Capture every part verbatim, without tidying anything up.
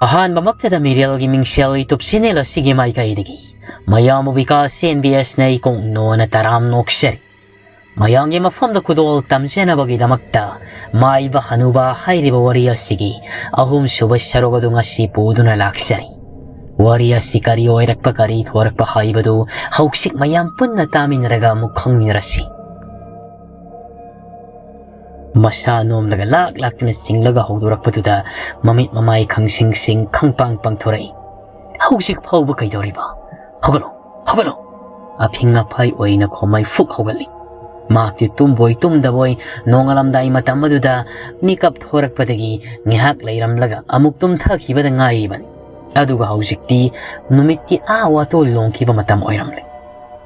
ꯑꯍꯥꯟꯕꯃꯛꯇꯗ ꯃꯤꯔꯦꯜꯒꯤ ꯃꯤꯡꯁꯦꯜ YouTube channel ꯑꯁꯤꯒꯤ ꯃꯥꯏꯀꯩꯗꯒꯤ ꯃꯌꯥꯝꯕꯨ ꯕꯤꯀꯥꯁ ꯑꯦꯟ ꯕꯤ ꯑꯦꯁꯅ ꯏꯀꯣꯡ ꯅꯣꯅ ꯇꯔꯥꯝ ꯅꯣꯛꯆꯔꯤ꯫ ꯃꯌꯥꯝꯒꯤ ꯃꯐꯝꯗ ꯈꯨꯗꯣꯜ ꯇꯝꯖꯅꯕꯒꯤꯗꯃꯛꯇ ꯃꯥꯏꯕ ꯍꯅꯨꯕ ꯍꯥꯏꯔꯤꯕ ꯋꯥꯔꯤ ꯑꯁꯤꯒꯤ ꯑꯍꯨꯝꯁꯨꯕ ꯁꯔꯨꯛ ꯑꯗꯨ ꯉꯁꯤ ꯄꯨꯗꯨꯅ ꯂꯥꯛꯆꯔꯤ꯫ ꯋꯥꯔꯤ ꯑꯁꯤ ꯀꯔꯤ ꯑꯣꯏꯔꯛꯄ, ꯀꯔꯤ ꯊꯣꯔꯛꯄ ꯍꯥꯏꯕꯗꯨ ꯍꯧꯖꯤꯛ ꯃꯌꯥꯝ ꯄꯨꯟꯅ ꯇꯥꯃꯤꯟꯅꯔꯒ ꯑꯃꯨꯛ ꯈꯪꯃꯤꯟꯅꯔꯁꯤ꯫ ꯃꯁꯥ ꯅꯣꯝꯂꯒ ꯂꯥꯛ ꯂꯥꯛꯇꯨꯅ ꯆꯤꯡꯂꯒ ꯍꯧꯗꯣꯔꯛꯄꯗꯨꯗ ꯃꯃꯤꯠ ꯃꯃꯥꯏ ꯈꯪꯁꯤꯡ ꯁꯤꯡ ꯈꯪꯄꯥꯡ ꯄꯥꯡꯊꯣꯔꯛꯏ꯫ "ꯍꯧꯖꯤꯛ ꯐꯥꯎꯕ ꯀꯩꯗꯧꯔꯤꯕ? ꯍꯧꯒꯠꯂꯣ, ꯍꯧꯒꯠꯂꯣ!" ꯑꯐꯤꯡ ꯑꯐꯥꯏ ꯑꯣꯏꯅ ꯈꯣꯃꯩ ꯐꯨꯛ ꯍꯧꯒꯠꯂꯤ꯫ ꯃꯍꯥꯛꯇꯤ ꯇꯨꯝꯕꯣꯏ ꯇꯨꯝꯗꯕꯣꯏ ꯅꯣꯡꯉꯥꯜꯂꯝꯗꯥꯏ ꯃꯇꯝ ꯑꯗꯨꯗ ꯃꯤꯀꯞ ꯊꯣꯔꯛꯄꯗꯒꯤ ꯉꯥꯏꯍꯥꯛ ꯂꯩꯔꯝꯂꯒ ꯑꯃꯨꯛ ꯇꯨꯝꯊꯈꯤꯕꯗ ꯉꯥꯏꯔꯤꯕꯅꯤ꯫ ꯑꯗꯨꯒ ꯍꯧꯖꯤꯛꯇꯤ ꯅꯨꯃꯤꯠꯇꯤ ꯑꯥ ꯋꯥꯇꯣꯜ ꯂꯣꯡꯈꯤꯕ ꯃꯇꯝ ꯑꯣꯏꯔꯝꯂꯦ꯫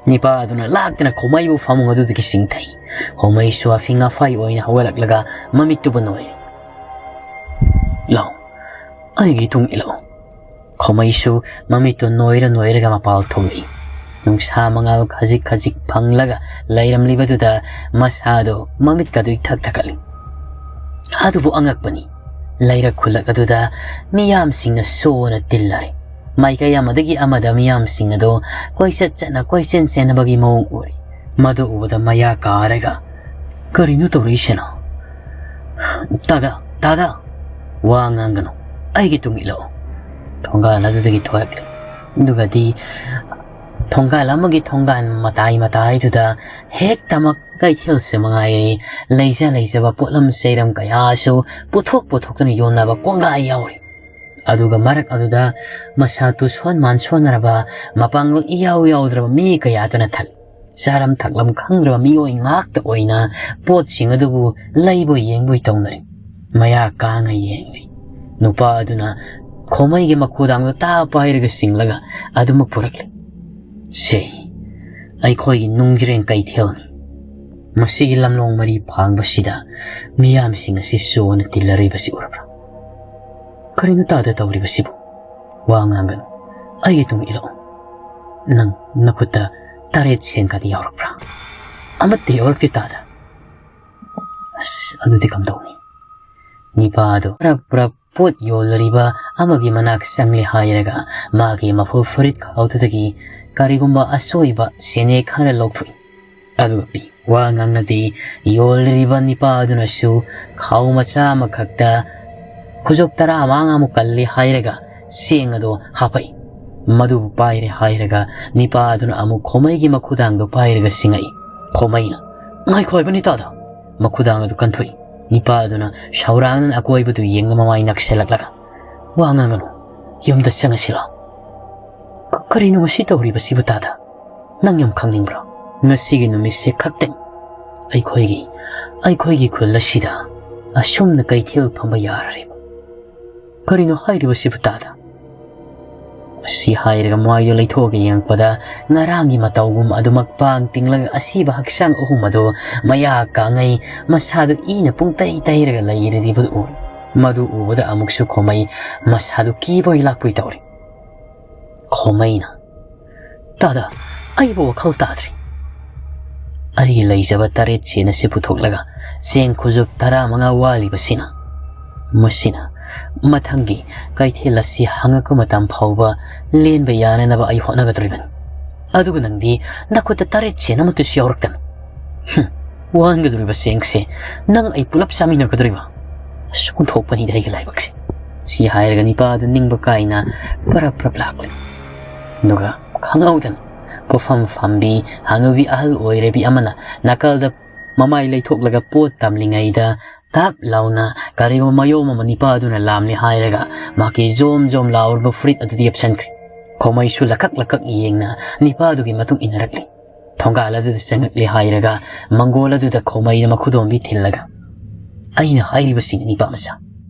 ꯅꯤꯄꯥ ꯑꯗꯨꯅ ꯂꯥꯛꯇꯅ ꯈꯣꯃꯩꯕꯨ ꯐꯃꯨꯡ ꯑꯗꯨꯗꯒꯤ ꯆꯤꯡꯊꯩ꯫ ꯈꯣꯃꯩꯁꯨ ꯑꯐꯤꯡ ꯑꯐꯥꯏ ꯑꯣꯏꯅ ꯍꯧꯒꯠꯂꯛꯂꯒ ꯃꯃꯤꯠꯇꯨꯕꯨ ꯅꯣꯏꯔꯦ꯫ "ꯂꯥꯎ, ꯑꯩꯒꯤ ꯇꯨꯡ ꯏꯜꯂꯛꯎ꯫" ꯈꯣꯃꯩꯁꯨ ꯃꯃꯤꯠꯇꯨ ꯅꯣꯏꯔ ꯅꯣꯏꯔꯒ ꯃꯄꯥꯜ ꯊꯣꯛꯂꯛꯏ꯫ ꯅꯨꯡꯁꯥ ꯃꯉꯥꯜ ꯈꯖꯤꯛ ꯈꯖꯤꯛ ꯐꯪꯂꯒ ꯂꯩꯔꯝꯂꯤꯕꯗꯨꯗ ꯃꯁꯥꯗꯨ ꯃꯃꯤꯠꯀꯗꯨ ꯏꯊꯛ ꯊꯛꯀꯠꯂꯤ꯫ ꯑꯗꯨꯕꯨ ꯑꯉꯛꯄꯅꯤ, ꯂꯩꯔꯛ ꯈꯨꯜꯂꯛ ꯑꯗꯨꯗ ꯃꯤꯌꯥꯝꯁꯤꯡꯅ ꯁꯣꯅ ꯇꯤꯜꯂꯔꯦ꯫ ꯃꯥꯏꯀꯩ ꯑꯃꯗꯒꯤ ꯑꯃꯗ ꯃꯤꯌꯥꯝꯁꯤꯡ ꯑꯗꯨ ꯀꯣꯏꯆꯠ ꯆꯠꯅ ꯀꯣꯏꯆꯦꯟ ꯆꯦꯟꯅꯕꯒꯤ ꯃꯑꯣꯡ ꯎꯔꯤ꯫ ꯃꯗꯨ ꯎꯕꯗ ꯃꯌꯥ ꯀꯥꯔꯒ, "ꯀꯔꯤꯅꯣ ꯇꯧꯔꯛꯏꯁꯤꯅ?" "ꯇꯥꯗ, ꯇꯥꯗ, ꯋꯥ ꯉꯥꯡꯒꯅꯨ, ꯑꯩꯒꯤ ꯇꯨꯡ ꯏꯜꯂꯛꯎ꯫" ꯊꯣꯡꯒꯥꯜ ꯑꯗꯨꯗꯒꯤ ꯊꯣꯔꯛꯂꯤ꯫ ꯑꯗꯨꯒꯗꯤ ꯊꯣꯡꯒꯥꯜ ꯑꯃꯒꯤ ꯊꯣꯡꯒꯥꯜ ꯃꯇꯥꯏ ꯃꯇꯥꯏꯗꯨꯗ ꯍꯦꯛꯇꯃꯛ ꯀꯩꯊꯦꯜꯁꯦ ꯃꯉꯥꯏꯔꯦ, ꯂꯩꯖ ꯂꯩꯖꯕ ꯄꯣꯠꯂꯝ ꯆꯩꯔꯝ ꯀꯌꯥꯁꯨ ꯄꯨꯊꯣꯛ ꯄꯨꯊꯣꯛꯇꯨꯅ ꯌꯣꯟꯅꯕ ꯀꯣꯡꯒꯥꯏ ꯌꯥꯎꯔꯤ꯫ ꯑꯗꯨꯒ ꯃꯔꯛ ꯑꯗꯨꯗ ꯃꯁꯥ ꯇꯨ ꯁꯣꯟ ꯃꯥꯟ ꯁꯣꯟꯅꯔꯕ, ꯃꯄꯥꯡꯒꯜ ꯏꯌꯥꯎ ꯌꯥꯎꯗ꯭ꯔꯕ ꯃꯤ ꯀꯌꯥꯗꯨꯅ ꯊꯜꯂꯤ꯫ ꯆꯥꯔꯝ ꯊꯛꯂꯝ ꯈꯪꯗ꯭ꯔꯕ ꯃꯤꯑꯣꯏ ꯉꯥꯛꯇ ꯑꯣꯏꯅ ꯄꯣꯠꯁꯤꯡ ꯑꯗꯨꯕꯨ ꯂꯩꯕꯣꯏ ꯌꯦꯡꯕꯣꯏ ꯇꯧꯅꯔꯤ꯫ ꯃꯌꯥ ꯀꯥꯡꯉ ꯌꯦꯡꯂꯤ꯫ ꯅꯨꯄꯥ ꯑꯗꯨꯅ ꯈꯣꯃꯩꯒꯤ ꯃꯈꯣꯗꯥꯡꯗꯣ ꯇꯥ ꯄꯥꯏꯔꯒ ꯆꯤꯡꯂꯒ ꯑꯗꯨꯃꯛ ꯄꯨꯔꯛꯂꯤ꯫ "ꯁꯦ, ꯑꯩꯈꯣꯏꯒꯤ ꯅꯨꯡꯖ꯭ꯔꯦꯡ ꯀꯩꯊꯦꯜꯅꯤ꯫ ꯃꯁꯤꯒꯤ ꯂꯝꯂꯣꯡ ꯃꯔꯤ ꯐꯥꯡꯕꯁꯤꯗ ꯃꯤꯌꯥꯝꯁꯤꯡ ꯑꯁꯤ ꯁꯣꯅ ꯇꯤꯜꯂꯔꯤꯕꯁꯤ ꯎꯔꯕ꯭ꯔꯥ? ꯀꯔꯤꯅꯣ ꯇꯥꯗ ꯇꯧꯔꯤꯕꯁꯤꯕꯨ? ꯋꯥ ꯉꯥꯡꯒꯅꯨ꯫ ꯑꯩꯒꯤ ꯇꯨꯡ ꯏꯜꯂꯛꯎ꯫ ꯅꯪ ꯅꯈꯨꯠꯇ ꯇꯔꯦꯠ ꯁꯦꯟꯒꯗꯤ ꯌꯥꯎꯔꯛꯄ꯭ꯔꯥ?" "ꯑꯃꯠꯇ ꯌꯥꯎꯔꯛꯇꯦ ꯇꯥꯗ꯫" "ꯑꯁ, ꯑꯗꯨꯗꯤ ꯀꯝꯗꯧꯅꯤ?" ꯅꯤꯄꯥꯗꯣ ꯄ꯭ꯔꯞ ꯄ꯭ꯔꯞ ꯄꯣꯠ ꯌꯣꯜꯂꯤꯕ ꯑꯃꯒꯤ ꯃꯅꯥꯛ ꯆꯪꯂꯦ ꯍꯥꯏꯔꯒ ꯃꯥꯒꯤ ꯃꯐꯨ ꯐꯨꯔꯤꯠ ꯈꯥꯎꯗꯨꯗꯒꯤ ꯀꯔꯤꯒꯨꯝꯕ ꯑꯁꯣꯏꯕ ꯁꯦꯅꯦ ꯈꯔ ꯂꯧꯊꯣꯛꯏ꯫ ꯑꯗꯨꯒ ꯄꯤ꯫ ꯋꯥ ꯉꯥꯡꯅꯗꯦ꯫ ꯌꯣꯜꯂꯤꯕ ꯅꯤꯄꯥ ꯑꯗꯨꯅꯁꯨ ꯈꯥꯎ ꯃꯆꯥ ꯑꯃꯈꯛꯇ ꯈꯨꯖꯨꯞ ꯇꯔꯥ ꯃꯉꯥꯃꯨꯛ ꯀꯜꯂꯤ ꯍꯥꯏꯔꯒ ꯆꯦꯡ ꯑꯗꯨ ꯍꯥꯞꯄꯛꯏ꯫ ꯃꯗꯨꯕꯨ ꯄꯥꯏꯔꯦ ꯍꯥꯏꯔꯒ ꯅꯤꯄꯥ ꯑꯗꯨꯅ ꯑꯃꯨꯛ ꯈꯣꯃꯩꯒꯤ ꯃꯈꯨꯗꯥꯡꯗꯨ ꯄꯥꯏꯔꯒ ꯁꯤꯡꯉꯛꯏ꯫ ꯈꯣꯃꯩꯅ, "ꯉꯥꯏꯈꯣ ꯍꯥꯏꯕꯅꯤ ꯇꯥꯗ!" ꯃꯈꯨꯗꯥꯡ ꯑꯗꯨ ꯀꯟꯊꯣꯛꯏ꯫ ꯅꯤꯄꯥ ꯑꯗꯨꯅ ꯁꯧꯔꯥꯡꯅꯅ ꯑꯀꯣꯏꯕꯗꯨ ꯌꯦꯡꯅ ꯃꯃꯥꯏ ꯅꯛꯁꯤꯜꯂꯛꯂꯒ, "ꯋꯥ ꯉꯥꯡꯒꯅꯨ, ꯌꯨꯝꯗ ꯆꯪꯉꯁꯤꯔꯣ?" "ꯀ-, ꯀꯔꯤꯅꯣ ꯉꯁꯤ ꯇꯧꯔꯤꯕꯁꯤꯕꯨ ꯇꯥꯗ? ꯅꯪ ꯌꯥꯝ ꯈꯪꯅꯤꯡꯕ꯭ꯔꯣ? ꯉꯁꯤꯒꯤ ꯅꯨꯃꯤꯠꯁꯦ ꯈꯛꯇꯪ ꯑꯩꯈꯣꯏꯒꯤ, ꯑꯩꯈꯣꯏꯒꯤ ꯈꯨꯜ ꯑꯁꯤꯗ ꯑꯁꯨꯝꯅ ꯀꯩꯊꯦꯜ ꯐꯝꯕ ꯌꯥꯔꯔꯤꯕ? ꯀꯔꯤꯅꯣ ꯍꯥꯏꯔꯤꯕꯁꯤꯕꯨ ꯇꯥꯗ?" ꯑꯁꯤ ꯍꯥꯏꯔꯒ ꯃꯥꯏꯗꯨ ꯂꯩꯊꯣꯛꯑꯒ ꯌꯦꯡꯉꯛꯄꯗ ꯉꯔꯥꯡꯒꯤ ꯃꯇꯧꯒꯨꯝ ꯑꯗꯨꯃꯛ ꯄꯥꯡ ꯇꯤꯡꯂꯒ ꯑꯁꯤꯕ ꯍꯛꯆꯥꯡ ꯑꯍꯨꯝ ꯑꯗꯨ ꯃꯌꯥ ꯀꯥꯡꯉꯩ, ꯃꯁꯥꯗꯨ ꯏꯅ ꯄꯨꯡꯇꯩ ꯇꯩꯔꯒ ꯂꯩꯔꯤꯕꯗꯨ ꯎꯔꯦ꯫ ꯃꯗꯨ ꯎꯕꯗ ꯑꯃꯨꯛꯁꯨ ꯈꯣꯃꯩ ꯃꯁꯥꯗꯨ ꯀꯤꯕꯣꯏ ꯂꯥꯛꯄꯣꯏ ꯇꯧꯔꯦ꯫ ꯈꯣꯃꯩꯅ, "ꯇꯥꯗ, ꯑꯩꯕꯨ ꯋꯥꯈꯜ ꯇꯥꯗ꯭ꯔꯤ꯫ ꯑꯩꯒꯤ ꯂꯩꯖꯕ ꯇꯔꯦꯠ ꯁꯦꯟ ꯑꯁꯤ ꯄꯨꯊꯣꯛꯂꯒ ꯆꯦꯡ ꯈꯨꯖꯨꯞ ꯇꯔꯥ ꯃꯉꯥ ꯋꯥꯠꯂꯤꯕꯁꯤꯅ, ꯃꯁꯤꯅ ꯃꯊꯪꯒꯤ ꯀꯩꯊꯦꯜ ꯑꯁꯤ ꯍꯪꯉꯛꯄ ꯃꯇꯝ ꯐꯥꯎꯕ ꯂꯦꯟꯕ ꯌꯥꯅꯅꯕ ꯑꯩ ꯍꯣꯠꯅꯒꯗꯧꯔꯤꯕꯅꯤ꯫ ꯑꯗꯨꯒ ꯅꯪꯗꯤ ꯅꯈꯨꯠꯇ ꯇꯔꯦꯠ ꯁꯦꯟ ꯑꯃꯠꯇꯁꯨ ꯌꯥꯎꯔꯛꯇꯅ꯫ ꯍꯨꯝ, ꯋꯥꯍꯟꯒꯗꯧꯔꯤꯕ ꯆꯦꯡꯁꯦ ꯅꯪ ꯑꯩ ꯄꯨꯂꯞ ꯆꯥꯃꯤꯟꯅꯒꯗꯧꯔꯤꯕ? ꯑꯁ, ꯑꯣꯟꯊꯣꯛꯄꯅꯤꯗ ꯑꯩꯒꯤ ꯂꯥꯏꯕꯛꯁꯦ!" ꯁꯤ ꯍꯥꯏꯔꯒ ꯅꯤꯄꯥ ꯑꯗꯨ ꯅꯤꯡꯕ ꯀꯥꯏꯅ ꯄꯔꯞ ꯄꯔꯞ ꯂꯥꯛꯂꯦ꯫ ꯑꯗꯨꯒ ꯈꯪꯍꯧꯗꯅ ꯄꯣꯠꯐꯝ ꯐꯝꯕꯤ ꯍꯅꯨꯕꯤ ꯑꯍꯜ ꯑꯣꯏꯔꯕꯤ ꯑꯃꯅ ꯅꯥꯀꯜꯗ ꯃꯃꯥꯏ ꯂꯩꯊꯣꯛꯂꯒ ꯄꯣꯠ ꯇꯝꯂꯤꯉꯩꯗ ꯇꯞ ꯂꯥꯎꯅ ꯀꯔꯤꯒꯨꯝꯕ ꯃꯌꯣꯝ ꯑꯃ ꯅꯤꯄꯥ ꯑꯗꯨꯅ ꯂꯥꯝꯂꯦ ꯍꯥꯏꯔꯒ ꯃꯍꯥꯛꯀꯤ ꯖꯣꯝ ꯖꯣꯝ ꯂꯥꯎꯔꯕ ꯐꯨꯔꯤꯠ ꯑꯗꯨꯗ ꯌꯦꯞꯁꯟꯈ꯭ꯔꯦ꯫ ꯈꯣꯃꯩꯁꯨ ꯂꯀꯛ ꯂꯀꯛ ꯌꯦꯡꯅ ꯅꯤꯄꯥꯗꯨꯒꯤ ꯃꯇꯨꯡ ꯏꯟꯅꯔꯛꯂꯤ꯫ ꯊꯣꯡꯒꯥꯜ ꯑꯗꯨꯗ ꯆꯪꯉꯛꯂꯦ ꯍꯥꯏꯔꯒ ꯃꯪꯒꯣꯜ ꯑꯗꯨꯗ ꯈꯣꯃꯩꯅ ꯃꯈꯨꯗꯣꯝꯕꯤ ꯊꯤꯜꯂꯒ, "ꯑꯩꯅ ꯍꯥꯏꯔꯤꯕꯁꯤꯡ ꯅꯤꯄꯥ ꯃꯆꯥ,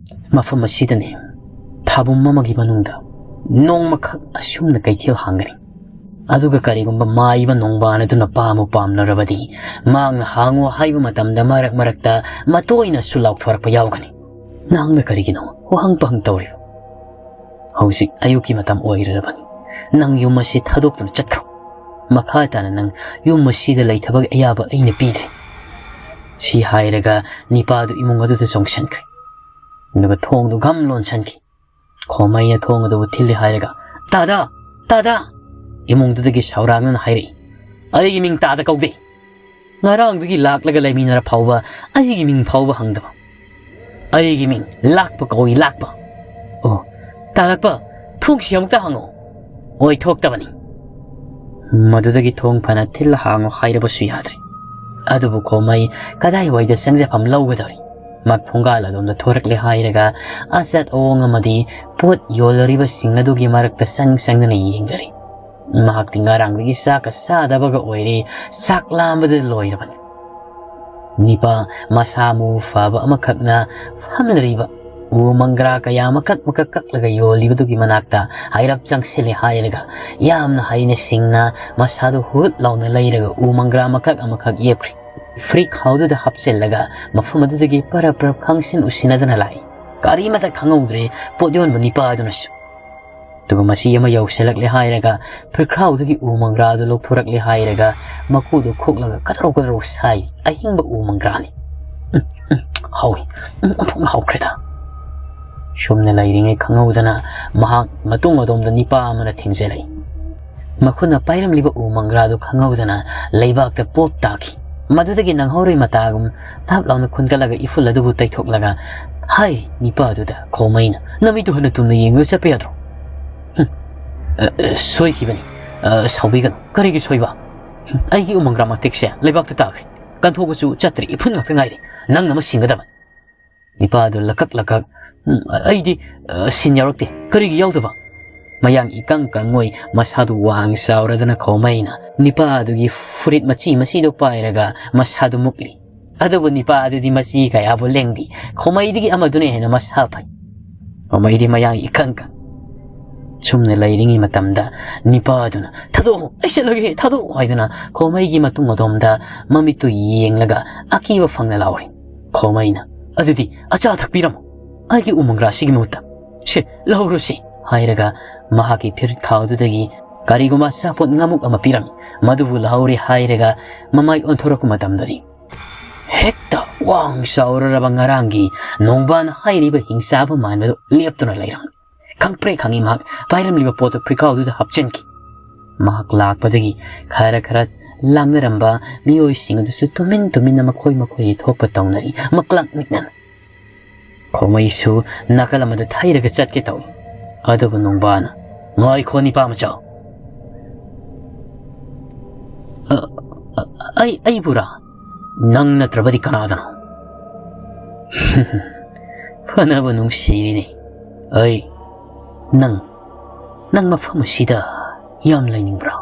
ꯃꯐꯝ ꯑꯁꯤꯗꯅꯦ ꯊꯥꯕꯨꯝ ꯑꯃꯒꯤ ꯃꯅꯨꯡꯗ ꯅꯣꯡꯃꯈꯛ ꯑꯁꯨꯝꯅ ꯀꯩꯊꯦꯜ ꯍꯥꯡꯒꯅꯤ꯫ ꯑꯗꯨꯒ ꯀꯔꯤꯒꯨꯝꯕ ꯃꯥꯏꯕ ꯅꯣꯡꯕꯥꯟ ꯑꯗꯨꯅ ꯄꯥꯝꯕꯨ ꯄꯥꯝꯂꯔꯕꯗꯤ ꯃꯍꯥꯛꯅ ꯍꯥꯡꯉꯨ ꯍꯥꯏꯕ ꯃꯇꯝꯗ ꯃꯔꯛ ꯃꯔꯛꯇ ꯃꯇꯣꯏꯅꯁꯨ ꯂꯥꯎꯊꯣꯔꯛꯄ ꯌꯥꯎꯒꯅꯤ꯫ ꯅꯍꯥꯛꯅ ꯀꯔꯤꯒꯤꯅꯣ ꯋꯥꯍꯪ ꯄꯍꯪ ꯇꯧꯔꯤꯕ? ꯍꯧꯖꯤꯛ ꯑꯌꯨꯛꯀꯤ ꯃꯇꯝ ꯑꯣꯏꯔꯔꯕꯅꯤ꯫ ꯅꯪ ꯌꯨꯝ ꯑꯁꯤ ꯊꯥꯗꯣꯛꯇꯨꯅ ꯆꯠꯈ꯭ꯔꯣ꯫ ꯃꯈꯥ ꯇꯥꯅ ꯅꯪ ꯌꯨꯝ ꯑꯁꯤꯗ ꯂꯩꯊꯕꯒꯤ ꯑꯌꯥꯕ ꯑꯩꯅ ꯄꯤꯗ꯭ꯔꯦ꯫" ꯁꯤ ꯍꯥꯏꯔꯒ ꯅꯤꯄꯥꯗꯨ ꯏꯃꯨꯡ ꯑꯗꯨꯗ ꯆꯣꯡꯁꯤꯟꯈ꯭ꯔꯦ꯫ ꯑꯗꯨꯒ ꯊꯣꯡꯗꯨ ꯘꯝ ꯂꯣꯟꯁꯤꯟꯈꯤ꯫ ꯈꯣꯃꯩꯅ ꯊꯣꯡ ꯑꯗꯨꯕꯨ ꯊꯤꯜꯂꯤ ꯍꯥꯏꯔꯒ, "ꯇꯥꯗ! ꯇꯥꯗ!" ꯏꯃꯨꯡꯗꯨꯗꯒꯤ ꯁꯧꯔꯥꯡꯅꯅ ꯍꯥꯏꯔꯛꯏ꯫ "ꯑꯩꯒꯤ ꯃꯤꯡ ꯇꯥꯗ ꯀꯧꯗꯦ꯫ ꯉꯔꯥꯡꯗꯒꯤ ꯂꯥꯛꯂꯒ ꯂꯩꯃꯤꯟꯅꯔ ꯐꯥꯎꯕ ꯑꯩꯒꯤ ꯃꯤꯡ ꯐꯥꯎꯕ ꯍꯪꯗꯕ꯫ ꯑꯩꯒꯤ ꯃꯤꯡ ꯂꯥꯛꯄ ꯀꯧꯏ, ꯂꯥꯛꯄ꯫ ꯑꯣ, ꯇꯥꯂꯛꯄ, ꯊꯣꯡꯁꯤ ꯑꯃꯨꯛꯇ ꯍꯥꯡꯉꯣ꯫ ꯑꯣꯏꯊꯣꯛꯇꯕꯅꯤ꯫" ꯃꯗꯨꯗꯒꯤ ꯊꯣꯡ ꯐꯅ ꯊꯤꯜꯂ ꯍꯥꯡꯉꯣ ꯍꯥꯏꯔꯕꯁꯨ ꯌꯥꯗ꯭ꯔꯦ꯫ ꯑꯗꯨꯕꯨ ꯈꯣꯃꯩ ꯀꯗꯥꯏꯋꯥꯏꯗ ꯆꯪꯖꯐꯝ ꯂꯧꯒꯗꯧꯔꯤ? ꯃꯥ ꯊꯣꯡꯒꯥꯜ ꯑꯗꯣꯝꯗ ꯊꯣꯔꯛꯂꯦ ꯍꯥꯏꯔꯒ ꯑꯆꯠ ꯑꯋꯣꯡ ꯑꯃꯗꯤ ꯄꯣꯠ ꯌꯣꯜꯂꯔꯤꯕꯁꯤꯡ ꯑꯗꯨꯒꯤ ꯃꯔꯛꯇ ꯆꯪ ꯆꯪꯗꯅ ꯌꯦꯡꯂꯔꯤ꯫ ꯃꯍꯥꯛꯇꯤ ꯉꯔꯥꯡꯗꯒꯤ ꯆꯥꯛꯀ ꯆꯥꯗꯕꯒ ꯑꯣꯏꯔꯦ, ꯆꯥꯛ ꯂꯥꯝꯕꯗ ꯂꯣꯏꯔꯕꯅꯤ꯫ ꯅꯤꯄꯥ ꯃꯁꯥ ꯃꯎ ꯐꯕ ꯑꯃꯈꯛꯅ ꯐꯝꯂꯤꯕ ꯎ ꯃꯪꯒ꯭ꯔꯥ ꯀꯌꯥ ꯃꯀꯛ ꯃꯀꯛ ꯀꯛꯂꯒ ꯌꯣꯜꯂꯤꯕꯗꯨꯒꯤ ꯃꯅꯥꯛꯇ ꯍꯥꯏꯔꯞ ꯆꯪꯁꯤꯜꯂꯦ ꯍꯥꯏꯔꯒ ꯌꯥꯝꯅ ꯍꯩꯅ ꯁꯤꯡꯅ ꯃꯁꯥꯗꯨ ꯍꯨꯠ ꯂꯥꯎꯅ ꯂꯩꯔꯒ ꯎ ꯃꯪꯒ꯭ꯔꯥ ꯃꯀꯛ ꯑꯃꯈꯛ ꯌꯦꯞꯈ꯭ꯔꯦ꯫ ꯐꯨꯔꯤꯠ ꯈꯥꯎꯗꯨꯗ ꯍꯥꯞꯆꯤꯜꯂꯒ ꯃꯐꯝ ꯑꯗꯨꯗꯒꯤ ꯄꯔꯞ ꯄꯔꯞ ꯈꯪꯁꯤꯟ ꯎꯁꯤꯟꯅꯗꯅ ꯂꯥꯛꯏ꯫ ꯀꯔꯤꯃꯇ ꯈꯪꯍꯧꯗ꯭ꯔꯦ ꯄꯣꯠ ꯌꯣꯟꯕ ꯅꯤꯄꯥ ꯑꯗꯨꯅꯁꯨ꯫ ꯑꯗꯨꯒ ꯃꯁꯤ ꯑꯃ ꯌꯧꯁꯤꯜꯂꯛꯂꯦ ꯍꯥꯏꯔꯒ ꯐꯨꯔꯤꯠꯈꯥꯎꯗꯒꯤ ꯎ ꯃꯪꯒ꯭ꯔꯥꯗꯨ ꯂꯧꯊꯣꯔꯛꯂꯦ ꯍꯥꯏꯔꯒ ꯃꯀꯨꯗꯨ ꯈꯣꯛꯂꯒ ꯀꯗ꯭ꯔꯧ ꯀꯗ꯭ꯔꯧ ꯁꯥꯏ꯫ ꯑꯍꯤꯡꯕ ꯎ ꯃꯪꯒ꯭ꯔꯥꯅꯤ꯫ "ꯎꯝ, ꯎꯝ, ꯍꯥꯎꯏ꯫ ꯎꯝ, ꯑꯣꯟꯊꯣꯛꯅ ꯍꯥꯎꯈ꯭ꯔꯦꯗ꯫" ꯁꯨꯝꯅ ꯂꯩꯔꯤꯉꯩ ꯈꯪꯍꯧꯗꯅ ꯃꯍꯥꯛ ꯃꯇꯨꯡ ꯑꯗꯣꯝꯗ ꯅꯤꯄꯥ ꯑꯃꯅ ꯊꯦꯡꯖꯤꯜꯂꯛꯏ꯫ ꯃꯈꯨꯠꯅ ꯄꯥꯏꯔꯝꯂꯤꯕ ꯎ ꯃꯪꯒ꯭ꯔꯥꯗꯨ ꯈꯪꯍꯧꯗꯅ ꯂꯩꯕꯥꯛꯇ ꯄꯣꯞ ꯇꯥꯈꯤ꯫ ꯃꯗꯨꯗꯒꯤ ꯅꯪꯍꯧꯔꯣꯏ ꯃꯇꯥꯒꯨꯝ ꯊꯥꯞ ꯂꯥꯎꯅ ꯈꯨꯟꯒꯠꯂꯒ ꯏꯐꯨꯜ ꯑꯗꯨꯕꯨ ꯇꯩꯊꯣꯛꯂꯒ, "ꯍꯥꯏ ꯅꯤꯄꯥ ꯑꯗꯨꯗ ꯈꯣꯃꯩꯅ, ꯅꯃꯤꯠꯇꯨ ꯍꯟꯅ ꯇꯨꯝꯅ ꯌꯦꯡꯂꯒ ꯆꯠꯄ ꯌꯥꯗ꯭ꯔꯣ?" "ꯍꯨꯝ, ꯑ, ꯑ, ꯁꯣꯏꯈꯤꯕꯅꯤ꯫ ꯑ, ꯁꯥꯎꯕꯤꯒꯅꯨ꯫ ꯀꯔꯤꯒꯤ ꯁꯣꯏꯕ? ꯍꯨꯝ, ꯑꯩꯒꯤ ꯎ ꯃꯪꯒ꯭ꯔꯥ ꯃꯇꯦꯛꯁꯦ ꯂꯩꯕꯥꯛꯇ ꯇꯥꯈ꯭ꯔꯦ꯫ ꯀꯟꯊꯣꯛꯄꯁꯨ ꯆꯠꯇ꯭ꯔꯤ, ꯏꯐꯨꯟ ꯉꯥꯛꯇ ꯉꯥꯏꯔꯦ꯫ ꯅꯪꯅ ꯑꯃ ꯁꯤꯟꯒꯗꯕꯅꯤ꯫" ꯅꯤꯄꯥꯗꯨ ꯂꯀꯛ ꯂꯀꯛ, "ꯎꯝ, ꯑꯩꯗꯤ, ꯑ, ꯁꯤꯟ ꯌꯥꯎꯔꯛꯇꯦ꯫ ꯀꯔꯤꯒꯤ ꯌꯥꯎꯗꯕ?" ꯃꯌꯥꯡ ꯏꯀꯪ ꯀꯪꯉꯣꯏ, ꯃꯁꯥꯗꯨ ꯋꯥꯡ ꯆꯥꯎꯔꯗꯅ ꯈꯣꯃꯩꯅ ꯅꯤꯄꯥꯗꯨꯒꯤ ꯐꯨꯔꯤꯠ ꯃꯆꯤ ꯃꯆꯤꯗꯨ ꯄꯥꯏꯔꯒ ꯃꯁꯥꯗꯨ ꯃꯨꯛꯂꯤ꯫ ꯑꯗꯨꯕꯨ ꯅꯤꯄꯥ ꯑꯗꯨꯗꯤ ꯃꯆꯤ ꯀꯌꯥꯕꯨ ꯂꯦꯡꯗꯦ꯫ ꯈꯣꯃꯩꯗꯒꯤ ꯑꯃꯗꯨꯅ ꯍꯦꯟꯅ ꯃꯁꯥ ꯐꯩ꯫ ꯈꯣꯃꯩꯗꯤ ꯃꯌꯥꯡ ꯏꯀꯪ ꯀꯪ꯫ ꯁꯨꯝꯅ ꯂꯩꯔꯤꯉꯩ ꯃꯇꯝꯗ ꯅꯤꯄꯥꯗꯨꯅ, "ꯊꯥꯗꯣꯛꯑꯣ, ꯑꯩ ꯆꯠꯂꯒꯦ, ꯊꯥꯗꯣꯛꯑꯣ" ꯍꯥꯏꯗꯨꯅ ꯈꯣꯃꯩꯒꯤ ꯃꯇꯨꯡ ꯑꯗꯣꯝꯗ ꯃꯃꯤꯠꯇꯨ ꯌꯦꯡꯂꯒ ꯑꯀꯤꯕ ꯐꯪꯅ ꯂꯥꯎꯔꯤ꯫ ꯈꯣꯃꯩꯅ, "ꯑꯗꯨꯗꯤ ꯑꯆꯥ ꯊꯛꯄꯤꯔꯝꯃꯣ, ꯑꯩꯒꯤ ꯎ ꯃꯪꯒ꯭ꯔꯥꯁꯤꯒꯤ ꯃꯍꯨꯠꯇ꯫ ꯁꯦ, ꯂꯧꯔꯣ ꯁꯤ" ꯍꯥꯏꯔꯒ ꯃꯍꯥꯛꯀꯤ ꯐꯨꯔꯤꯠ ꯈꯥꯎꯗꯨꯗꯒꯤ ꯀꯔꯤꯒꯨꯝꯕ ꯑꯆꯥꯄꯣꯠ ꯉꯥꯃꯨꯛ ꯑꯃ ꯄꯤꯔꯝꯃꯤ꯫ ꯃꯗꯨꯕꯨ ꯂꯧꯍꯧꯔꯦ ꯍꯥꯏꯔꯒ ꯃꯃꯥꯏ ꯑꯣꯟꯊꯣꯔꯛꯄ ꯃꯇꯝꯗꯗꯤ ꯍꯦꯛꯇ ꯄꯥꯡ ꯆꯥꯎꯔꯔꯕ ꯉꯔꯥꯡꯒꯤ ꯅꯣꯡꯕꯥꯟ ꯍꯥꯏꯔꯤꯕ ꯍꯤꯡꯆꯥꯕ ꯃꯥꯟꯕꯗꯨ ꯂꯦꯞꯇꯨꯅ ꯂꯩꯔꯝꯃꯤ꯫ ꯈꯪꯄ꯭ꯔꯦꯛ ꯈꯪꯉꯤ ꯃꯍꯥꯛ ꯄꯥꯏꯔꯝꯂꯤꯕ ꯄꯣꯠꯇꯨ ꯐꯤꯈꯥꯎꯗꯨꯗ ꯍꯥꯞꯆꯤꯟꯈꯤ꯫ ꯃꯍꯥꯛ ꯂꯥꯛꯄꯗꯒꯤ ꯈꯔ ꯈꯔ ꯂꯥꯡꯅꯔꯝꯕ ꯃꯤꯑꯣꯏꯁꯤꯡ ꯑꯗꯨꯁꯨ ꯇꯨꯃꯤꯟ ꯇꯨꯃꯤꯟꯅ ꯃꯈꯣꯏ ꯃꯈꯣꯏꯒꯤ ꯊꯣꯛꯄ ꯇꯧꯅꯔꯤ, ꯃꯀ꯭ꯂꯛ ꯃꯤꯛꯅꯅ꯫ ꯈꯣꯃꯩꯁꯨ ꯅꯥꯀꯜ ꯑꯃꯗ ꯊꯩꯔꯒ ꯆꯠꯀꯦ ꯇꯧꯏ꯫ ꯑꯗꯨꯕꯨ ꯅꯣꯡꯕꯥꯅ, "ꯉꯥꯏꯈꯣ, ꯅꯤꯄꯥ ꯃꯆꯥ꯫ ꯑ, ꯑ, ꯑꯩ, ꯑꯩꯕꯨꯔꯥ? ꯅꯪ ꯅꯠꯇ꯭ꯔꯕꯗꯤ ꯀꯅꯥꯗꯅꯣ?" "ꯐꯅꯕ ꯅꯨꯡꯁꯤꯔꯤꯅꯤ꯫ ꯑꯩ, ꯅꯪ, ꯅꯪ ꯃꯐꯝ ꯑꯁꯤꯗ ꯌꯥꯝ ꯂꯩꯅꯤꯡꯕ꯭ꯔꯥ?"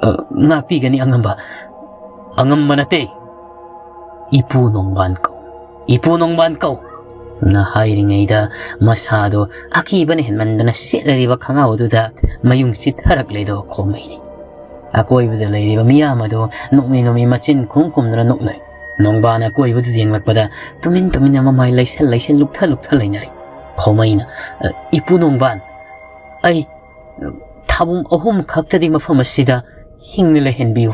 "ꯑ, ꯉꯥꯛꯄꯤꯒꯅꯤ ꯑꯉꯝꯕ꯫" "ꯑꯉꯝꯕ ꯅꯠꯇꯦ, ꯏꯄꯨ ꯅꯣꯡꯕꯥꯟ ꯀꯧ, ꯏꯄꯨ ꯅꯣꯡꯕꯥꯟ ꯀꯧ!" ꯅ ꯍꯥꯏꯔꯤꯉꯩꯗ ꯃꯁꯥꯗꯣ ꯑꯀꯤꯕꯅ ꯍꯦꯟꯃꯟꯗꯅ ꯁꯦꯠꯂꯔꯤꯕ ꯈꯪꯉꯥꯎ ꯑꯗꯨꯗ ꯃꯌꯨꯡ ꯆꯤꯠꯊꯔꯛꯂꯦꯗꯣ ꯈꯣꯃꯩꯗꯤ꯫ ꯑꯀꯣꯏꯕꯗ ꯂꯩꯔꯤꯕ ꯃꯤꯌꯥꯝ ꯑꯗꯨ ꯅꯣꯛꯃꯤ ꯅꯣꯛꯃꯤ ꯃꯆꯤꯟ ꯈꯨꯝ ꯈꯨꯝꯗꯨꯅ ꯅꯣꯛꯅꯩ꯫ ꯅꯣꯡꯕꯥꯟ ꯑꯀꯣꯏꯕꯗꯨꯗ ꯌꯦꯡꯂꯛꯄꯗ ꯇꯨꯃꯤꯟ ꯇꯨꯃꯤꯟꯅ ꯃꯃꯥꯏ ꯂꯩꯁꯜ ꯂꯩꯁꯜ ꯂꯨꯞꯊ ꯂꯨꯞꯊ ꯂꯩꯅꯔꯤ꯫ ꯈꯣꯃꯩꯅ, "ꯑ, ꯏꯄꯨ ꯅꯣꯡꯕꯥꯟ, ꯑꯩ ꯊꯥꯕꯨꯝ ꯑꯍꯨꯝ ꯈꯛꯇꯗꯤ ꯃꯐꯝ ꯑꯁꯤꯗ ꯍꯤꯡꯅ ꯂꯩꯍꯟꯕꯤꯌꯨ,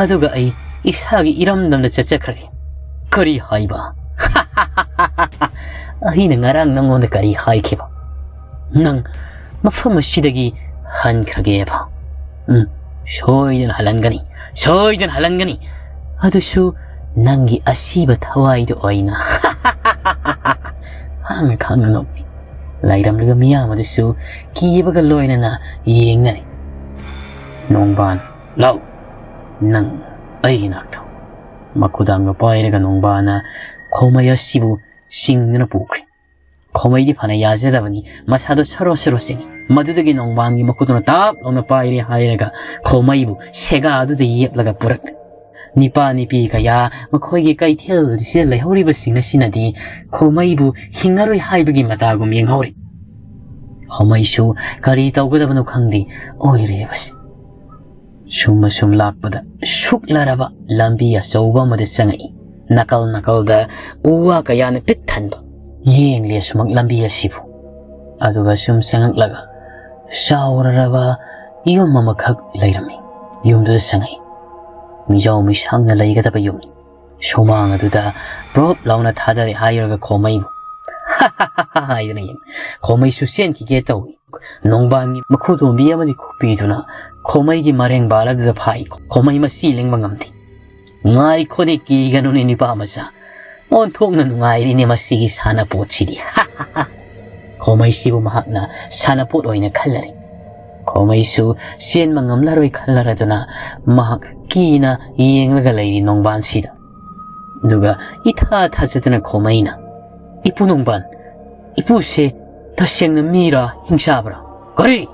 ꯑꯗꯨꯒ ꯑꯩ ꯏꯁꯥꯒꯤ ꯏꯔꯝꯗꯝꯗ ꯆꯠꯆꯈ꯭ꯔꯒꯦ꯫" "ꯀꯔꯤ ꯍꯥꯏꯕ?" "ꯑꯩꯅ ꯉꯔꯥꯡ ꯅꯪꯉꯣꯟꯗ ꯀꯔꯤ ꯍꯥꯏꯈꯤꯕ? ꯅꯪ ꯃꯐꯝ ꯑꯁꯤꯗꯒꯤ ꯍꯟꯈ꯭ꯔꯒꯦꯕ?" "ꯎꯝ, ꯁꯣꯏꯗꯅ ꯍꯜꯍꯟꯒꯅꯤ, ꯁꯣꯏꯗꯅ ꯍꯜꯍꯟꯒꯅꯤ꯫ ꯑꯗꯨꯁꯨ ꯅꯪꯒꯤ ꯑꯁꯤꯕ ꯊꯋꯥꯏꯗꯨ ꯑꯣꯏꯅ꯫" ꯍꯥꯡꯅ ꯈꯥꯡꯅ ꯅꯣꯛꯏ꯫ ꯂꯩꯔꯝꯂꯤꯕ ꯃꯤꯌꯥꯝ ꯑꯗꯨꯁꯨ ꯀꯤꯕꯒ ꯂꯣꯏꯅꯅ ꯌꯦꯡꯅꯔꯤ꯫ "ꯅꯣꯡꯕꯥꯟ, ꯂꯥꯎ, ꯅꯪ ꯑꯩꯒꯤ ꯅꯥꯛꯇ꯫" ꯃꯈꯨꯗꯥꯡꯗꯣ ꯄꯥꯏꯔꯒ ꯅꯣꯡꯕꯥꯟꯅ ꯈꯣꯃꯩ ꯑꯁꯤꯕꯨ ꯆꯤꯡꯗꯨꯅ ꯄꯨꯈ꯭ꯔꯦ꯫ ꯈꯣꯃꯩꯗꯤ ꯐꯅ ꯌꯥꯖꯗꯕꯅꯤ, ꯃꯁꯥꯗꯣ ꯁꯣꯔꯣ ꯁꯣꯔꯣ ꯆꯤꯡꯏ꯫ ꯃꯗꯨꯗꯒꯤ ꯅꯣꯡꯕꯥꯟꯒꯤ ꯃꯈꯨꯠꯇꯨꯅ ꯇꯥꯞ ꯂꯥꯎꯅ ꯄꯥꯏꯔꯦ ꯍꯥꯏꯔꯒ ꯈꯣꯃꯩꯕꯨ ꯁꯦꯒꯥ ꯑꯗꯨꯗ ꯌꯦꯞꯂꯒ ꯄꯨꯔꯛꯂꯦ꯫ ꯅꯤꯄꯥ ꯅꯤꯄꯤ ꯀꯌꯥ ꯃꯈꯣꯏꯒꯤ ꯀꯩꯊꯦꯜꯁꯤꯗ ꯂꯩꯍꯧꯔꯤꯕꯁꯤꯡ ꯑꯁꯤꯅꯗꯤ ꯈꯣꯃꯩꯕꯨ ꯍꯤꯡꯉꯔꯣꯏ ꯍꯥꯏꯕꯒꯤ ꯃꯇꯥꯒꯨꯝ ꯌꯦꯡꯍꯧꯔꯤ꯫ ꯈꯣꯃꯩꯁꯨ ꯀꯔꯤ ꯇꯧꯒꯗꯕꯅꯣ ꯈꯪꯗꯦ ꯑꯣꯏꯔꯤꯕꯁꯤ꯫ ꯁꯨꯝ ꯑꯁꯨꯝ ꯂꯥꯛꯄꯗ ꯁꯨꯛꯂꯔꯕ ꯂꯝꯕꯤ ꯑꯆꯧꯕ ꯑꯃꯗ ꯆꯪꯉꯛꯏ꯫ ꯅꯥꯀꯜ ꯅꯥꯀꯜꯗ ꯎ ꯋꯥ ꯀꯌꯥꯅ ꯄꯤꯛ ꯊꯟꯕ꯫ ꯌꯦꯡꯂꯦ ꯑꯁꯨꯃꯛ ꯂꯝꯕꯤ ꯑꯁꯤꯕꯨ, ꯑꯗꯨꯒ ꯁꯨꯝ ꯆꯪꯉꯛꯂꯒ ꯆꯥꯎꯔꯔꯕ ꯌꯨꯝ ꯑꯃꯈꯛ ꯂꯩꯔꯝꯃꯤ꯫ ꯌꯨꯝꯗꯨꯗ ꯆꯪꯉꯛꯏ꯫ ꯃꯤꯖꯥꯎ ꯃꯤꯁꯥꯡꯅ ꯂꯩꯒꯗꯕ ꯌꯨꯝꯅꯤ꯫ ꯁꯨꯃꯥꯡ ꯑꯗꯨꯗ ꯄ꯭ꯔꯣꯞ ꯂꯥꯎꯅ ꯊꯥꯗꯔꯦ ꯍꯥꯏꯔꯒ ꯈꯣꯃꯩꯕꯨ ꯍꯥꯏꯗꯅ ꯌꯦꯡ ꯈꯣꯃꯩꯁꯨ ꯆꯦꯟꯈꯤꯒꯦ ꯇꯧꯏ꯫ ꯅꯣꯡꯕꯥꯟꯒꯤ ꯃꯈꯨ ꯇꯣꯝꯕꯤ ꯑꯃꯗꯤ ꯈꯨꯞꯄꯤꯗꯨꯅ ꯈꯣꯃꯩꯒꯤ ꯃꯔꯦꯡꯕꯥꯜ ꯑꯗꯨꯗ ꯐꯥꯏ꯫ ꯈꯣꯃꯩ ꯃꯁꯤ ꯂꯦꯡꯕ ꯉꯝꯗꯦ꯫ "ꯉꯥꯏꯈꯣꯅꯦ, ꯀꯤꯒꯅꯨꯅꯦ ꯅꯨꯄꯥ ꯃꯆꯥ, ꯑꯣꯟꯊꯣꯛꯅ ꯅꯨꯡꯉꯥꯏꯔꯤꯅꯦ ꯃꯁꯤꯒꯤ ꯁꯥꯟꯅꯄꯣꯠꯁꯤꯗꯤ"꯫ ꯈꯣꯃꯩꯁꯤꯕꯨ ꯃꯍꯥꯛꯅ ꯁꯥꯟꯅꯄꯣꯠ ꯑꯣꯏꯅ ꯈꯜꯂꯔꯦ꯫ ꯈꯣꯃꯩꯁꯨ ꯆꯦꯟꯕ ꯉꯝꯂꯔꯣꯏ ꯈꯜꯂꯔꯗꯨꯅ ꯃꯍꯥꯛ ꯀꯤꯅ ꯌꯦꯡꯂꯒ ꯂꯩꯔꯤ ꯅꯣꯡꯕꯥꯟꯁꯤꯗ꯫ ꯑꯗꯨꯒ ꯏꯊꯥ ꯊꯥꯖꯗꯅ ꯈꯣꯃꯩꯅ, "ꯏꯄꯨ ꯅꯣꯡꯕꯥꯟ, ꯏꯄꯨꯁꯦ ꯇꯁꯦꯡꯅ ꯃꯤꯔꯥ ꯍꯤꯡꯆꯥꯕ꯭ꯔꯥ?" "ꯀꯔꯤ?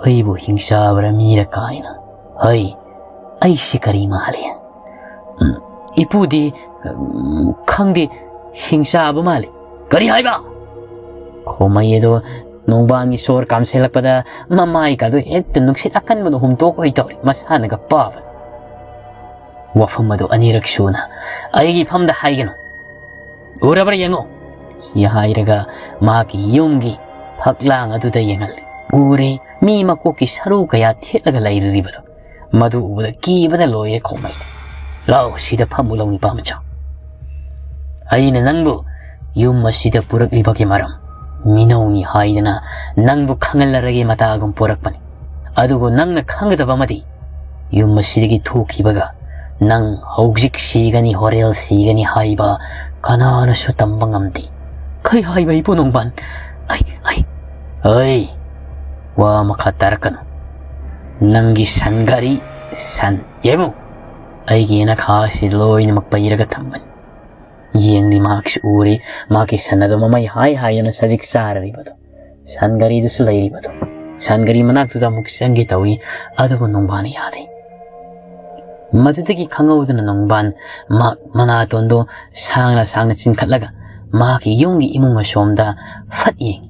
ꯑꯩꯕꯨ ꯍꯤꯡꯆꯥꯕ꯭ꯔꯥ ꯃꯤꯔꯥ ꯀꯥꯏꯅ? ꯍꯩ, ꯑꯩꯁꯤ ꯀꯔꯤ ꯃꯥꯜꯂꯤ? ꯎꯝ, ꯏꯄꯨꯗꯤ, ꯎꯝ, ꯈꯪꯗꯦ, ꯍꯤꯡꯆꯥꯕ ꯃꯥꯜꯂꯤ"꯫ "ꯀꯔꯤ ꯍꯥꯏꯕ?" ꯈꯣꯃꯩ ꯑꯗꯣ ꯅꯣꯡꯕꯥꯟꯒꯤ ꯁꯣꯔ ꯀꯥꯝꯁꯤꯜꯂꯛꯄꯗ ꯃꯃꯥꯏꯒꯗꯣ ꯍꯦꯛꯇ ꯅꯨꯡꯁꯤꯠ ꯑꯀꯟꯕꯅ ꯍꯨꯝꯇꯣꯛ ꯑꯣꯏ ꯇꯧꯔꯤ, ꯃꯁꯥꯅꯒ ꯄꯥꯕ꯫ ꯋꯥꯐꯝ ꯑꯗꯨ ꯑꯅꯤꯔꯛ ꯁꯨꯅ "ꯑꯩꯒꯤ ꯏꯐꯝꯗ ꯍꯥꯏꯒꯅꯨ꯫ ꯎꯔꯕ꯭ꯔꯥ ꯌꯦꯡꯉꯨ"꯫ ꯁꯤ ꯍꯥꯏꯔꯒ ꯃꯍꯥꯛꯀꯤ ꯌꯨꯝꯒꯤ ꯐꯛꯂꯥꯡ ꯑꯗꯨꯗ ꯌꯦꯡꯍꯜꯂꯤ꯫ ꯎꯔꯦ, ꯃꯤ ꯃꯀꯣꯛꯀꯤ ꯁꯔꯨ ꯀꯌꯥ ꯊꯦꯠꯂꯒ ꯂꯩꯔꯤꯕꯗꯣ꯫ ꯃꯗꯨ ꯎꯕꯗ ꯀꯤꯕꯗ ꯂꯣꯏꯔꯦ ꯈꯣꯃꯩ꯫ "ꯂꯥꯎ, ꯁꯤꯗ ꯐꯝꯃꯨ ꯂꯧ, ꯅꯨꯄꯥ ꯃꯆꯥ꯫ ꯑꯩꯅ ꯅꯪꯕꯨ ꯌꯨꯝ ꯑꯁꯤꯗ ꯄꯨꯔꯛꯂꯤꯕꯒꯤ ꯃꯔꯝ ꯃꯤꯅꯧꯅꯤ ꯍꯥꯏꯗꯅ ꯅꯪꯕꯨ ꯈꯪꯍꯜꯂꯔꯒꯦ ꯃꯇꯥꯒꯨꯝ ꯄꯨꯔꯛꯄꯅꯤ꯫ ꯑꯗꯨꯕꯨ ꯅꯪꯅ ꯈꯪꯒꯗꯕ ꯑꯃꯗꯤ, ꯌꯨꯝ ꯑꯁꯤꯗꯒꯤ ꯊꯣꯛꯈꯤꯕꯒ ꯅꯪ ꯍꯧꯖꯤꯛ ꯁꯤꯒꯅꯤ, ꯍꯣꯔꯦꯜ ꯁꯤꯒꯅꯤ ꯍꯥꯏꯕ ꯀꯅꯥꯅꯁꯨ ꯇꯝꯕ ꯉꯝꯗꯦ"꯫ "ꯀꯔꯤ ꯍꯥꯏꯕ ꯏꯄꯨ ꯅꯣꯡꯕꯥꯟ? ꯑꯩ, ꯑꯩ"꯫ "ꯑꯩ, ꯋꯥ ꯃꯈꯥ ꯇꯥꯔꯛꯀꯅꯨ꯫ ꯅꯪꯒꯤ ꯁꯟ ꯒꯥꯔꯤ, ꯁꯟ, ꯌꯦꯡꯉꯨ, ꯑꯩꯒꯤ ꯌꯦꯅꯈꯥꯁꯤ ꯂꯣꯏꯅꯃꯛ ꯄꯩꯔꯒ ꯊꯝꯕꯅꯤ"꯫ ꯌꯦꯡꯂꯤ ꯃꯍꯥꯛꯁꯨ ꯎꯔꯦ, ꯃꯍꯥꯛꯀꯤ ꯁꯟ ꯑꯗꯨ ꯃꯃꯩ ꯍꯥꯏ ꯍꯥꯏꯗꯨꯅ ꯁꯖꯤꯛ ꯆꯥꯔꯔꯤꯕꯗꯣ꯫ ꯁꯟ ꯒꯥꯔꯤꯗꯨꯁꯨ ꯂꯩꯔꯤꯕꯗꯣ꯫ ꯁꯟ ꯒꯥꯔꯤ ꯃꯅꯥꯛꯇꯨꯗ ꯑꯃꯨꯛ ꯆꯪꯒꯦ ꯇꯧꯏ, ꯑꯗꯨꯕꯨ ꯅꯣꯡꯕꯥꯟꯅ ꯌꯥꯗꯦ꯫ ꯃꯗꯨꯗꯒꯤ ꯈꯪꯍꯧꯗꯅ ꯅꯣꯡꯕꯥꯟ ꯃꯍꯥꯛ ꯃꯅꯥꯇꯣꯟꯗꯣ ꯁꯥꯡꯅ ꯁꯥꯡꯅ ꯆꯤꯡꯈꯠꯂꯒ ꯃꯍꯥꯛꯀꯤ ꯌꯨꯝꯒꯤ ꯏꯃꯨꯡ ꯑꯁꯣꯝꯗ ꯐꯠ ꯌꯦꯡꯉꯤ꯫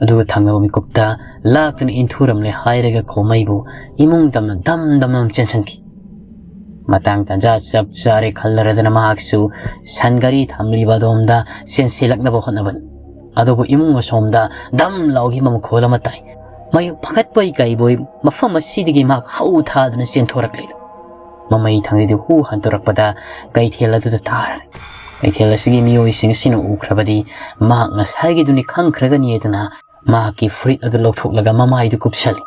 ꯑꯗꯨꯒ ꯊꯪꯅꯕ ꯃꯤꯀꯨꯞꯇ ꯂꯥꯛꯇꯨꯅ ꯏꯟꯊꯨꯔꯝꯂꯦ ꯍꯥꯏꯔꯒ ꯈꯣꯃꯩꯕꯨ ꯏꯃꯨꯡ ꯇꯝꯅ ꯗꯝ ꯗꯝꯅ ꯑꯃꯨꯛ ꯆꯦꯟꯁꯤꯟꯈꯤ꯫ ꯃꯇꯥꯡ ꯇꯥꯟꯖꯥ ꯆꯞ ꯆꯥꯔꯦ ꯈꯜꯂꯔꯗꯅ ꯃꯍꯥꯛꯁꯨ ꯁꯟ ꯒꯥꯔꯤ ꯊꯝꯂꯤꯕ ꯑꯗꯣꯝꯗ ꯆꯦꯟꯁꯤꯜꯂꯛꯅꯕ ꯍꯣꯠꯅꯕꯅꯤ꯫ ꯑꯗꯨꯕꯨ ꯏꯃꯨꯡ ꯑꯁꯣꯝꯗ ꯗꯝ ꯂꯥꯎꯈꯤꯕ ꯃꯈꯣꯜ ꯑꯃ ꯇꯥꯏ꯫ ꯃꯌꯨꯝ ꯐꯒꯠꯄꯣꯏ ꯀꯩꯕꯣꯏ ꯃꯐꯝ ꯑꯁꯤꯗꯒꯤ ꯃꯍꯥꯛ ꯍꯧ ꯊꯥꯗꯨꯅ ꯆꯦꯟꯊꯣꯔꯛꯂꯤ꯫ ꯃꯃꯩ ꯊꯪꯗꯗꯤ ꯍꯨ ꯍꯟꯗꯣꯔꯛꯄꯗ ꯀꯩꯊꯦꯜ ꯑꯗꯨꯗ ꯇꯥꯔꯦ꯫ ꯀꯩꯊꯦꯜ ꯑꯁꯤꯒꯤ ꯃꯤꯑꯣꯏꯁꯤꯡ ꯑꯁꯤꯅ ꯎꯈ꯭ꯔꯕꯗꯤ ꯃꯍꯥꯛ ꯉꯁꯥꯏꯒꯤꯗꯨꯅꯤ ꯈꯪꯈ꯭ꯔꯒꯅꯤ ꯍꯥꯏꯗꯨꯅ ꯃꯍꯥꯛꯀꯤ ꯐꯨꯔꯤꯠ ꯑꯗꯨ ꯂꯧꯊꯣꯛꯂꯒ ꯃꯃꯥꯏꯗꯨ ꯀꯨꯞꯁꯜꯂꯤ꯫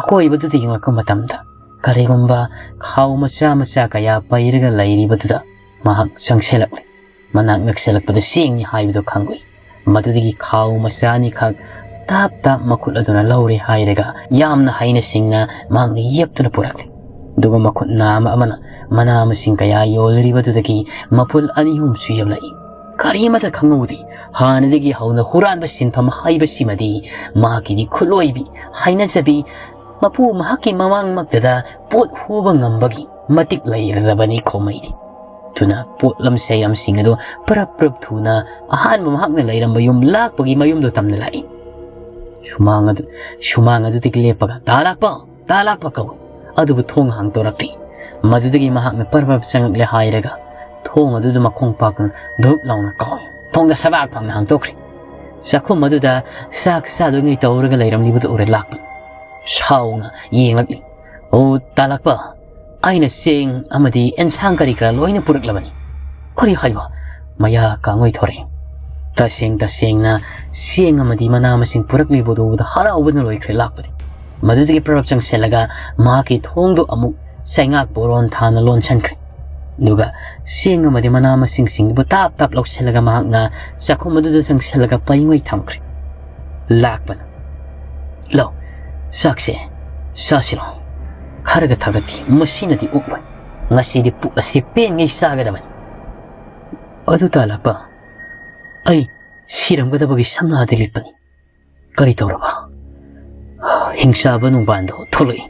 ꯑꯀꯣꯏꯕꯗꯨꯗ ꯌꯦꯡꯂꯛꯄ ꯃꯇꯝꯗ ꯀꯔꯤꯒꯨꯝꯕ ꯈꯥꯎ ꯃꯆꯥ ꯃꯆꯥ ꯀꯌꯥ ꯄꯩꯔꯒ ꯂꯩꯔꯤꯕꯗꯨꯗ ꯃꯍꯥꯛ ꯆꯪꯁꯤꯜꯂꯛꯂꯤ꯫ ꯃꯅꯥꯛ ꯅꯛꯁꯤꯜꯂꯛꯄꯗ ꯆꯦꯡꯅꯤ ꯍꯥꯏꯕꯗꯨ ꯈꯪꯂꯛꯏ꯫ ꯃꯗꯨꯗꯒꯤ ꯈꯥꯎ ꯃꯆꯥ ꯑꯅꯤꯈꯛ ꯇꯥꯞ ꯇꯥꯞ ꯃꯈꯨꯠ ꯑꯗꯨꯅ ꯂꯧꯔꯦ ꯍꯥꯏꯔꯒ ꯌꯥꯝꯅ ꯍꯩꯅ ꯁꯤꯡꯅ ꯃꯍꯥꯛꯅ ꯌꯦꯞꯇꯨꯅ ꯄꯨꯔꯛꯂꯤ꯫ ꯑꯗꯨꯒ ꯃꯈꯨꯠ ꯅꯥꯝꯃ ꯑꯃꯅ ꯃꯅꯥ ꯃꯁꯤꯡ ꯀꯌꯥ ꯌꯣꯜꯂꯤꯕꯗꯨꯗꯒꯤ ꯃꯄꯨꯜ ꯑꯅꯤ ꯑꯍꯨꯝꯁꯨ ꯌꯦꯞꯂꯛꯏ꯫ ꯀꯔꯤꯃꯠꯇ ꯈꯪꯍꯧꯗꯦ꯫ ꯍꯥꯟꯅꯗꯒꯤ ꯍꯧꯅ ꯍꯨꯔꯥꯟꯕ ꯁꯤꯟꯐꯝ ꯍꯥꯏꯕꯁꯤꯃꯗꯤ ꯃꯍꯥꯛꯀꯤꯗꯤ ꯈꯨꯠꯂꯣꯏꯕꯤ, ꯍꯩꯅꯖꯕꯤ, ꯃꯄꯨ ꯃꯍꯥꯛꯀꯤ ꯃꯃꯥꯡꯃꯛꯇꯗ ꯄꯣꯠ ꯍꯨꯕ ꯉꯝꯕꯒꯤ ꯃꯇꯤꯛ ꯂꯩꯔꯕꯅꯤ ꯈꯣꯃꯩꯗꯤ꯫ ꯑꯗꯨꯅ ꯄꯣꯠꯂꯝ ꯆꯩꯔꯝꯁꯤꯡ ꯑꯗꯨ ꯄꯔꯞ ꯄꯔꯞ ꯊꯨꯅ ꯑꯍꯥꯟꯕ ꯃꯍꯥꯛꯅ ꯂꯩꯔꯝꯕ ꯌꯨꯝ ꯂꯥꯛꯄꯒꯤ ꯃꯌꯨꯝꯗꯨ ꯇꯝꯅ ꯂꯥꯛꯏ꯫ ꯁꯨꯃꯥꯡ ꯑꯗꯨ, ꯁꯨꯃꯥꯡ ꯑꯗꯨꯗꯒꯤ ꯂꯦꯞꯄꯒ, "ꯇꯥ ꯂꯥꯛꯄ! ꯇꯥ ꯂꯥꯛꯄ!" ꯀꯧꯏ꯫ ꯑꯗꯨꯕꯨ ꯊꯣꯡ ꯍꯥꯡꯗꯣꯔꯛꯇꯦ꯫ ꯃꯗꯨꯗꯒꯤ ꯃꯍꯥꯛꯅ ꯄꯔꯞ ꯄꯔꯞ ꯆꯪꯉꯛꯂꯦ ꯍꯥꯏꯔꯒ ꯊꯣꯡ ꯑꯗꯨꯗ ꯃꯈꯣꯡ ꯄꯥꯛꯇꯨꯅ ꯙꯨꯞ ꯂꯥꯎꯅ ꯀꯥꯎꯏ꯫ ꯊꯣꯡꯗ ꯁꯕꯥꯛ ꯐꯪꯅ ꯍꯥꯡꯗꯣꯛꯈ꯭ꯔꯦ꯫ ꯆꯥꯛꯈꯨꯝ ꯑꯗꯨꯗ ꯆꯥꯛ ꯆꯥꯗꯣꯏꯉꯩ ꯇꯧꯔꯒ ꯂꯩꯔꯝꯂꯤꯕꯗꯨ ꯎꯔꯦ ꯂꯥꯛꯄ꯫ ꯁꯥꯎꯅ ꯌꯦꯡꯂꯛꯂꯤ꯫ "ꯑꯣ, ꯇꯥ ꯂꯥꯛꯄ, ꯑꯩꯅ ꯆꯦꯡ ꯑꯃꯗꯤ ꯑꯦꯟꯁꯥꯡ ꯀꯔꯤ ꯀꯔꯥ ꯂꯣꯏꯅ ꯄꯨꯔꯛꯂꯕꯅꯤ꯫" "ꯀꯔꯤ ꯍꯥꯏꯕ?" ꯃꯌꯥ ꯀꯥꯡꯉꯣꯏ ꯊꯣꯔꯛꯏ꯫ ꯇꯁꯦꯡ ꯇꯁꯦꯡꯅ ꯆꯦꯡ ꯑꯃꯗꯤ ꯃꯅꯥ ꯃꯁꯤꯡ ꯄꯨꯔꯛꯂꯤꯕꯗꯨ ꯎꯕꯗ ꯍꯔꯥꯎꯕꯅ ꯂꯣꯏꯈ꯭ꯔꯦ ꯂꯥꯛꯄꯗꯤ꯫ ꯃꯗꯨꯗꯒꯤ ꯄ꯭ꯔꯞ ꯆꯪꯁꯤꯜꯂꯒ ꯃꯍꯥꯛꯀꯤ ꯊꯣꯡꯗꯨ ꯑꯃꯨꯛ ꯆꯩꯉꯥꯛ ꯕꯣꯔꯣꯟ ꯊꯥꯅ ꯂꯣꯟꯁꯤꯟꯈ꯭ꯔꯦ꯫ ꯑꯗꯨꯒ ꯆꯦꯡ ꯑꯃꯗꯤ ꯃꯅꯥ ꯃꯁꯤꯡꯁꯤꯡꯗꯨꯕꯨ ꯇꯥꯞ ꯇꯥꯞ ꯂꯧꯁꯤꯜꯂꯒ ꯃꯍꯥꯛꯅ ꯆꯥꯛꯈꯨꯝ ꯑꯗꯨꯗ ꯆꯪꯁꯤꯜꯂꯒ ꯄꯩꯉꯣꯏ ꯊꯝꯈ꯭ꯔꯦ꯫ ꯂꯥꯛꯄꯅ, "ꯂꯧ, ꯆꯥꯛꯁꯦ ꯆꯥꯁꯤꯜꯂꯣ꯫ ꯈꯔꯒ ꯊꯥꯒꯠꯈꯤ꯫ ꯃꯁꯤꯅꯗꯤ ꯑꯣꯛꯂꯣꯏ꯫ ꯉꯁꯤꯗꯤ ꯄꯨꯛ ꯑꯁꯤ ꯄꯦꯟꯉꯩ ꯆꯥꯒꯗꯕꯅꯤ꯫" "ꯑꯗꯨ ꯇꯥ ꯂꯥꯛꯄ, ꯑꯩ ꯁꯤꯔꯝꯒꯗꯕꯒꯤ ꯁꯝꯅꯥꯗ ꯂꯤꯠꯄꯅꯤ꯫ ꯀꯔꯤ ꯇꯧꯔꯕ?" "ꯍꯤꯡꯆꯥꯕ ꯅꯨꯡꯕꯥꯟꯗꯣ ꯊꯣꯛꯂꯛꯏ꯫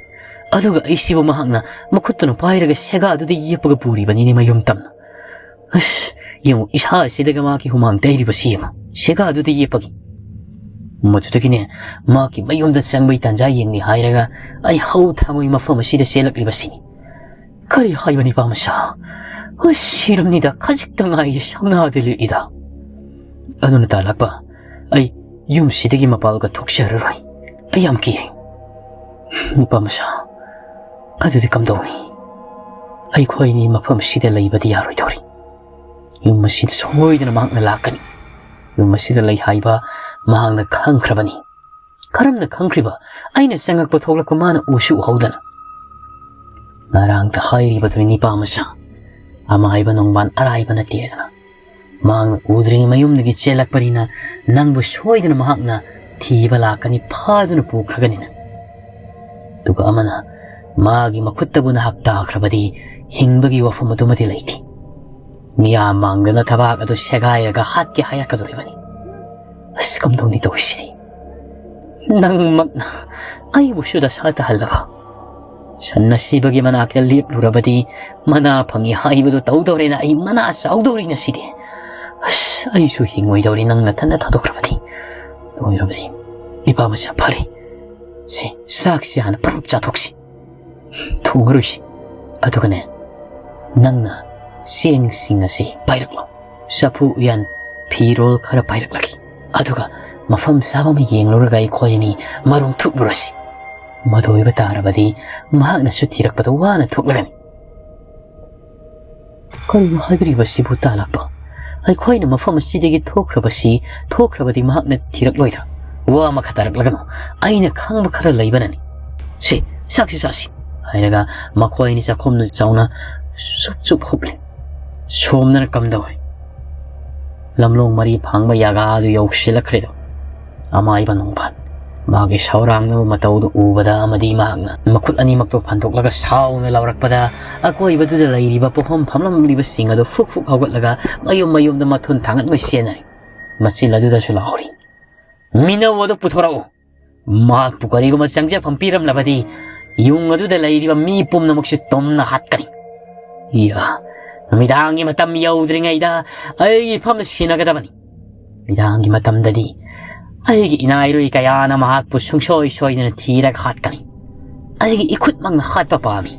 ꯑꯗꯨꯒ ꯑꯩꯁꯤꯕꯨ ꯃꯍꯥꯛꯅ ꯃꯈꯨꯠꯇꯨꯅ ꯄꯥꯏꯔꯒ ꯁꯦꯒꯥꯗꯨꯗ ꯌꯦꯞꯄꯒ ꯄꯨꯔꯤꯕꯅꯤꯅꯦ ꯃꯌꯨꯝ ꯇꯝꯅ꯫ ꯑꯁ, ꯌꯦꯡꯉꯨ, ꯏꯁꯥ ꯑꯁꯤꯗꯒ ꯃꯍꯥꯛꯀꯤ ꯍꯨꯃꯥꯡ ꯇꯩꯔꯤꯕꯁꯤ ꯌꯦꯡꯉꯨ, ꯁꯦꯒꯥꯗꯨꯗ ꯌꯦꯞꯄꯒꯤ꯫" ꯃꯗꯨꯗꯒꯤꯅꯦ ꯃꯍꯥꯛꯀꯤ ꯃꯌꯨꯝꯗ ꯆꯪꯕꯩ ꯇꯥꯟꯖꯥ ꯌꯦꯡꯂꯤ ꯍꯥꯏꯔꯒ ꯑꯩ ꯍꯧ ꯊꯥꯡꯉꯣꯏ ꯃꯐꯝ ꯑꯁꯤꯗ ꯆꯦꯜꯂꯛꯂꯤꯕꯁꯤꯅꯤ꯫ "ꯀꯔꯤ ꯍꯥꯏꯕꯅꯤ, ꯄꯥꯃꯆꯥ? ꯑꯁ, ꯁꯤꯔꯝꯅꯤꯗ, ꯈꯖꯤꯛꯇ ꯉꯥꯏꯔꯤ ꯁꯝꯅꯥꯗ ꯂꯤꯠꯂꯤꯗ꯫" "ꯑꯗꯨꯅ ꯇꯥ ꯂꯥꯛꯄ, ꯑꯩ ꯌꯨꯝꯁꯤꯗꯒꯤ ꯃꯄꯥꯜꯒ ꯊꯣꯛꯆꯔꯔꯣꯏ꯫ ꯑꯩ ꯌꯥꯝ ꯀꯤꯔꯦ꯫" "ꯅꯨꯄꯥ ꯃꯆꯥ, ꯑꯗꯨꯗꯤ ꯀꯝꯗꯧꯅꯤ?" ꯑꯩꯈꯣꯏꯅꯤ ꯃꯐꯝꯁꯤꯗ ꯂꯩꯕꯗꯤ ꯌꯥꯔꯣꯏꯗꯧꯔꯤ꯫ ꯌꯨꯝ ꯑꯁꯤꯗ ꯁꯣꯏꯗꯅ ꯃꯍꯥꯛꯅ ꯂꯥꯛꯀꯅꯤ꯫ ꯌꯨꯝ ꯑꯁꯤꯗ ꯂꯩ ꯍꯥꯏꯕ ꯃꯍꯥꯛꯅ ꯈꯪꯈ꯭ꯔꯕꯅꯤ꯫ ꯀꯔꯝꯅ ꯈꯪꯈ꯭ꯔꯤꯕ? ꯑꯩꯅ ꯆꯪꯉꯛꯄ ꯊꯣꯛꯂꯛꯄ ꯃꯥꯅ ꯎꯁꯨ ꯎꯍꯧꯗꯅ꯫ ꯉꯔꯥꯡꯇ ꯍꯥꯏꯔꯤꯕꯗꯨꯅꯤ ꯅꯤꯄꯥ ꯃꯆꯥ꯫ ꯑꯃꯥꯏꯕ ꯅꯣꯡꯕꯥꯟ ꯑꯔꯥꯏꯕ ꯅꯠꯇꯦꯗꯅ꯫ ꯃꯍꯥꯛꯅ ꯎꯗ꯭ꯔꯤꯉꯩ ꯃꯌꯨꯝꯗꯒꯤ ꯆꯦꯜꯂꯛꯄꯅꯤꯅ ꯅꯪꯕꯨ ꯁꯣꯏꯗꯅ ꯃꯍꯥꯛꯅ ꯊꯤꯕ ꯂꯥꯛꯀꯅꯤ, ꯐꯥꯗꯨꯅ ꯄꯨꯈ꯭ꯔꯒꯅꯤꯅ꯫ ꯑꯗꯨꯒ ꯑꯃꯅ ꯃꯥꯒꯤ ꯃꯈꯨꯠꯇꯕꯨ ꯅꯍꯥꯛ ꯇꯥꯈ꯭ꯔꯕꯗꯤ ꯍꯤꯡꯕꯒꯤ ꯋꯥꯐꯝ ꯑꯗꯨꯃꯗꯤ ꯂꯩꯇꯦ꯫ ꯃꯤꯌꯥꯝ ꯃꯥꯡꯗꯅ ꯊꯕꯥꯛ ꯑꯗꯨ ꯁꯦꯒꯥꯏꯔꯒ ꯍꯥꯠꯀꯦ ꯍꯥꯏꯔꯛꯀꯗꯧꯔꯤꯕꯅꯤ꯫ ꯑꯁ, ꯀꯝꯗꯧꯅꯤ ꯇꯧꯔꯤꯁꯤꯗꯤ? ꯅꯪꯃꯛꯅ ꯑꯩꯕꯨꯁꯨ ꯗꯁꯥ ꯇꯥꯍꯜꯂꯕ? ꯁꯟ ꯑꯁꯤꯕꯒꯤ ꯃꯅꯥꯛꯇ ꯂꯦꯞꯂꯨꯔꯕꯗꯤ ꯃꯅꯥ ꯐꯪꯉꯤ ꯍꯥꯏꯕꯗꯨ ꯇꯧꯗꯧꯔꯦꯅ ꯑꯩ ꯃꯅꯥ ꯆꯥꯎꯗꯧꯔꯤ ꯉꯁꯤꯗꯤ꯫ ꯑꯁ, ꯑꯩꯁꯨ ꯍꯤꯡꯉꯣꯏꯗꯧꯔꯤ ꯅꯪ ꯅꯊꯟꯗ ꯊꯥꯗꯣꯛꯈ꯭ꯔꯕꯗꯤ꯫ ꯂꯣꯏꯔꯕꯗꯤ ꯅꯤꯄꯥ ꯃꯆꯥ, ꯐꯔꯦ, ꯁꯤ ꯆꯥꯛꯁꯤ ꯍꯥꯟꯅ ꯄ꯭ꯔꯞ ꯆꯥꯊꯣꯛꯁꯤ꯫ ꯊꯣꯡꯉꯔꯣꯏꯁꯤ꯫ ꯑꯗꯨꯒꯅꯦ, ꯅꯪꯅ ꯆꯦꯡꯁꯤꯡ ꯑꯁꯤ ꯄꯥꯏꯔꯛꯂꯣ꯫ ꯆꯐꯨ ꯎꯌꯥꯟ, ꯐꯤꯔꯣꯜ ꯈꯔ ꯄꯥꯏꯔꯛꯂꯒꯦ꯫ ꯑꯗꯨꯒ ꯃꯐꯝ ꯆꯥꯕ ꯑꯃ ꯌꯦꯡꯂꯨꯔꯒ ꯑꯩꯈꯣꯏ ꯑꯅꯤ ꯃꯔꯨꯝ ꯊꯨꯞꯂꯨꯔꯁꯤ꯫ ꯃꯗꯨ ꯑꯣꯏꯕ ꯇꯥꯔꯕꯗꯤ ꯃꯍꯥꯛꯅꯁꯨ ꯊꯤꯔꯛꯄꯗ ꯋꯥꯅ ꯊꯣꯛꯂꯒꯅꯤ꯫ ꯀꯔꯤꯅꯣ ꯍꯥꯏꯕꯤꯔꯤꯕꯁꯤꯕꯨ ꯇꯥꯂꯛꯄ? ꯑꯩꯈꯣꯏꯅ ꯃꯐꯝ ꯑꯁꯤꯗꯒꯤ ꯊꯣꯛꯈ꯭ꯔꯕꯁꯤ, ꯊꯣꯛꯈ꯭ꯔꯕꯗꯤ ꯃꯍꯥꯛꯅ ꯊꯤꯔꯛꯂꯣꯏꯗ꯭ꯔꯥ? ꯋꯥ ꯑꯃꯈꯛ ꯇꯥꯔꯛꯂꯒꯅꯨ, ꯑꯩꯅ ꯈꯪꯕ ꯈꯔ ꯂꯩꯕꯅꯅꯤ꯫ ꯁꯤ, ꯆꯥꯛꯁꯤ ꯆꯥꯁꯤ꯫ ꯍꯥꯏꯔꯒ ꯃꯈꯣꯏ ꯑꯅꯤ ꯆꯥꯛꯈꯨꯝꯗꯨ ꯆꯥꯎꯅ ꯆꯨꯞ ꯆꯨꯞ ꯍꯨꯞꯂꯤ꯫ ꯁꯣꯝꯗꯅ ꯀꯝꯗꯧꯏ? ꯂꯝꯂꯣꯡ ꯃꯔꯤ ꯐꯥꯡꯕ ꯌꯥꯒꯥꯗꯨ ꯌꯧꯁꯤꯜꯂꯛꯈ꯭ꯔꯦꯗꯣ꯫ ꯑꯃꯥꯏꯕ ꯅꯣꯡꯐꯥꯟ ꯃꯥꯒꯤ ꯁꯥꯎꯔꯥꯡꯅꯕ ꯃꯇꯧꯗꯨ ꯎꯕꯗ ꯑꯃꯗꯤ ꯃꯍꯥꯛꯅ ꯃꯈꯨꯠ ꯑꯅꯤꯃꯛꯇꯨ ꯐꯟꯗꯣꯛꯂꯒ ꯁꯥꯎꯅ ꯂꯥꯎꯔꯛꯄꯗ, ꯑꯀꯣꯏꯕꯗꯨꯗ ꯂꯩꯔꯤꯕ ꯄꯣꯐꯝ ꯐꯝꯂꯝꯂꯤꯕꯁꯤꯡ ꯑꯗꯨ ꯐꯨꯛ ꯐꯨꯛ ꯍꯧꯒꯠꯂꯒ ꯃꯌꯨꯝ ꯃꯌꯨꯝꯗ ꯃꯊꯨꯟ ꯊꯥꯡꯒꯠꯉꯩ ꯆꯦꯟꯅꯔꯤ꯫ ꯃꯆꯤꯜ ꯑꯗꯨꯗꯁꯨ ꯂꯥꯎꯔꯤ, "ꯃꯤꯅꯧ ꯑꯗꯨ ꯄꯨꯊꯣꯔꯛꯎ! ꯃꯍꯥꯛꯄꯨ ꯀꯔꯤꯒꯨꯝꯕ ꯆꯪꯖꯐꯝ ꯄꯤꯔꯝꯂꯕꯗꯤ ꯌꯨꯝ ꯑꯗꯨꯗ ꯂꯩꯔꯤꯕ ꯃꯤ ꯄꯨꯝꯅꯃꯛꯁꯨ ꯇꯨꯝꯅ ꯍꯥꯠꯀꯅꯤ꯫ ꯏꯌꯥ, ꯅꯨꯃꯤꯗꯥꯡꯒꯤ ꯃꯇꯝ ꯌꯧꯗ꯭ꯔꯤꯉꯩꯗ ꯑꯩꯒꯤ ꯏꯐꯝꯗ ꯁꯤꯟꯅꯒꯗꯕꯅꯤ꯫ ꯅꯨꯃꯤꯗꯥꯡꯒꯤ ꯃꯇꯝꯗꯗꯤ ꯑꯩꯒꯤ ꯏꯅꯥꯏꯔꯨꯏ ꯀꯌꯥꯅ ꯃꯍꯥꯛꯄꯨ ꯁꯨꯡꯁꯣꯏ ꯁꯣꯏꯗꯅ ꯊꯤꯔꯒ ꯍꯥꯠꯀꯅꯤ꯫ ꯑꯩꯒꯤ ꯏꯈꯨꯠꯃꯛꯅ ꯍꯥꯠꯄ ꯄꯥꯝꯃꯤ꯫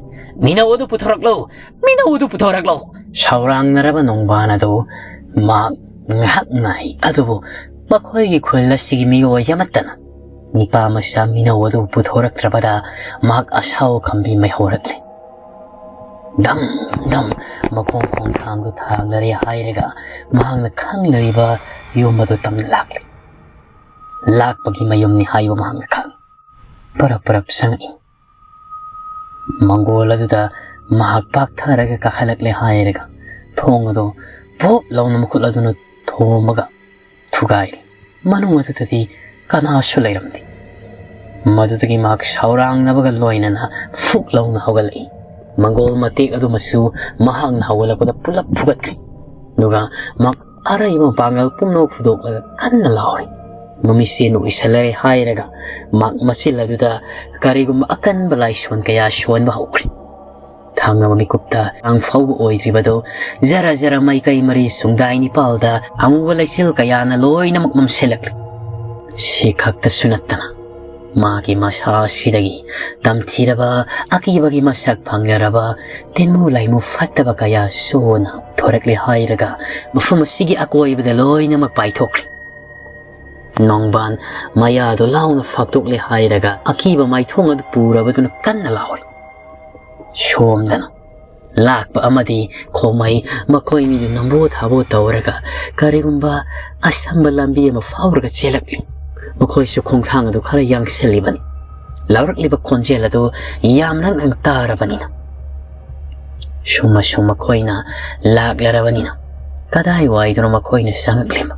ꯃꯤꯅꯧ ꯑꯗꯨ ꯄꯨꯊꯣꯔꯛꯂꯣ! ꯃꯤꯅꯧ ꯑꯗꯨ ꯄꯨꯊꯣꯔꯛꯂꯣ!" ꯁꯥꯎꯔꯥꯡꯅꯔꯕ ꯅꯣꯡꯕꯥꯟ ꯑꯗꯨ ꯃꯍꯥꯛ ꯉꯥꯏꯍꯥꯛ ꯉꯥꯏ, ꯑꯗꯨꯕꯨ ꯃꯈꯣꯏꯒꯤ ꯈꯨꯜ ꯑꯁꯤꯒꯤ ꯃꯤꯑꯣꯏ ꯑꯃꯠꯇꯅ ꯅꯤꯄꯥ ꯃꯆꯥ ꯃꯤꯅꯧ ꯑꯗꯨ ꯄꯨꯊꯣꯔꯛꯇ꯭ꯔꯕꯗ ꯃꯍꯥꯛ ꯑꯁꯥꯎ ꯈꯝꯕꯤ ꯃꯩ ꯍꯧꯔꯛꯂꯦ꯫ ꯙꯝ ꯙꯝ ꯃꯈꯣꯡ ꯈꯣꯡꯊꯥꯡꯗꯨ ꯊꯥꯡꯂꯔꯦ ꯍꯥꯏꯔꯒ ꯃꯍꯥꯛꯅ ꯈꯪꯂꯔꯤꯕ ꯌꯨꯝ ꯑꯗꯨ ꯇꯝꯅ ꯂꯥꯛꯂꯤ꯫ ꯂꯥꯛꯄꯒꯤ ꯃꯌꯨꯝꯅꯤ ꯍꯥꯏꯕ ꯃꯍꯥꯛꯅ ꯈꯪꯏ꯫ ꯄꯔꯞ ꯄꯔꯞ ꯆꯪꯉꯛꯏ꯫ ꯃꯪꯒꯣꯜ ꯑꯗꯨꯗ ꯃꯍꯥꯛ ꯄꯥꯛꯊꯔꯒ ꯀꯥꯈꯠꯂꯛꯂꯦ ꯍꯥꯏꯔꯒ ꯊꯣꯡ ꯑꯗꯨ ꯄꯣꯞ ꯂꯥꯎꯅ ꯃꯈꯨꯠ ꯑꯗꯨꯅ ꯊꯣꯝꯃꯒ ꯊꯨꯒꯥꯏꯔꯤ꯫ ꯃꯅꯨꯡ ꯑꯗꯨꯗꯗꯤ ꯀꯅꯥꯁꯨ ꯂꯩꯔꯝꯗꯦ꯫ ꯃꯗꯨꯗꯒꯤ ꯃꯍꯥꯛ ꯁꯥꯎꯔꯥꯡꯅꯕꯒ ꯂꯣꯏꯅꯅ ꯐꯨꯛ ꯂꯥꯎꯅ ꯍꯧꯒꯠꯂꯛꯏ꯫ ꯃꯪꯒꯣꯜ ꯃꯇꯦꯛ ꯑꯗꯨꯃꯁꯨ ꯃꯍꯥꯛꯅ ꯍꯧꯒꯠꯂꯛꯄꯗ ꯄꯨꯂꯞ ꯐꯨꯒꯠꯈ꯭ꯔꯤ꯫ ꯑꯗꯨꯒ ꯃꯍꯥꯛ ꯑꯔꯩꯕ ꯃꯄꯥꯡꯒꯜ ꯄꯨꯝꯅꯃꯛ ꯐꯨꯗꯣꯛꯂꯒ ꯀꯟꯅ ꯂꯥꯎꯔꯤ꯫ ꯃꯃꯤꯠꯁꯦ ꯎꯏꯁꯜꯂꯔꯦ ꯍꯥꯏꯔꯒ ꯃꯍꯥꯛ ꯃꯆꯤꯜ ꯑꯗꯨꯗ ꯀꯔꯤꯒꯨꯝꯕ ꯑꯀꯟꯕ ꯂꯥꯏꯁꯣꯟ ꯀꯌꯥ ꯁꯣꯟꯕ ꯍꯧꯈ꯭ꯔꯤ꯫ ꯊꯪꯅꯕ ꯃꯤꯀꯨꯞꯇ ꯇꯥꯡ ꯐꯥꯎꯕ ꯑꯣꯏꯗ꯭ꯔꯤꯕꯗꯨ ꯖꯔ ꯖꯔ ꯃꯥꯏꯀꯩ ꯃꯔꯤ ꯁꯨꯡꯗꯥꯏ ꯅꯤꯄꯥꯜꯗ ꯑꯃꯨꯕ ꯂꯩꯆꯤꯜ ꯀꯌꯥꯅ ꯂꯣꯏꯅꯃꯛ ꯃꯝꯁꯤꯜꯂꯛꯂꯤ꯫ ꯁꯤ ꯈꯛꯇꯁꯨ ꯅꯠꯇꯅ ꯃꯥꯒꯤ ꯃꯁꯥ ꯑꯁꯤꯗꯒꯤ ꯇꯝꯊꯤꯔꯕ ꯑꯀꯤꯕꯒꯤ ꯃꯁꯛ ꯐꯪꯂꯔꯕ ꯇꯤꯟꯃꯨ ꯂꯥꯏꯃꯨ ꯐꯠꯇꯕ ꯀꯌꯥ ꯁꯣꯟꯅ ꯊꯣꯔꯛꯂꯦ ꯍꯥꯏꯔꯒ ꯃꯐꯝ ꯑꯁꯤꯒꯤ ꯑꯀꯣꯏꯕꯗ ꯂꯣꯏꯅꯃꯛ ꯄꯥꯏꯊꯣꯛꯈ꯭ꯔꯤ꯫ ꯅꯣꯡꯕꯥꯟ ꯃꯌꯥꯗꯨ ꯂꯥꯎꯅ ꯐꯥꯛꯇꯣꯛꯂꯦ ꯍꯥꯏꯔꯒ ꯑꯀꯤꯕ ꯃꯥꯏꯊꯣꯡ ꯑꯗꯨ ꯄꯨꯔꯕꯗꯨꯅ ꯀꯟꯅ ꯂꯥꯎꯔꯤ꯫ ꯁꯣꯝꯗꯅ ꯂꯥꯛꯄ ꯑꯃꯗꯤ ꯈꯣꯃꯩ ꯃꯈꯣꯏꯅꯤꯗꯨ ꯅꯝꯕꯣ ꯊꯥꯕꯣ ꯇꯧꯔꯒ ꯀꯔꯤꯒꯨꯝꯕ ꯑꯁꯝꯕ ꯂꯝꯕꯤ ꯑꯃ ꯐꯥꯎꯔꯒ ꯆꯦꯜꯂꯛꯂꯤ꯫ ꯃꯈꯣꯏꯁꯨ ꯈꯣꯡꯊꯥꯡ ꯑꯗꯨ ꯈꯔ ꯌꯥꯡꯁꯤꯜꯂꯤꯕꯅꯤ꯫ ꯂꯥꯎꯔꯛꯂꯤꯕ ꯈꯣꯟꯖꯦꯜ ꯑꯗꯨ ꯌꯥꯝ ꯅꯛꯅ ꯇꯥꯔꯕꯅꯤꯅ꯫ ꯁꯨꯝ ꯑꯁꯨꯝ ꯃꯈꯣꯏꯅ ꯂꯥꯛꯂꯔꯕꯅꯤꯅ ꯀꯗꯥꯏꯋꯥꯏꯗꯅꯣ ꯃꯈꯣꯏꯅ ꯆꯪꯉꯛꯂꯤꯕ?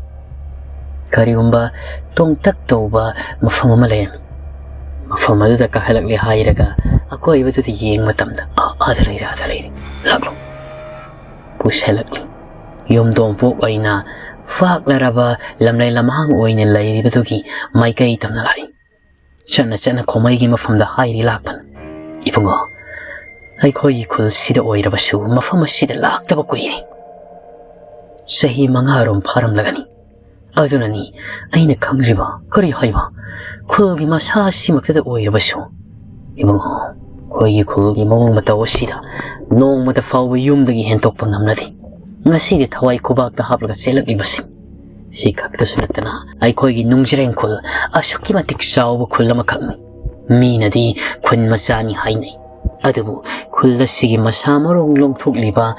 ꯀꯔꯤꯒꯨꯝꯕ ꯇꯣꯡꯇꯛ ꯇꯧꯕ ꯃꯐꯝ ꯑꯃ ꯂꯩꯔꯝꯃꯤ꯫ ꯃꯐꯝ ꯑꯗꯨꯗ ꯀꯥꯈꯠꯂꯛꯂꯦ ꯍꯥꯏꯔꯒ ꯑꯀꯣꯏꯕꯗꯨꯗ ꯌꯦꯡꯕ ꯃꯇꯝꯗ ꯑꯥ, ꯑꯥꯗ ꯂꯩꯔꯦ, ꯑꯥꯗ ꯂꯩꯔꯦ꯫ ꯂꯥꯛꯂꯣ꯫ ꯄꯨꯁꯜꯂꯛꯂꯤ꯫ ꯌꯨꯝꯗꯣꯡꯄꯣꯛ ꯑꯣꯏꯅ ꯐꯥꯛꯂꯔꯕ ꯂꯝꯂꯩ ꯂꯝꯍꯥꯡ ꯑꯣꯏꯅ ꯂꯩꯔꯤꯕꯗꯨꯒꯤ ꯃꯥꯏꯀꯩ ꯇꯝꯅ ꯂꯥꯛꯏ꯫ ꯆꯠꯅ ꯆꯠꯅ ꯈꯣꯃꯩꯒꯤ ꯃꯐꯝꯗ ꯍꯥꯏꯔꯤ ꯂꯥꯛꯄꯅ, "ꯏꯕꯨꯡꯉꯣ, ꯑꯩꯈꯣꯏꯒꯤ ꯈꯨꯜꯁꯤꯗ ꯑꯣꯏꯔꯕꯁꯨ ꯃꯐꯝ ꯑꯁꯤꯗ ꯂꯥꯛꯇꯕ ꯀꯨꯏꯔꯦ꯫ ꯆꯍꯤ ꯃꯉꯥꯔꯣꯝ ꯐꯥꯔꯝꯂꯒꯅꯤ꯫ ꯑꯗꯨꯅꯅꯤ ꯑꯩꯅ ꯈꯪꯗ꯭ꯔꯤꯕ꯫ ꯀꯔꯤ ꯍꯥꯏꯕ? ꯈꯨꯜꯒꯤ ꯃꯁꯥ ꯑꯁꯤꯃꯛꯇꯗ ꯑꯣꯏꯔꯕꯁꯨ? ꯏꯕꯨꯡꯉꯣ, ꯑꯩꯈꯣꯏꯒꯤ ꯈꯨꯜꯒꯤ ꯃꯑꯣꯡ ꯃꯇꯧ ꯑꯁꯤꯗ ꯅꯣꯡꯃꯇ ꯐꯥꯎꯕ ꯌꯨꯝꯗꯒꯤ ꯍꯦꯟꯇꯣꯛꯄ ꯉꯝꯅꯗꯦ꯫ ꯉꯁꯤꯗꯤ ꯊꯋꯥꯏ ꯈꯨꯕꯥꯛꯇ ꯍꯥꯞꯂꯒ ꯆꯦꯜꯂꯛꯂꯤꯕꯁꯤꯡ꯫ ꯁꯤ ꯈꯛꯇꯁꯨ ꯅꯠꯇꯅ ꯑꯩꯈꯣꯏꯒꯤ ꯅꯨꯡꯖꯔꯦꯡ ꯈꯨꯜ ꯑꯁꯨꯛꯀꯤ ꯃꯇꯤꯛ ꯆꯥꯎꯕ ꯈꯨꯜ ꯑꯃꯈꯛꯅꯤ꯫ ꯃꯤꯅꯗꯤ ꯈꯨꯟ ꯃꯆꯥꯅꯤ ꯍꯥꯏꯅꯩ꯫ ꯑꯗꯨꯕꯨ ꯈꯨꯜ ꯑꯁꯤꯒꯤ ꯃꯁꯥ ꯃꯔꯣꯡ ꯂꯣꯡꯊꯣꯛꯂꯤꯕ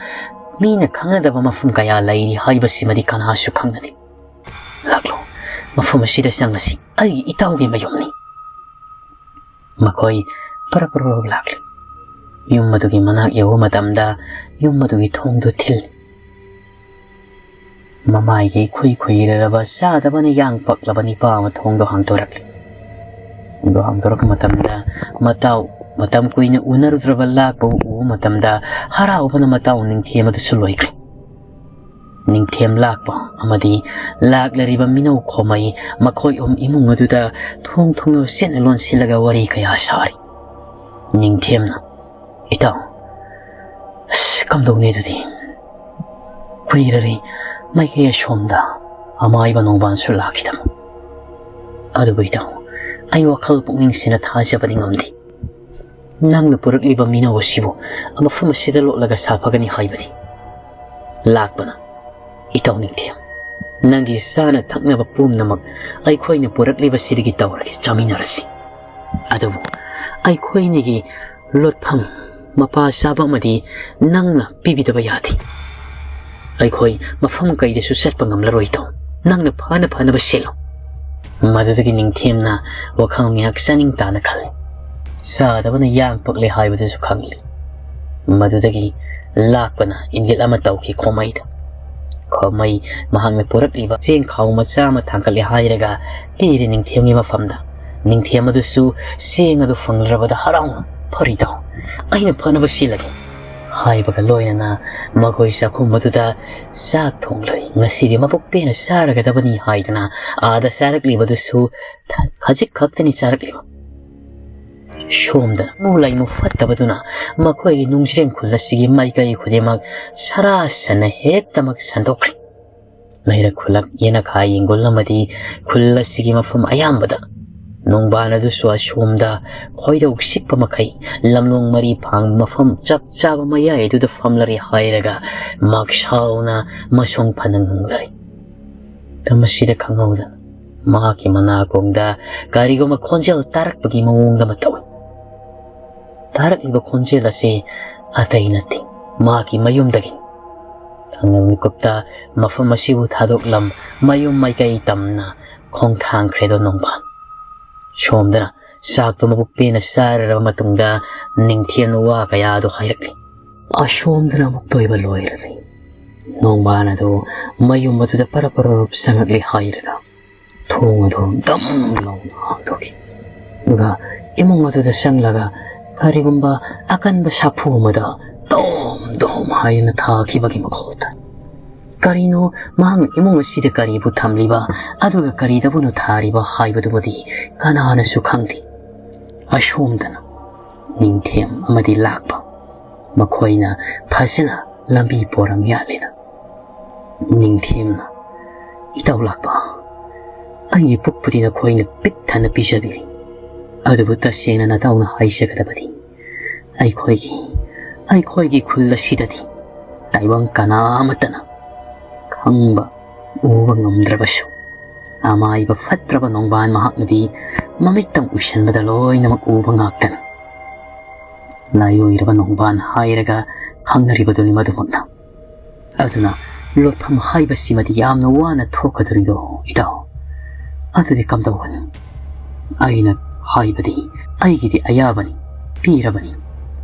ꯃꯤꯅ ꯈꯪꯅꯗꯕ ꯃꯐꯝ ꯀꯌꯥ ꯂꯩꯔꯤ ꯍꯥꯏꯕꯁꯤꯃꯗꯤ ꯀꯅꯥꯁꯨ ꯈꯪꯅꯗꯦ꯫ ꯂꯥꯛꯂꯣ, ꯃꯐꯝ ꯑꯁꯤꯗ ꯆꯪꯂꯁꯤ, ꯑꯩꯒꯤ ꯏꯇꯥꯎꯒꯤ ꯃꯌꯨꯝꯅꯤ꯫ ꯃꯈꯣꯏ ꯄꯔꯞ ꯄꯔꯞ ꯂꯥꯛꯂꯤ꯫ ꯌꯨꯝ ꯑꯗꯨꯒꯤ ꯃꯅꯥꯛ ꯌꯧꯕ ꯃꯇꯝꯗ ꯌꯨꯝ ꯑꯗꯨꯒꯤ ꯊꯣꯡꯗꯨ ꯊꯤꯜꯂꯤ꯫ ꯃꯃꯥꯏꯒꯤ ꯈꯨꯏ ꯈꯨꯏꯔꯔꯕ ꯆꯥꯗꯕꯅ ꯌꯥꯡ ꯄꯛꯂꯕ ꯅꯤꯄꯥ ꯑꯃ ꯊꯣꯡꯗꯣ ꯍꯥꯡꯗꯣꯔꯛꯂꯤ꯫ ꯊꯣꯡꯗꯣ ꯍꯥꯡꯗꯣꯔꯛꯄ ꯃꯇꯝꯗ ꯃꯇꯥꯎ, ꯃꯇꯝ ꯀꯨꯏꯅ ꯎꯅꯔꯨꯗ꯭ꯔꯕ ꯂꯥꯛꯄꯕꯨ ꯎꯕ ꯃꯇꯝꯗ ꯍꯔꯥꯎꯕꯅ ꯃꯇꯥꯎ ꯅꯤꯡꯊꯦꯝ ꯑꯗꯨꯁꯨ ꯂꯣꯏꯈ꯭ꯔꯦ꯫ ꯅꯤꯡꯊꯦꯝ ꯂꯥꯛꯄ ꯑꯃꯗꯤ ꯂꯥꯛꯂꯔꯤꯕ ꯃꯤꯅꯧ ꯈꯣꯃꯩ ꯃꯈꯣꯏ ꯑꯍꯨꯝ ꯏꯃꯨꯡ ꯑꯗꯨꯗ ꯊꯣꯡ ꯊꯣꯡꯅ ꯆꯦꯠꯅ ꯂꯣꯟꯁꯤꯜꯂꯒ ꯋꯥꯔꯤ ꯀꯌꯥ ꯁꯥꯔꯤ꯫ ꯅꯤꯡꯊꯦꯝꯅ, "ꯏꯇꯥꯎ, ꯑꯁ, ꯀꯝꯗꯧꯅꯤ ꯑꯗꯨꯗꯤ? ꯀꯨꯏꯔꯔꯤ ꯃꯥꯏꯀꯩ ꯑꯁꯣꯝꯗ ꯑꯃꯥꯏꯕ ꯅꯣꯡꯕꯥꯟꯁꯨ ꯂꯥꯛꯈꯤꯗꯕ꯫ ꯑꯗꯨꯕꯨ ꯏꯇꯥꯎ, ꯑꯩ ꯋꯥꯈꯜ ꯄꯨꯛꯅꯤꯡꯁꯤꯅ ꯊꯥꯖꯕꯗꯤ ꯉꯝꯗꯦ꯫ ꯅꯪꯅ ꯄꯨꯔꯛꯂꯤꯕ ꯃꯤꯅꯧ ꯑꯁꯤꯕꯨ ꯃꯐꯝ ꯑꯁꯤꯗ ꯂꯣꯠꯂꯒ ꯁꯥꯐꯒꯅꯤ ꯍꯥꯏꯕꯗꯤ?" ꯂꯥꯛꯄꯅ, "ꯏꯇꯥꯎ ꯅꯤꯡꯊꯦꯝ, ꯅꯪꯒꯤ ꯆꯥꯅ ꯊꯛꯅꯕ ꯄꯨꯝꯅꯃꯛ ꯑꯩꯈꯣꯏꯅ ꯄꯨꯔꯛꯂꯤꯕꯁꯤꯗꯒꯤ ꯇꯧꯔꯒꯦ, ꯆꯥꯃꯤꯟꯅꯔꯁꯤ꯫ ꯑꯗꯨꯕꯨ ꯑꯩꯈꯣꯏꯅꯤꯒꯤ ꯂꯣꯠꯐꯝ ꯃꯄꯥ ꯆꯥꯕ ꯑꯃꯗꯤ ꯅꯪꯅ ꯄꯤꯕꯤꯗꯕ ꯌꯥꯗꯦ꯫ ꯑꯩꯈꯣꯏ ꯃꯐꯝ ꯀꯩꯗꯁꯨ ꯆꯠꯄ ꯉꯝꯂꯔꯣꯏ ꯏꯇꯥꯎ꯫ ꯅꯪꯅ ꯐꯅ ꯐꯅꯕ ꯁꯤꯜꯂꯨ꯫" ꯃꯗꯨꯗꯒꯤ ꯅꯤꯡꯊꯦꯝꯅ ꯋꯥꯈꯜ ꯉꯥꯏꯍꯥꯛ ꯆꯥꯅꯤꯡ ꯇꯥꯅ ꯈꯜꯂꯤ꯫ ꯆꯥꯗꯕꯅ ꯌꯥꯡ ꯄꯛꯂꯦ ꯍꯥꯏꯕꯗꯨꯁꯨ ꯈꯪꯂꯤ꯫ ꯃꯗꯨꯗꯒꯤ ꯂꯥꯛꯄꯅ ꯏꯪꯒꯤꯠ ꯑꯃ ꯇꯧꯈꯤ ꯈꯣꯃꯩꯗ꯫ ꯈꯣꯃꯩ ꯃꯍꯥꯛꯅ ꯄꯨꯔꯛꯂꯤꯕ ꯆꯦꯡ ꯈꯥꯎ ꯃꯆꯥ ꯑꯃ ꯊꯥꯡꯒꯠꯂꯦ ꯍꯥꯏꯔꯒ ꯄꯤꯔꯦ ꯅꯤꯡꯊꯦꯝꯒꯤ ꯃꯐꯝꯗ꯫ ꯅꯤꯡꯊꯦꯝ ꯑꯗꯨꯁꯨ ꯆꯦꯡ ꯑꯗꯨ ꯐꯪꯂꯔꯕꯗ ꯍꯔꯥꯎꯅ, "ꯐꯔꯦ ꯏꯇꯥꯎ, ꯑꯩꯅ ꯐꯅꯕ ꯁꯤꯜꯂꯒꯦ" ꯍꯥꯏꯕꯒ ꯂꯣꯏꯅꯅ ꯃꯈꯣꯏ ꯆꯥꯛꯈꯨꯝ ꯑꯗꯨꯗ ꯆꯥꯛ ꯊꯣꯡꯂꯔꯤ꯫ ꯉꯁꯤꯗꯤ ꯃꯄꯨꯛ ꯄꯦꯟꯅ ꯆꯥꯔꯒꯗꯕꯅꯤ ꯍꯥꯏꯗꯨꯅ ꯑꯥꯗ ꯆꯥꯔꯛꯂꯤꯕꯗꯨꯁꯨ ꯊ-, ꯈꯖꯤꯛ ꯈꯛꯇꯅꯤ ꯆꯥꯔꯛꯂꯤꯕ꯫ ꯁꯣꯝꯗ ꯃꯨ ꯂꯩꯃꯨ ꯐꯠꯇꯕꯗꯨꯅ ꯃꯈꯣꯏꯒꯤ ꯅꯨꯡꯖ꯭ꯔꯦꯡ ꯈꯨꯜ ꯑꯁꯤꯒꯤ ꯃꯥꯏꯀꯩ ꯈꯨꯗꯤꯡꯃꯛ ꯁꯔꯥ ꯁꯟꯅ ꯍꯦꯛꯇꯃꯛ ꯁꯟꯗꯣꯛꯈ꯭ꯔꯦ꯫ ꯂꯩꯔꯛ ꯈꯨꯜꯂꯛ, ꯌꯦꯅꯈꯥ ꯌꯦꯡꯒꯣꯜ ꯑꯃꯗꯤ ꯈꯨꯜ ꯑꯁꯤꯒꯤ ꯃꯐꯝ ꯑꯌꯥꯝꯕꯗ ꯅꯣꯡꯕꯥꯟ ꯑꯗꯨꯁꯨ ꯑꯁꯣꯝꯗ ꯈꯣꯏꯗꯧ ꯁꯤꯛꯄ ꯃꯈꯩ ꯂꯝꯂꯣꯡ ꯃꯔꯤ ꯐꯥꯡꯕ ꯃꯐꯝ ꯆꯞ ꯆꯥꯕ ꯃꯌꯥꯏ ꯑꯗꯨꯗ ꯐꯝꯂꯔꯦ ꯍꯥꯏꯔꯒ ꯃꯥꯛꯁꯥꯎꯅ ꯃꯁꯣꯡ ꯐꯅ ꯉꯪꯂꯔꯦ꯫ ꯃꯁꯤꯗ ꯈꯪꯍꯧꯗꯅ ꯃꯍꯥꯛꯀꯤ ꯃꯅꯥꯀꯣꯡꯗ ꯀꯔꯤꯒꯨꯝꯕ ꯈꯣꯟꯖꯦꯜ ꯇꯥꯔꯛꯄꯒꯤ ꯃꯑꯣꯡꯗ ꯑꯃ ꯇꯧꯏ꯫ ꯇꯥꯔꯛꯂꯤꯕ ꯈꯣꯟꯖꯦꯜ ꯑꯁꯤ ꯑꯇꯩ ꯅꯠꯇꯦ, ꯃꯍꯥꯛꯀꯤ ꯃꯌꯨꯝꯗꯒꯤꯅꯤ꯫ ꯊꯪꯅꯕ ꯃꯤꯀꯨꯞꯇ ꯃꯐꯝ ꯑꯁꯤꯕꯨ ꯊꯥꯗꯣꯛꯂꯝ ꯃꯌꯨꯝ ꯃꯥꯏꯀꯩ ꯇꯝꯅ ꯈꯣꯡꯊꯥꯡꯈ꯭ꯔꯦꯗꯣ ꯅꯣꯡꯕꯥꯟ꯫ ꯁꯣꯝꯗꯅ ꯆꯥꯛꯇꯨ ꯃꯕꯨꯛ ꯄꯦꯟꯅ ꯆꯥꯔꯔꯕ ꯃꯇꯨꯡꯗ ꯅꯤꯡꯊꯦꯝꯅ ꯋꯥ ꯀꯌꯥꯗꯨ ꯍꯥꯏꯔꯛꯂꯤ꯫ ꯑꯁꯣꯝꯗꯅ ꯑꯃꯨꯛꯇ ꯑꯣꯏꯕ ꯂꯣꯏꯔꯔꯦ꯫ ꯅꯣꯡꯕꯥꯟ ꯑꯗꯨ ꯃꯌꯨꯝ ꯑꯗꯨꯗ ꯄꯔꯞ ꯄꯔꯞ ꯆꯪꯉꯛꯂꯦ ꯍꯥꯏꯔꯒ ꯊꯣꯡ ꯑꯗꯨ ꯗꯝ ꯂꯥꯎꯅ ꯍꯥꯡꯗꯣꯛꯈꯤ꯫ ꯑꯗꯨꯒ ꯏꯃꯨꯡ ꯑꯗꯨꯗ ꯆꯪꯂꯒ ꯀꯔꯤꯒꯨꯝꯕ ꯑꯀꯟꯕ ꯁꯥꯐꯨ ꯑꯃꯗ ꯗꯣꯝ ꯗꯣꯝ ꯍꯥꯏꯅ ꯊꯥꯈꯤꯕꯒꯤ ꯃꯈꯣꯜ ꯇꯥꯏ꯫ ꯀꯔꯤꯅꯣ ꯃꯍꯥꯛꯅ ꯏꯃꯨꯡ ꯑꯁꯤꯗ ꯀꯔꯤꯕꯨ ꯊꯝꯂꯤꯕ, ꯑꯗꯨꯒ ꯀꯔꯤꯗꯕꯨꯅꯣ ꯊꯥꯔꯤꯕ ꯍꯥꯏꯕꯗꯨꯕꯨꯗꯤ ꯀꯅꯥꯅꯁꯨ ꯈꯪꯗꯦ꯫ ꯑꯁꯣꯝꯗꯅ ꯅꯤꯡꯊꯦꯝ ꯑꯃꯗꯤ ꯂꯥꯛꯄ, ꯃꯈꯣꯏꯅ ꯐꯖꯅ ꯂꯝꯕꯤ ꯄꯣꯔꯝ ꯌꯥꯠꯂꯦꯗ꯫ ꯅꯤꯡꯊꯦꯝꯅ, "ꯏꯇꯥꯎ ꯂꯥꯛꯄ, ꯑꯩꯒꯤ ꯄꯨꯛꯄꯨꯗꯤ ꯅꯈꯣꯏꯅ ꯄꯤꯛ ꯊꯟꯅ ꯄꯤꯖꯕꯤꯔꯤ, ꯑꯗꯨꯕꯨ ꯇꯁꯦꯡꯅ ꯅꯇꯥꯎꯅ ꯍꯥꯏꯖꯒꯗꯕꯗꯤ ꯑꯩꯈꯣꯏꯒꯤ, ꯑꯩꯈꯣꯏꯒꯤ ꯈꯨꯜ ꯑꯁꯤꯗꯗꯤ ꯇꯥꯏꯕꯪ ꯀꯅꯥ ꯑꯃꯠꯇꯅ ꯈꯪꯕ ꯎꯕ ꯉꯝꯗ꯭ꯔꯕꯁꯨ, ꯑꯃꯥꯏꯕ ꯐꯠꯇ꯭ꯔꯕ ꯅꯣꯡꯕꯥꯟ ꯃꯍꯥꯛꯅꯗꯤ ꯃꯃꯤꯠꯇꯪ ꯎꯏꯁꯟꯕꯗ ꯂꯣꯏꯅꯃꯛ ꯎꯕ ꯉꯥꯛꯇꯅꯤ꯫ ꯂꯥꯏꯑꯣꯏꯔꯕ ꯅꯣꯡꯕꯥꯟ ꯍꯥꯏꯔꯒ ꯈꯪꯅꯔꯤꯕꯗꯨꯅꯤ ꯃꯗꯨꯃꯛꯅ꯫ ꯑꯗꯨꯅ ꯂꯣꯠꯐꯝ ꯍꯥꯏꯕꯁꯤꯃꯗꯤ ꯌꯥꯝꯅ ꯋꯥꯅ ꯊꯣꯛꯀꯗꯧꯔꯤꯗꯣ ꯏꯇꯥꯎ꯫ ꯑꯗꯨꯗꯤ ꯀꯝꯗꯧꯒꯅꯤ? ꯑꯩꯅ ꯍꯥꯏꯕꯗꯤ ꯑꯩꯒꯤꯗꯤ ꯑꯌꯥꯕꯅꯤ, ꯄꯤꯔꯕꯅꯤ꯫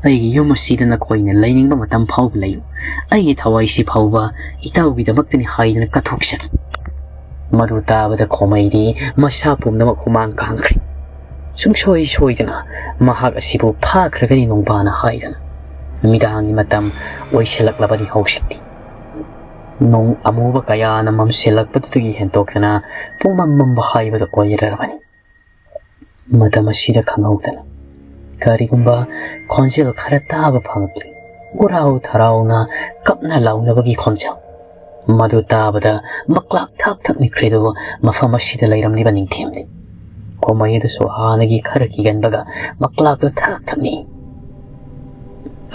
ꯑꯩꯒꯤ ꯌꯨꯝ ꯑꯁꯤꯗ ꯅꯈꯣꯏꯅ ꯂꯩꯅꯤꯡꯕ ꯃꯇꯝ ꯐꯥꯎꯕ ꯂꯩꯌꯨ꯫ ꯑꯩꯒꯤ ꯊꯋꯥꯏꯁꯤ ꯐꯥꯎꯕ ꯏꯇꯥꯎꯒꯤꯗꯃꯛꯇꯅꯤ ꯍꯥꯏꯗꯨꯅ ꯀꯠꯊꯣꯛꯆꯒꯦ꯫" ꯃꯗꯨ ꯇꯥꯕꯗ ꯈꯣꯃꯩꯗꯤ ꯃꯁꯥ ꯄꯨꯝꯅꯃꯛ ꯍꯨꯃꯥꯡ ꯀꯥꯡꯈ꯭ꯔꯦ꯫ ꯁꯨꯡꯁꯣꯏ ꯁꯣꯏꯗꯅ ꯃꯍꯥꯛ ꯑꯁꯤꯕꯨ ꯐꯥꯈ꯭ꯔꯒꯅꯤ ꯅꯣꯡꯕꯥꯅ ꯍꯥꯏꯗꯅ꯫ ꯅꯨꯃꯤꯗꯥꯡꯒꯤ ꯃꯇꯝ ꯑꯣꯏꯁꯤꯜꯂꯛꯂꯕꯅꯤ ꯍꯧꯖꯤꯛꯇꯤ꯫ ꯅꯣꯡ ꯑꯃꯨꯕ ꯀꯌꯥꯅ ꯃꯝꯁꯤꯜꯂꯛꯄꯗꯨꯗꯒꯤ ꯍꯦꯟꯇꯣꯛꯇꯅ ꯄꯨꯡꯃꯝ ꯃꯝꯕ ꯍꯥꯏꯕꯗꯨ ꯑꯣꯏꯔꯔꯕꯅꯤ꯫ ꯃꯇꯝ ꯑꯁꯤꯗ ꯈꯪꯍꯧꯗꯅ ꯀꯔꯤꯒꯨꯝꯕ ꯈꯣꯟꯖꯦꯜ ꯈꯔ ꯇꯥꯕ ꯐꯪꯂꯛꯂꯤ꯫ ꯎꯔꯥꯎ ꯊꯔꯥꯎꯅ ꯀꯞꯅ ꯂꯥꯎꯅꯕꯒꯤ ꯈꯣꯟꯖꯦꯜ꯫ ꯃꯗꯨ ꯇꯥꯕꯗ ꯃꯀ꯭ꯂꯥꯛ ꯊꯥꯛ ꯊꯛ ꯅꯤꯛꯈ꯭ꯔꯦꯗꯣ ꯃꯐꯝ ꯑꯁꯤꯗ ꯂꯩꯔꯝꯂꯤꯕ ꯅꯤꯡꯊꯦꯝꯅꯤ꯫ ꯈꯣꯃꯩ ꯑꯗꯨꯁꯨ ꯍꯥꯟꯅꯒꯤ ꯈꯔ ꯀꯤꯒꯟꯕꯒ ꯃꯀ꯭ꯂꯥꯛꯇꯨ ꯊꯥꯛ ꯊꯛ ꯅꯤꯛꯏ꯫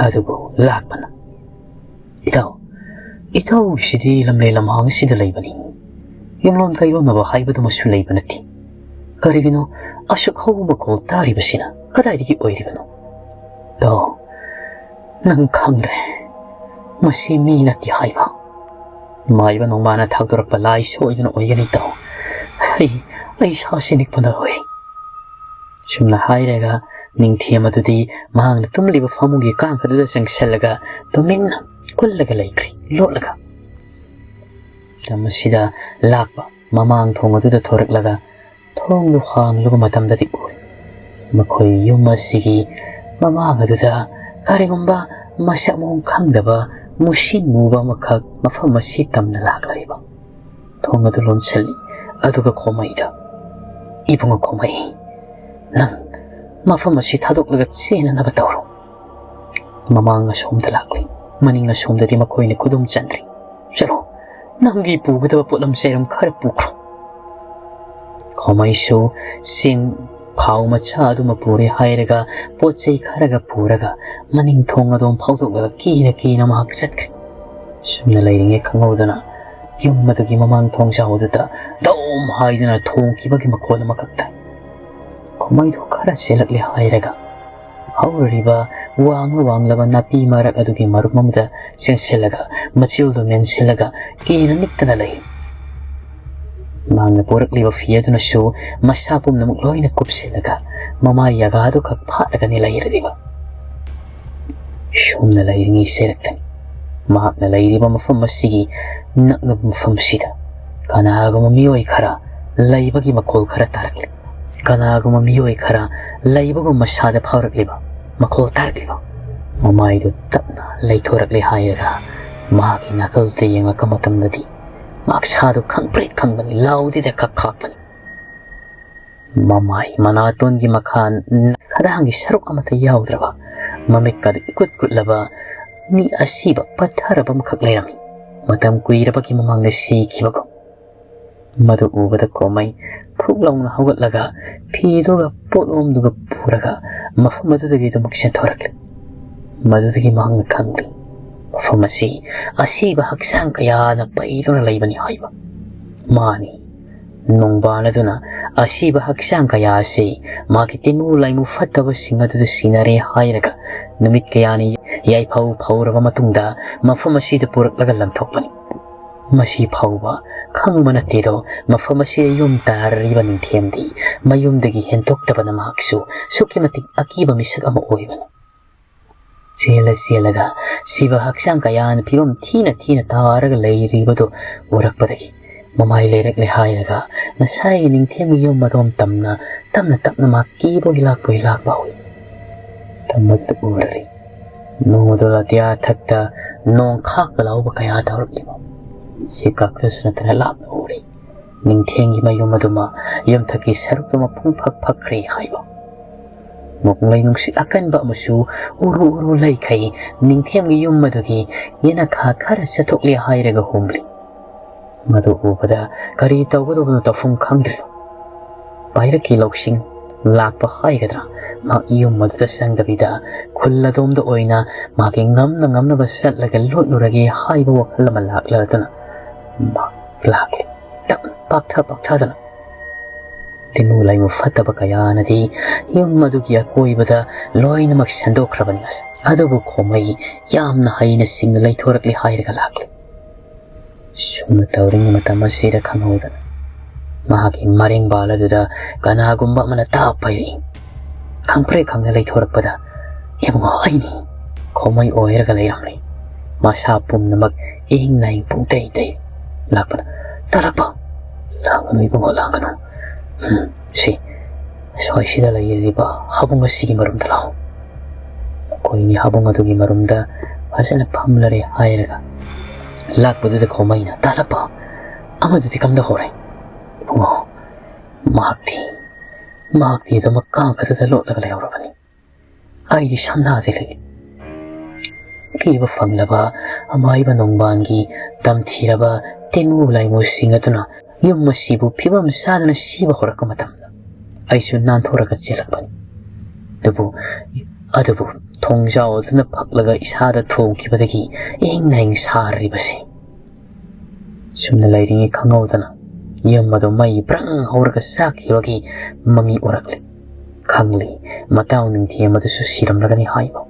ꯑꯗꯨꯕꯨ ꯂꯥꯛꯄꯅ, "ꯏꯇꯥꯎ, ꯏꯇꯥꯎꯒꯤꯁꯤꯗꯤ ꯂꯝꯂꯦꯟ ꯂꯝꯍꯥꯡ ꯑꯁꯤꯗ ꯂꯩꯕꯅꯤ꯫ ꯌꯨꯝꯂꯣꯟ ꯀꯩꯔꯣꯟꯅꯕ ꯍꯥꯏꯕꯗꯨꯃꯁꯨ ꯂꯩꯕ ꯅꯠꯇꯦ꯫ ꯀꯔꯤꯒꯤꯅꯣ ꯑꯁꯨꯛ ꯍꯧꯕ ꯃꯈꯣꯜ ꯇꯥꯔꯤꯕꯁꯤꯅ? ꯀꯗꯥꯏꯗꯒꯤ ꯑꯣꯏꯔꯤꯕꯅꯣ?" "ꯇꯥꯎ, ꯅꯪ ꯈꯪꯗ꯭ꯔꯦ꯫ ꯃꯁꯤ ꯃꯤ ꯅꯠꯇꯦ ꯍꯥꯏꯕ꯫ ꯃꯥꯏꯕ ꯅꯣꯡꯃꯥꯅ ꯊꯥꯛꯇꯣꯔꯛꯄ ꯂꯥꯏ ꯁꯣꯏꯗꯅ ꯑꯣꯏꯒꯅꯤ, ꯇꯥꯎ꯫ ꯑꯩ, ꯑꯩ ꯁꯥꯁꯤ ꯅꯤꯛꯄꯅ ꯂꯣꯏꯔꯦ"꯫ ꯁꯨꯝꯅ ꯍꯥꯏꯔꯒ ꯅꯤꯡꯊꯦꯝ ꯑꯗꯨꯗꯤ ꯃꯍꯥꯛꯅ ꯇꯨꯝꯂꯤꯕ ꯐꯃꯨꯡꯒꯤ ꯀꯥꯡꯈꯗꯨꯗ ꯆꯪꯁꯤꯜꯂꯒ ꯇꯨꯃꯤꯟꯅ ꯀꯨꯜꯂꯒ ꯂꯩꯈ꯭ꯔꯦ, ꯂꯣꯠꯂꯒ꯫ ꯃꯇꯝ ꯑꯁꯤꯗ ꯂꯥꯛꯄ ꯃꯃꯥꯡ ꯊꯣꯡ ꯑꯗꯨꯗ ꯊꯣꯔꯛꯂꯒ ꯊꯣꯡꯗꯨ ꯍꯥꯡꯂꯨꯕ ꯃꯇꯝꯗꯗꯤ ꯎꯔꯦ꯫ ꯃꯈꯣꯏ ꯌꯨꯝ ꯑꯁꯤꯒꯤ ꯃꯃꯥꯡ ꯑꯗꯨꯗ ꯀꯔꯤꯒꯨꯝꯕ ꯃꯁꯛ ꯃꯑꯣꯡ ꯈꯪꯗꯕ ꯃꯨꯁꯤꯟ ꯃꯨꯕ ꯑꯃꯈꯛ ꯃꯐꯝ ꯑꯁꯤ ꯇꯝꯅ ꯂꯥꯛꯂꯔꯤꯕ꯫ ꯊꯣꯡ ꯑꯗꯨ ꯂꯣꯟꯁꯤꯜꯂꯤ꯫ ꯑꯗꯨꯒ ꯈꯣꯃꯩꯗ, "ꯏꯕꯨꯡꯉꯣ ꯈꯣꯃꯩ, ꯅꯪ ꯃꯐꯝ ꯑꯁꯤ ꯊꯥꯗꯣꯛꯂꯒ ꯆꯦꯟꯅꯅꯕ ꯇꯧꯔꯣ"꯫ ꯃꯃꯥꯡ ꯑꯁꯣꯝꯗ ꯂꯥꯛꯂꯤ꯫ ꯃꯅꯤꯡ ꯑꯁꯣꯝꯗꯗꯤ ꯃꯈꯣꯏꯅ ꯈꯨꯗꯨꯝ ꯆꯟꯗ꯭ꯔꯤ꯫ "ꯆꯠꯂꯣ, ꯅꯪꯒꯤ ꯄꯨꯒꯗꯕ ꯄꯣꯠꯂꯝ ꯆꯩꯔꯝ ꯈꯔ ꯄꯨꯈ꯭ꯔꯣ"꯫ ꯈꯣꯃꯩꯁꯨ ꯆꯦꯡ ꯈꯥꯎ ꯃꯆꯥ ꯑꯗꯨꯃ ꯄꯨꯔꯦ ꯍꯥꯏꯔꯒ ꯄꯣꯠ ꯆꯩ ꯈꯔꯒ ꯄꯨꯔꯒ ꯃꯅꯤꯡ ꯊꯣꯡ ꯑꯗꯣꯝ ꯐꯥꯎꯗꯣꯛꯂꯒ ꯀꯤꯅ ꯀꯤꯅ ꯃꯍꯥꯛ ꯆꯠꯈ꯭ꯔꯦ꯫ ꯁꯨꯝꯅ ꯂꯩꯔꯤꯉꯩ ꯈꯪꯍꯧꯗꯅ ꯌꯨꯝ ꯑꯗꯨꯒꯤ ꯃꯃꯥꯡ ꯊꯣꯡꯖꯥꯎ ꯑꯗꯨꯗ ꯗꯧꯝ ꯍꯥꯏꯗꯨꯅ ꯊꯣꯡꯈꯤꯕꯒꯤ ꯃꯈꯣꯜ ꯑꯃꯈꯛ ꯇꯥꯏ꯫ ꯈꯣꯃꯩꯗꯨ ꯈꯔ ꯆꯦꯜꯂꯛꯂꯦ ꯍꯥꯏꯔꯒ ꯍꯧꯔꯤꯕ ꯋꯥꯡꯂ ꯋꯥꯡꯂꯕ ꯅꯥꯄꯤ ꯃꯔꯛ ꯑꯗꯨꯒꯤ ꯃꯔꯨꯝ ꯑꯃꯗ ꯆꯦꯟꯁꯤꯜꯂꯒ ꯃꯆꯤꯜꯗꯨ ꯃꯦꯟꯁꯤꯜꯂꯒ ꯀꯤꯅ ꯅꯤꯛꯇꯅ ꯂꯩ꯫ ꯃꯍꯥꯛꯅ ꯄꯨꯔꯛꯂꯤꯕ ꯐꯤ ꯑꯗꯨꯅꯁꯨ ꯃꯁꯥ ꯄꯨꯝꯅꯃꯛ ꯂꯣꯏꯅ ꯀꯨꯞꯁꯤꯜꯂꯒ ꯃꯃꯥꯏ ꯌꯥꯒꯥꯗꯨ ꯈꯛ ꯐꯥꯠꯂꯒꯅꯤ ꯂꯩꯔꯤꯕ꯫ ꯁꯣꯝꯅ ꯂꯩꯔꯤꯉꯩ ꯆꯩꯔꯛꯇꯅꯤ꯫ ꯃꯍꯥꯛꯅ ꯂꯩꯔꯤꯕ ꯃꯐꯝ ꯑꯁꯤꯒꯤ ꯅꯛꯅꯕ ꯃꯐꯝꯁꯤꯗ ꯀꯅꯥꯒꯨꯝꯕ ꯃꯤꯑꯣꯏ ꯈꯔ ꯂꯩꯕꯒꯤ ꯃꯈꯣꯜ ꯈꯔ ꯇꯥꯔꯛꯂꯤ꯫ ꯀꯅꯥꯒꯨꯝꯕ ꯃꯤꯑꯣꯏ ꯈꯔ ꯂꯩꯕꯒꯨꯝ ꯃꯁꯥꯗ ꯐꯥꯎꯔꯛꯂꯤꯕ ꯃꯈꯣꯜ ꯇꯥꯔꯛꯂꯤꯕ꯫ ꯃꯃꯥꯏꯗꯨ ꯇꯞꯅ ꯂꯩꯊꯣꯔꯛꯂꯦ ꯍꯥꯏꯔꯒ ꯃꯍꯥꯛꯀꯤ ꯅꯥꯀꯜꯗꯨꯗ ꯌꯦꯡꯂꯛꯄ ꯃꯇꯝꯗꯗꯤ ꯃꯍꯥꯛ ꯁꯥꯗꯨ ꯈꯪꯄ꯭ꯔꯦꯛ ꯈꯪꯕꯅꯤ, ꯂꯥꯎꯗꯦꯗ ꯈꯛ ꯈꯥꯛꯄꯅꯤ꯫ ꯃꯃꯥꯏ ꯃꯅꯥꯇꯣꯟꯒꯤ ꯃꯈꯥ ꯈꯗꯥꯡꯒꯤ ꯁꯔꯨꯛ ꯑꯃꯠꯇ ꯌꯥꯎꯗ꯭ꯔꯕ, ꯃꯃꯤꯠꯀꯗꯨ ꯏꯀꯨꯠ ꯀꯨꯠꯂꯕ ꯃꯤ ꯑꯁꯤꯕ ꯄꯠꯊꯔꯕ ꯑꯃꯈꯛ ꯂꯩꯔꯝꯃꯤ, ꯃꯇꯝ ꯀꯨꯏꯔꯕꯒꯤ ꯃꯃꯥꯡꯗ ꯁꯤꯈꯤꯕꯒꯨꯝ꯫ ꯃꯗꯨ ꯎꯕꯗ ꯈꯣꯃꯩ ꯐꯨꯛ ꯂꯥꯎꯅ ꯍꯧꯒꯠꯂꯒ ꯐꯤꯗꯨꯒ ꯄꯣꯠꯂꯣꯝꯗꯨꯒ ꯄꯨꯔꯒ ꯃꯐꯝ ꯑꯗꯨꯗꯒꯤ ꯑꯗꯨꯃꯛ ꯆꯦꯟꯊꯣꯔꯛꯂꯤ꯫ ꯃꯗꯨꯗꯒꯤ ꯃꯍꯥꯛꯅ ꯈꯪꯂꯤ, ꯃꯐꯝ ꯑꯁꯤ ꯑꯁꯤꯕ ꯍꯛꯆꯥꯡ ꯀꯌꯥꯅ ꯄꯩꯗꯨꯅ ꯂꯩꯕꯅꯤ ꯍꯥꯏꯕ꯫ ꯃꯥꯅꯤ, ꯅꯣꯡꯕꯥꯟ ꯑꯗꯨꯅ ꯑꯁꯤꯕ ꯍꯛꯆꯥꯡ ꯀꯌꯥ ꯑꯁꯤ ꯃꯥꯒꯤ ꯇꯤꯃꯨ ꯂꯥꯏꯃꯨ ꯐꯠꯇꯕꯁꯤꯡ ꯑꯗꯨꯗ ꯁꯤꯟꯅꯔꯦ ꯍꯥꯏꯔꯒ ꯅꯨꯃꯤꯠ ꯀꯌꯥꯅꯤ ꯌꯥꯏꯐꯧ ꯐꯧꯔꯕ ꯃꯇꯨꯡꯗ ꯃꯐꯝ ꯑꯁꯤꯗ ꯄꯨꯔꯛꯂꯒ ꯂꯪꯊꯣꯛꯄꯅꯤ꯫ ꯃꯁꯤ ꯐꯥꯎꯕ ꯈꯪꯕ ꯅꯠꯇꯦꯗꯣ, ꯃꯐꯝ ꯑꯁꯤꯗ ꯌꯨꯝ ꯇꯥꯔꯤꯕ ꯅꯤꯡꯊꯦꯝꯗꯤ ꯃꯌꯨꯝꯗꯒꯤ ꯍꯦꯟꯗꯣꯛꯇꯕꯅ ꯃꯍꯥꯛꯁꯨ ꯑꯁꯨꯛꯀꯤ ꯃꯇꯤꯛ ꯑꯀꯤꯕ ꯃꯤꯁꯛ ꯑꯃ ꯑꯣꯏꯕꯅꯤ꯫ ꯆꯦꯜꯂ ꯆꯦꯜꯂꯒ ꯁꯤꯕ ꯍꯛꯆꯥꯡ ꯀꯌꯥꯅ ꯐꯤꯕꯝ ꯊꯤꯅ ꯊꯤꯅ ꯇꯥꯔꯒ ꯂꯩꯔꯤꯕꯗꯨ ꯎꯔꯛꯄꯗꯒꯤ ꯃꯃꯥꯏ ꯂꯩꯔꯛꯂꯦ ꯍꯥꯏꯔꯒ ꯉꯁꯥꯏꯒꯤ ꯅꯤꯡꯊꯦꯝꯒꯤ ꯌꯨꯝ ꯑꯗꯣꯝ ꯇꯝꯅ ꯇꯞꯅ ꯇꯞꯅ ꯃꯥ ꯀꯤꯕꯣꯏ ꯂꯥꯛꯄꯣꯏ ꯂꯥꯛꯄ ꯍꯧꯏ꯫ ꯇꯝꯕꯗꯨ ꯎꯔꯔꯤ꯫ ꯅꯣꯡ ꯑꯗꯨ ꯑꯇꯤꯌꯥ ꯊꯛꯇ ꯅꯣꯡ ꯈꯥꯛꯄ ꯂꯥꯎꯕ ꯀꯌꯥ ꯇꯧꯔꯛꯂꯤꯕ ꯁꯤ ꯀꯥꯛꯇꯁꯨ ꯅꯠꯇꯅ ꯂꯥꯞꯅ ꯎꯔꯤ꯫ ꯅꯤꯡꯊꯦꯝꯒꯤ ꯃꯌꯨꯝ ꯑꯗꯨꯃ ꯌꯨꯝꯊꯛꯀꯤ ꯁꯔꯨꯛꯇꯨꯃ ꯄꯨꯡ ꯐꯛ ꯐꯛꯈ꯭ꯔꯦ ꯍꯥꯏꯕ꯫ ꯅꯣꯡꯂꯩ ꯅꯨꯡꯁꯤꯠ ꯑꯀꯟꯕ ꯑꯃꯁꯨ ꯎꯔꯨ ꯎꯔꯨ ꯂꯩꯈꯩ ꯅꯤꯡꯊꯦꯝꯒꯤ ꯌꯨꯝ ꯑꯗꯨꯒꯤ ꯌꯦꯅꯈꯥ ꯈꯔ ꯆꯠꯊꯣꯛꯂꯦ ꯍꯥꯏꯔꯒ ꯍꯨꯝꯂꯤ꯫ ꯃꯗꯨ ꯎꯕꯗ ꯀꯔꯤ ꯇꯧꯒꯗꯧꯕꯅꯣ ꯇꯧꯐꯝ ꯈꯪꯗ꯭ꯔꯦ꯫ ꯄꯥꯏꯔꯛꯀꯤ ꯂꯧꯁꯤꯡ ꯂꯥꯛꯄ ꯍꯥꯏꯒꯗ꯭ꯔꯥ, ꯃꯍꯥꯛ ꯌꯨꯝ ꯑꯗꯨꯗ ꯆꯪꯗꯕꯤꯗ ꯈꯨꯜ ꯑꯗꯣꯝꯗ ꯑꯣꯏꯅ ꯃꯥꯒꯤ ꯉꯝꯅ ꯉꯝꯅꯕ ꯆꯠꯂꯒ ꯂꯣꯠꯂꯨꯔꯒꯦ ꯍꯥꯏꯕ ꯋꯥꯈꯜ ꯑꯃ ꯂꯥꯛꯂꯗꯨꯅ ꯃꯍꯥꯛ ꯂꯥꯛꯂꯤ꯫ ꯇꯞꯅ ꯄꯥꯛꯊ ꯄꯥꯛꯊꯗꯅ ꯇꯤꯃꯨ ꯂꯥꯏꯃꯨ ꯐꯠꯇꯕ ꯀꯌꯥꯅꯗꯤ ꯌꯨꯝ ꯑꯗꯨꯒꯤ ꯑꯀꯣꯏꯕꯗ ꯂꯣꯏꯅꯃꯛ ꯁꯟꯗꯣꯛꯈ꯭ꯔꯕꯅꯤ꯫ ꯑꯗꯨꯕꯨ ꯈꯣꯃꯩ ꯌꯥꯝꯅ ꯍꯩꯅ ꯁꯤꯡꯅ ꯂꯩꯊꯣꯔꯛꯂꯦ ꯍꯥꯏꯔꯒ ꯂꯥꯛꯂꯤ꯫ ꯁꯨꯝꯅ ꯇꯧꯔꯤꯉꯩ ꯃꯇꯝ ꯑꯁꯤꯗ ꯈꯪꯍꯧꯗꯅ ꯃꯍꯥꯛꯀꯤ ꯃꯔꯦꯡꯕꯥꯜ ꯑꯗꯨꯗ ꯀꯅꯥꯒꯨꯝꯕ ꯑꯃꯅ ꯇꯥꯞ ꯄꯥꯏꯔꯛꯏ꯫ ꯈꯪꯄ꯭ꯔꯦꯛ ꯈꯪꯅ ꯂꯩꯊꯣꯔꯛꯄꯗ ꯏꯕꯨꯡꯉꯣ ꯑꯩꯅꯤ꯫ ꯈꯣꯃꯩ ꯑꯣꯏꯔꯒ ꯂꯩꯔꯝꯂꯦ꯫ ꯃꯁꯥ ꯄꯨꯝꯅꯃꯛ ꯏꯍꯤꯡ ꯅꯥꯍꯤꯡ ꯄꯨꯡꯇꯩ ꯇꯩ ꯂꯥꯛꯄꯅ, "ꯇꯥꯂꯛꯄ! ꯂꯥꯡꯒꯅꯨ ꯏꯕꯨꯡꯉꯣ, ꯂꯥꯡꯒꯅꯨ꯫ ꯎꯝ, ꯁꯤ, ꯑꯁ꯭ꯋꯥꯏꯁꯤꯗ ꯂꯩꯔꯤꯕ ꯍꯥꯕꯨꯡ ꯑꯁꯤꯒꯤ ꯃꯔꯨꯝꯗ ꯂꯥꯛꯑꯣ꯫" ꯃꯈꯣꯏꯅꯤ ꯍꯥꯕꯨꯡ ꯑꯗꯨꯒꯤ ꯃꯔꯨꯝꯗ ꯐꯖꯅ ꯐꯝꯂꯔꯦ ꯍꯥꯏꯔꯒ ꯂꯥꯛꯄꯗꯨꯗ ꯈꯣꯃꯩꯅ, "ꯇꯥꯂꯛꯄ! ꯑꯃꯗꯨꯗꯤ ꯀꯝꯗꯧꯍꯧꯔꯦ?" "ꯏꯕꯨꯡꯉꯣ, ꯃꯍꯥꯛꯇꯤ, ꯃꯍꯥꯛꯇꯤ ꯑꯗꯨꯃꯛ ꯀꯥꯡ ꯈꯛꯇꯗ ꯂꯣꯠꯂꯒ ꯂꯩꯍꯧꯔꯕꯅꯤ꯫ ꯑꯩꯗꯤ ꯁꯝꯅꯥꯗꯤ ꯂꯩ꯫" ꯊꯤꯕ ꯐꯪꯂꯕ ꯑꯃꯥꯏꯕ ꯅꯣꯡꯕꯥꯟꯒꯤ ꯇꯝꯊꯤꯔꯕ ꯇꯤꯟꯃꯨ ꯂꯥꯏꯃꯨꯁꯤꯡ ꯑꯗꯨꯅ ꯌꯨꯝ ꯑꯁꯤꯕꯨ ꯐꯤꯕꯝ ꯆꯥꯗꯅ ꯁꯤꯕ ꯍꯧꯔꯛꯄ ꯃꯇꯝꯗ ꯑꯩꯁꯨ ꯅꯥꯟꯊꯣꯔꯒ ꯆꯦꯜꯂꯛꯄꯅꯤ꯫ ꯑꯗꯨꯕꯨ, ꯑꯗꯨꯕꯨ ꯊꯣꯡꯖꯥꯎ ꯑꯗꯨꯅ ꯐꯛꯂꯒ ꯏꯁꯥꯗ ꯊꯣꯡꯈꯤꯕꯗꯒꯤ ꯏꯍꯤꯡ ꯅꯥꯍꯤꯡ ꯁꯥꯔꯤꯕꯁꯤ꯫ ꯁꯨꯝꯅ ꯂꯩꯔꯤꯉꯩ ꯈꯪꯍꯧꯗꯅ ꯌꯨꯝ ꯑꯗꯨ ꯃꯩ ꯕ꯭ꯔꯪ ꯍꯧꯔꯒ ꯆꯥꯛꯈꯤꯕꯒꯤ ꯃꯃꯤ ꯎꯔꯛꯂꯦ꯫ ꯈꯪꯂꯤ, ꯃꯇꯥꯎ ꯅꯤꯡꯊꯦꯝ ꯑꯗꯨꯁꯨ ꯁꯤꯔꯝꯂꯒꯅꯤ ꯍꯥꯏꯕ꯫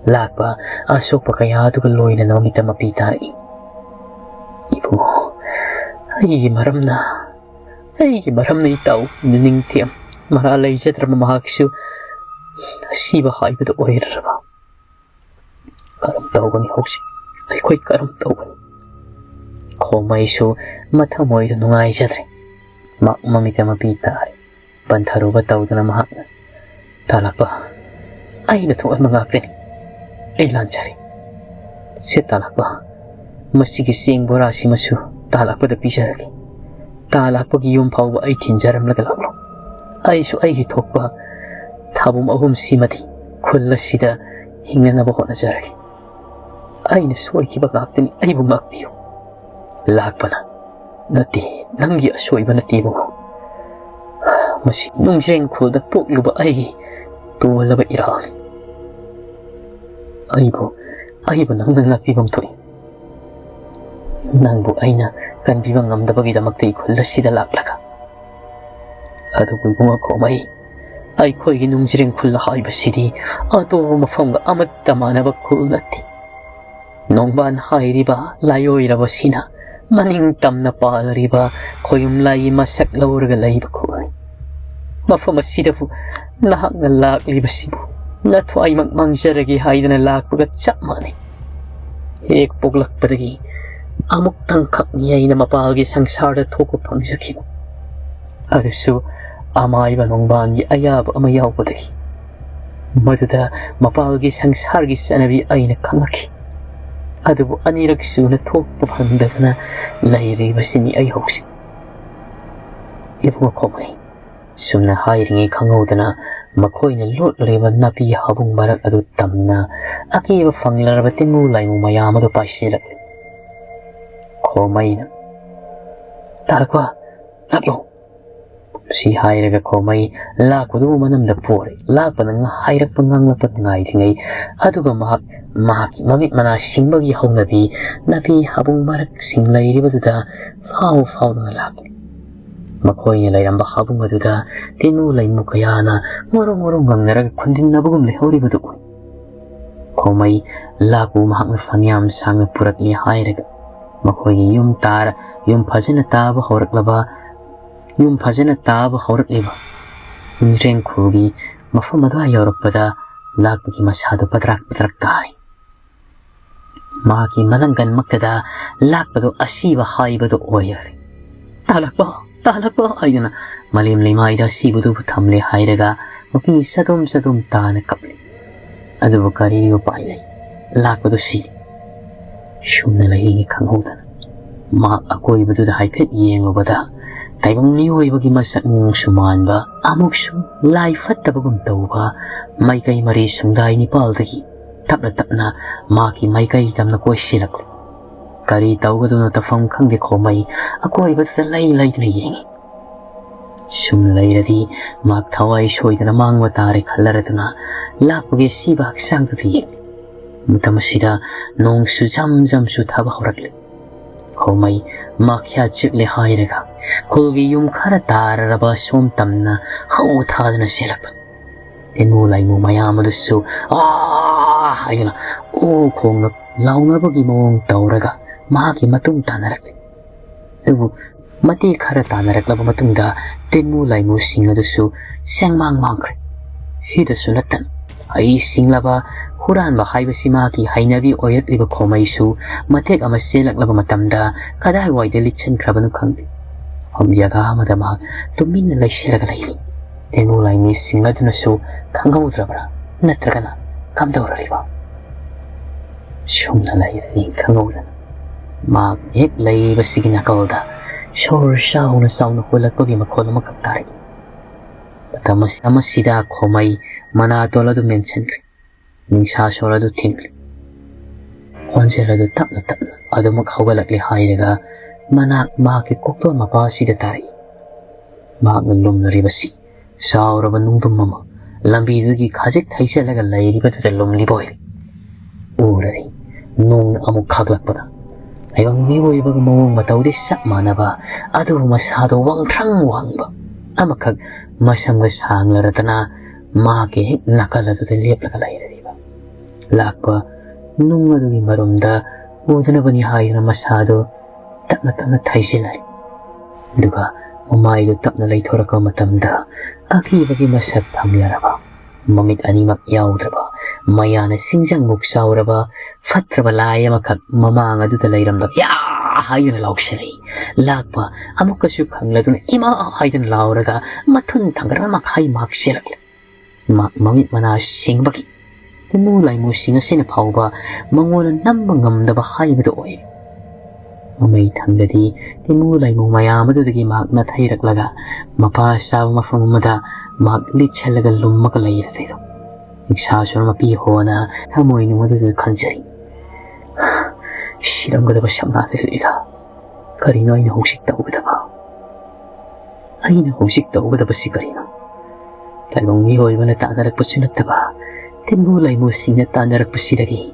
ꯂꯥꯛꯄ ꯑꯁꯣꯛꯄ ꯀꯌꯥ ꯑꯗꯨꯒ ꯂꯣꯏꯅꯅ ꯃꯃꯤꯠꯇ ꯃꯄꯤ ꯇꯥꯔꯛꯏ꯫ "ꯏꯕꯨꯡꯉꯣ, ꯑꯩꯒꯤ ꯃꯔꯝꯅ, ꯑꯩꯒꯤ ꯃꯔꯝꯅ ꯏꯇꯥꯎ ꯅꯤꯡꯊꯦꯝ ꯃꯔꯥ ꯂꯩꯖꯗ꯭ꯔꯕ ꯃꯍꯥꯛꯁꯨ ꯑꯁꯤꯕ ꯍꯥꯏꯕꯗꯨ ꯑꯣꯏꯔꯔꯕ꯫ ꯀꯔꯝ ꯇꯧꯒꯅꯤ ꯍꯧꯖꯤꯛ? ꯑꯩꯈꯣꯏ ꯀꯔꯝ ꯇꯧꯒꯅꯤ?" ꯈꯣꯃꯩꯁꯨ ꯃꯊꯃꯣꯏꯗ ꯅꯨꯡꯉꯥꯏꯖꯗ꯭ꯔꯦ꯫ ꯃ-, ꯃꯃꯤꯠꯇ ꯃꯄꯤ ꯇꯥꯔꯦ꯫ ꯄꯟꯊꯔꯨꯕ ꯇꯧꯗꯅ ꯃꯍꯥꯛꯅ, "ꯇꯥꯂꯛꯄ, ꯑꯩꯅ ꯊꯣꯛꯍꯟꯕ ꯉꯥꯛꯇꯅꯤ꯫ ꯑꯩ ꯂꯥꯟꯖꯔꯦ꯫ ꯁꯦ ꯇꯥꯂꯛꯄ, ꯃꯁꯤꯒꯤ ꯆꯦꯡ ꯕꯣꯔꯥꯁꯤꯃꯁꯨ ꯇꯥꯂꯛꯄꯗ ꯄꯤꯖꯔꯒꯦ꯫ ꯇꯥꯂꯛꯄꯒꯤ ꯌꯨꯝ ꯐꯥꯎꯕ ꯑꯩ ꯊꯤꯟꯖꯔꯝꯂꯒ ꯂꯥꯛꯂꯣ꯫ ꯑꯩꯁꯨ ꯑꯩꯒꯤ ꯊꯣꯛꯄ ꯊꯥꯕꯨꯝ ꯑꯍꯨꯝꯁꯤꯃꯗꯤ ꯈꯨꯜ ꯑꯁꯤꯗ ꯍꯤꯡꯅꯅꯕ ꯍꯣꯠꯅꯖꯔꯒꯦ꯫ ꯑꯩꯅ ꯁꯣꯏꯈꯤꯕ ꯉꯥꯛꯇꯅꯤ, ꯑꯩꯕꯨ ꯉꯥꯛꯄꯤꯌꯨ꯫" ꯂꯥꯛꯄꯅ, "ꯅꯠꯇꯦ, ꯅꯪꯒꯤ ꯑꯁꯣꯏꯕ ꯅꯠꯇꯦ ꯏꯕꯨꯡꯉꯣ꯫ ꯃꯁꯤ ꯅꯨꯡꯖ꯭ꯔꯦꯡ ꯈꯨꯜꯗ ꯄꯣꯛꯂꯨꯕ ꯑꯩꯒꯤ ꯇꯣꯜꯂꯕ ꯏꯔꯥꯜꯅꯤ꯫ ꯑꯩꯕꯨ, ꯑꯩꯕꯨ ꯅꯪꯅ ꯉꯥꯛꯄꯤꯐꯝ ꯊꯣꯛꯏ꯫ ꯅꯪꯕꯨ ꯑꯩꯅ ꯀꯟꯕꯤꯕ ꯉꯝꯗꯕꯒꯤꯗꯃꯛꯇ ꯈꯨꯜ ꯑꯁꯤꯗ ꯂꯥꯛꯂꯒ꯫ ꯑꯗꯨꯕꯨ ꯏꯕꯨꯡꯉꯣ ꯈꯣꯃꯩ, ꯑꯩꯈꯣꯏꯒꯤ ꯅꯨꯡꯖ꯭ꯔꯦꯡ ꯈꯨꯜ ꯍꯥꯏꯕꯁꯤꯗꯤ ꯑꯇꯣꯞꯄ ꯃꯐꯝꯒ ꯑꯃꯠꯇ ꯃꯥꯟꯅꯕ ꯈꯨꯜ ꯅꯠꯇꯦ꯫ ꯅꯣꯡꯕꯥꯟ ꯍꯥꯏꯔꯤꯕ ꯂꯥꯏꯑꯣꯏꯔꯕꯁꯤꯅ ꯃꯅꯤꯡ ꯇꯝꯅ ꯄꯥꯜꯂꯤꯕ ꯈꯣꯌꯨꯝ ꯂꯥꯏꯒꯤ ꯃꯁꯛ ꯂꯧꯔꯒ ꯂꯩꯕ ꯈꯨꯜꯅꯤ꯫ ꯃꯐꯝ ꯑꯁꯤꯗꯕꯨ ꯅꯍꯥꯛꯅ ꯂꯥꯛꯂꯤꯕꯁꯤꯕꯨ ꯅꯊ꯭ꯋꯥꯏꯃꯛ ꯃꯥꯡꯖꯔꯒꯦ ꯍꯥꯏꯗꯅ ꯂꯥꯛꯄꯒ ꯆꯞ ꯃꯥꯟꯅꯩ꯫ ꯍꯦꯛ ꯄꯣꯛꯂꯛꯄꯗꯒꯤ ꯑꯃꯨꯛꯇꯪꯈꯛꯅꯤ ꯑꯩꯅ ꯃꯄꯥꯜꯒꯤ ꯁꯪꯁꯥꯔꯗ ꯊꯣꯛꯄ ꯐꯪꯖꯈꯤꯕ꯫ ꯑꯗꯨꯁꯨ ꯑꯃꯥꯏꯕ ꯅꯣꯡꯕꯥꯟꯒꯤ ꯑꯌꯥꯕ ꯑꯃ ꯌꯥꯎꯕꯗꯒꯤ꯫ ꯃꯗꯨꯗ ꯃꯄꯥꯜꯒꯤ ꯁꯪꯁꯥꯔꯒꯤ ꯆꯠꯅꯕꯤ ꯑꯩꯅ ꯈꯪꯂꯛꯈꯤ꯫ ꯑꯗꯨꯕꯨ ꯑꯅꯤꯔꯛ ꯁꯨꯅ ꯊꯣꯛꯄ ꯐꯪꯗꯗꯅ ꯂꯩꯔꯤꯕꯁꯤꯅꯤ ꯑꯩ ꯍꯧꯖꯤꯛ꯫ ꯏꯕꯨꯡꯉꯣ ꯈꯣꯃꯩ, ꯁꯨꯝꯅ ꯍꯥꯏꯔꯤꯉꯩ ꯈꯪꯍꯧꯗꯅ ꯃꯈꯣꯏꯅ ꯂꯣꯠꯂꯤꯕ ꯅꯥꯄꯤ ꯍꯥꯕꯨꯡ ꯃꯔꯛ ꯑꯗꯨ ꯇꯝꯅ ꯑꯀꯤꯕ ꯐꯪꯂꯔꯕ ꯇꯤꯟꯃꯨ ꯂꯥꯏꯃꯨ ꯃꯌꯥꯝ ꯑꯗꯨ ꯄꯥꯏꯁꯤꯜꯂꯛꯂꯤ꯫ ꯈꯣꯃꯩꯅ, "ꯇꯥꯔꯛꯄ, ꯂꯥꯛꯂꯣ!" ꯁꯤ ꯍꯥꯏꯔꯒ ꯈꯣꯃꯩ ꯂꯥꯛꯄꯗꯨꯕꯨ ꯃꯅꯝꯗ ꯄꯣꯔꯦ꯫ ꯂꯥꯛꯄꯅ ꯉ-, ꯍꯥꯏꯔꯛꯄ ꯉꯥꯡꯂꯛꯄ ꯉꯥꯏꯗ꯭ꯔꯤꯉꯩ ꯑꯗꯨꯒ ꯃꯍꯥꯛ ꯃꯍꯥꯛꯀꯤ ꯃꯃꯤꯠ ꯃꯅꯥ ꯁꯤꯡꯕꯒꯤ ꯍꯧꯅꯕꯤ ꯅꯥꯄꯤ ꯍꯥꯕꯨꯡ ꯃꯔꯛꯁꯤꯡ ꯂꯩꯔꯤꯕꯗꯨꯗ ꯐꯥꯎ ꯐꯥꯎꯗꯨꯅ ꯂꯥꯛꯂꯤ꯫ ꯃꯈꯣꯏꯅ ꯂꯩꯔꯝꯕ ꯍꯥꯕꯨꯡ ꯑꯗꯨꯗ ꯇꯦꯅꯨ ꯂꯩꯃꯨ ꯀꯌꯥꯅ ꯉꯣꯔꯣꯡ ꯉꯣꯔꯣꯡ ꯉꯪꯅꯔꯒ ꯈꯨꯟꯗꯤꯟꯅꯕꯒꯨꯝ ꯂꯩꯍꯧꯔꯤꯕꯗꯨ ꯎꯏ꯫ ꯈꯣꯃꯩ, ꯂꯥꯛꯄꯨ ꯃꯍꯥꯛꯅ ꯐꯅꯌꯥꯝ ꯁꯥꯡꯅ ꯄꯨꯔꯛꯂꯦ ꯍꯥꯏꯔꯒ ꯃꯈꯣꯏꯒꯤ ꯌꯨꯝ ꯇꯥꯔ-, ꯌꯨꯝ ꯐꯖꯅ ꯇꯥꯕ ꯍꯧꯔꯛꯂꯕ, ꯌꯨꯝ ꯐꯖꯅ ꯇꯥꯕ ꯍꯧꯔꯛꯂꯤꯕ ꯌꯨꯝꯖ꯭ꯔꯦꯡ ꯈꯨꯜꯒꯤ ꯃꯐꯝ ꯑꯗꯨꯋꯥꯏ ꯌꯧꯔꯛꯄꯗ ꯂꯥꯛꯄꯒꯤ ꯃꯁꯥꯗꯨ ꯄꯗ꯭ꯔꯥꯛ ꯄꯗ꯭ꯔꯥꯛ ꯇꯥꯔꯤ꯫ ꯃꯍꯥꯛꯀꯤ ꯃꯅꯪꯒꯟꯃꯛꯇꯗ ꯂꯥꯛꯄꯗꯨ ꯑꯁꯤꯕ ꯍꯥꯏꯕꯗꯨ ꯑꯣꯏꯔꯔꯦ꯫ "ꯇꯥꯂꯛꯄ! ꯇꯥꯂꯛꯄ!" ꯍꯥꯏꯗꯨꯅ ꯃꯥꯂꯦꯝ ꯂꯩꯃꯥꯏꯗ ꯑꯁꯤꯕꯗꯨꯕꯨ ꯊꯝꯂꯦ ꯍꯥꯏꯔꯒ ꯃꯄꯤ ꯆꯗꯣꯝ ꯆꯗꯣꯝ ꯇꯥꯅ ꯀꯞꯂꯤ꯫ ꯑꯗꯨꯕꯨ ꯀꯔꯤ ꯎꯄꯥꯏ ꯂꯩ? ꯂꯥꯛꯄꯗꯨ ꯁꯤ꯫ ꯁꯨꯝꯅ ꯂꯩꯔꯤꯉꯩ ꯈꯪꯍꯧꯗꯅ ꯃꯍꯥꯛ ꯑꯀꯣꯏꯕꯗꯨꯗ ꯍꯥꯏꯐꯦꯠ ꯌꯦꯡꯂꯨꯕꯗ ꯇꯥꯏꯕꯪ ꯃꯤꯑꯣꯏꯕꯒꯤ ꯃꯁꯛ ꯃꯑꯣꯡꯁꯨ ꯃꯥꯟꯕ, ꯑꯃꯨꯛꯁꯨ ꯂꯥꯏ ꯐꯠꯇꯕꯒꯨꯝ ꯇꯧꯕ ꯃꯥꯏꯀꯩ ꯃꯔꯤ ꯁꯨꯡꯗꯥꯏ ꯅꯤꯄꯥꯜꯗꯒꯤ ꯇꯞꯅ ꯇꯞꯅ ꯃꯍꯥꯛꯀꯤ ꯃꯥꯏꯀꯩ ꯇꯝꯅ ꯀꯣꯏꯁꯤꯜꯂꯛꯂꯤ꯫ ꯀꯔꯤ ꯇꯧꯒꯗꯕꯅꯣ ꯇꯧꯐꯝ ꯈꯪꯗꯦ ꯈꯣꯃꯩ ꯑꯀꯣꯏꯕꯗꯨꯗ ꯂꯩ ꯂꯩꯗꯨꯅ ꯌꯦꯡꯉꯤ꯫ ꯁꯨꯝꯅ ꯂꯩꯔꯗꯤ ꯃꯍꯥꯛ ꯊꯋꯥꯏ ꯁꯣꯏꯗꯅ ꯃꯥꯡꯕ ꯇꯥꯔꯦ ꯈꯜꯂꯔꯗꯨꯅ ꯂꯥꯛꯄꯒꯤ ꯑꯁꯤꯕ ꯍꯛꯆꯥꯡꯗꯨꯗ ꯌꯦꯡꯂꯤ꯫ ꯃꯇꯝ ꯑꯁꯤꯗ ꯅꯣꯡꯁꯨ ꯖꯝ ꯖꯝ ꯆꯨꯊꯕ ꯍꯧꯔꯛꯂꯤ꯫ ꯈꯣꯃꯩ ꯃꯥꯈ꯭ꯌꯥ ꯆꯤꯛꯂꯦ ꯍꯥꯏꯔꯒ ꯈꯨꯜꯒꯤ ꯌꯨꯝ ꯈꯔ ꯇꯥꯔꯔꯕ ꯁꯣꯝ ꯇꯝꯅ ꯍꯧ ꯊꯥꯗꯨꯅ ꯆꯦꯜꯂꯛꯄ꯫ ꯇꯦꯅꯨ ꯂꯥꯏꯃꯨ ꯃꯌꯥꯝ ꯑꯗꯨꯁꯨ "ꯑꯥ!" ꯍꯥꯏꯗꯨꯅ ꯑꯣ ꯈꯣꯡꯅ ꯂꯥꯎꯅꯕꯒꯤ ꯃꯑꯣꯡ ꯇꯧꯔꯒ ꯃꯍꯥꯛꯀꯤ ꯃꯇꯨꯡ ꯇꯥꯅꯔꯛꯂꯤ꯫ ꯑꯗꯨꯕꯨ ꯃꯇꯦꯛ ꯈꯔ ꯇꯥꯅꯔꯛꯂꯕ ꯃꯇꯨꯡꯗ ꯇꯦꯅꯨ ꯂꯥꯏꯃꯨꯁꯤꯡ ꯑꯗꯨꯁꯨ ꯆꯦꯡꯃꯥꯡ ꯃꯥꯡꯈ꯭ꯔꯦ꯫ ꯁꯤꯗꯁꯨ ꯅꯠꯇꯅ ꯍꯩ ꯁꯤꯡꯂꯕ ꯍꯨꯔꯥꯟꯕ ꯍꯥꯏꯕꯁꯤ ꯃꯍꯥꯛꯀꯤ ꯍꯩꯅꯕꯤ ꯑꯣꯏꯔꯛꯂꯤꯕ ꯈꯣꯃꯩꯁꯨ ꯃꯇꯦꯛ ꯑꯃ ꯆꯦꯜꯂꯛꯂꯕ ꯃꯇꯝꯗ ꯀꯗꯥꯏꯋꯥꯏꯗ ꯂꯤꯠꯁꯤꯟꯈ꯭ꯔꯕꯅꯣ ꯈꯪꯗꯦ꯫ ꯃꯐꯝ ꯖꯒꯥ ꯑꯃꯗ ꯃꯍꯥꯛ ꯇꯨꯃꯤꯟꯅ ꯂꯩꯁꯤꯜꯂꯒ ꯂꯩꯔꯤ꯫ ꯇꯦꯅꯨ ꯂꯥꯏꯃꯤꯁꯤꯡ ꯑꯗꯨꯅꯁꯨ ꯈꯪꯍꯧꯗ꯭ꯔꯕ꯭ꯔꯥ? ꯅꯠꯇ꯭ꯔꯒꯅ ꯀꯝꯗꯧꯔꯔꯤꯕ? ꯁꯨꯝꯅ ꯂꯩꯔꯅꯤ ꯈꯪꯍꯧꯗꯅ ꯃꯍꯥꯛ ꯍꯦꯛ ꯂꯩꯔꯤꯕꯁꯤꯒꯤ ꯅꯥꯀꯜꯗ ꯁꯣꯔ ꯆꯥꯎꯅ ꯆꯥꯎꯅ ꯍꯣꯜꯂꯛꯄꯒꯤ ꯃꯈꯣꯜ ꯑꯃꯈꯛ ꯇꯥꯔꯛꯏ꯫ ꯃꯇꯝ ꯑꯁꯤ-, ꯑꯃꯁꯤꯗ ꯈꯣꯃꯩ ꯃꯅꯥꯇꯣꯟ ꯑꯗꯨ ꯃꯦꯟꯁꯤꯟꯈ꯭ꯔꯦ꯫ ꯅꯤꯡꯁꯥ ꯁꯣꯔ ꯑꯗꯨ ꯊꯤꯡꯂꯦ꯫ ꯈꯣꯟꯖꯦꯜ ꯑꯗꯨ ꯇꯞꯅ ꯇꯞꯅ ꯑꯗꯨꯃꯛ ꯍꯧꯒꯠꯂꯛꯂꯦ ꯍꯥꯏꯔꯒ ꯃꯅꯥꯛ ꯃꯍꯥꯛꯀꯤ ꯀꯣꯛꯇꯣꯟ ꯃꯄꯥ ꯑꯁꯤꯗ ꯇꯥꯔꯛꯏ꯫ ꯃꯍꯥꯛꯅ ꯂꯨꯝꯂꯔꯤꯕꯁꯤ ꯆꯥꯎꯔꯕ ꯅꯨꯡꯗꯨꯝ ꯑꯃ ꯂꯝꯕꯤꯗꯨꯒꯤ ꯈꯖꯤꯛ ꯊꯩꯖꯤꯜꯂꯒ ꯂꯩꯔꯤꯕꯗꯨꯗ ꯂꯨꯝꯂꯤꯕ ꯑꯣꯏꯔꯦ꯫ ꯎꯔꯔꯦ, ꯅꯣꯡꯅ ꯑꯃꯨꯛ ꯈꯥꯛꯂꯛꯄꯗ ꯇꯥꯏꯕꯪ ꯃꯤꯑꯣꯏꯕꯒ ꯃꯑꯣꯡ ꯃꯇꯧꯗꯤ ꯆꯞ ꯃꯥꯟꯅꯕ, ꯑꯗꯨꯕꯨ ꯃꯁꯥꯗꯣ ꯋꯥꯡꯊ꯭ꯔꯪ ꯋꯥꯡꯕ ꯑꯃꯈꯛ ꯃꯁꯝꯒ ꯁꯥꯡꯂꯔꯗꯅ ꯃꯍꯥꯛꯀꯤ ꯍꯦꯛ ꯅꯥꯀꯜ ꯑꯗꯨꯗ ꯂꯦꯞꯂꯒ ꯂꯩꯔꯤꯕ꯫ ꯂꯥꯛꯄ ꯅꯨꯡ ꯑꯗꯨꯒꯤ ꯃꯔꯨꯝꯗ ꯎꯗꯅꯕꯅꯤ ꯍꯥꯏꯗꯨꯅ ꯃꯁꯥꯗꯨ ꯇꯞꯅ ꯇꯞꯅ ꯊꯩꯖꯤꯜꯂꯔꯤ꯫ ꯑꯗꯨꯒ ꯃꯃꯥꯏꯗꯨ ꯇꯞꯅ ꯂꯩꯊꯣꯔꯛꯄ ꯃꯇꯝꯗ ꯑꯀꯤꯕꯒꯤ ꯃꯁꯛ ꯐꯝꯂꯔꯕ, ꯃꯃꯤꯠ ꯑꯅꯤꯃꯛ ꯌꯥꯎꯗ꯭ꯔꯕ, ꯃꯌꯥꯅ ꯁꯤꯡꯖꯪꯃꯨꯛ ꯆꯥꯎꯔꯕ ꯐꯠꯇ꯭ꯔꯕ ꯂꯥꯏ ꯑꯃꯈꯛ ꯃꯃꯥꯡ ꯑꯗꯨꯗ ꯂꯩꯔꯝꯂꯒ ꯌꯥ ꯍꯥꯏꯗꯨꯅ ꯂꯥꯎꯁꯤꯜꯂꯛꯏ꯫ ꯂꯥꯛꯄ ꯑꯃꯨꯛꯀꯁꯨ ꯈꯪꯂꯗꯨꯅ ꯏꯃꯥ ꯍꯥꯏꯗꯨꯅ ꯂꯥꯎꯔꯒ ꯃꯊꯨꯟ ꯊꯥꯡꯒꯠꯂꯒ ꯃꯈꯥꯏ ꯃꯍꯥꯛ ꯆꯦꯜꯂꯛꯂꯦ꯫ ꯃꯍꯥꯛ ꯃꯃꯤꯠ ꯃꯅꯥ ꯁꯤꯡꯕꯒꯤ ꯇꯤꯃꯨ ꯂꯥꯏꯃꯨꯁꯤꯡ ꯑꯁꯤꯅ ꯐꯥꯎꯕ ꯃꯉꯣꯟꯗ ꯅꯝꯕ ꯉꯝꯗꯕ ꯍꯥꯏꯕꯗꯨ ꯑꯣꯏ꯫ ꯃꯃꯩ ꯊꯪꯗꯗꯤ ꯇꯤꯃꯨ ꯂꯥꯏꯃꯨ ꯃꯌꯥꯝ ꯑꯗꯨꯗꯒꯤ ꯃꯍꯥꯛ ꯅꯥꯊꯩꯔꯛꯂꯒ ꯃꯄꯥ ꯆꯥꯕ ꯃꯐꯝ ꯑꯃꯗ ꯃꯍꯥꯛ ꯂꯤꯠꯁꯜꯂꯒ ꯂꯨꯝꯃꯒ ꯂꯩꯔꯦ꯫ ꯅꯤꯡꯁꯥꯁꯣꯔ ꯃꯄꯤ ꯍꯣꯅ ꯊꯃꯣꯏꯅꯨꯡ ꯑꯗꯨꯗ ꯈꯟꯖꯔꯤ, "ꯁꯤꯔꯝꯒꯗꯕ ꯁꯝꯅꯥꯗ ꯂꯤꯂꯥ, ꯀꯔꯤꯅꯣ ꯑꯩꯅ ꯍꯧꯖꯤꯛ ꯇꯧꯒꯗꯕ? ꯑꯩꯅ ꯍꯧꯖꯤꯛ ꯇꯧꯒꯗꯕꯁꯤ ꯀꯔꯤꯅꯣ? ꯇꯥꯏꯕꯪ ꯃꯤꯑꯣꯏꯕꯅ ꯇꯥꯟꯅꯔꯛꯄꯁꯨ ꯅꯠꯇꯕ, ꯇꯤꯟꯕꯨ ꯂꯩꯃꯨꯁꯤꯡꯅ ꯇꯥꯟꯅꯔꯛꯄꯁꯤꯗꯒꯤ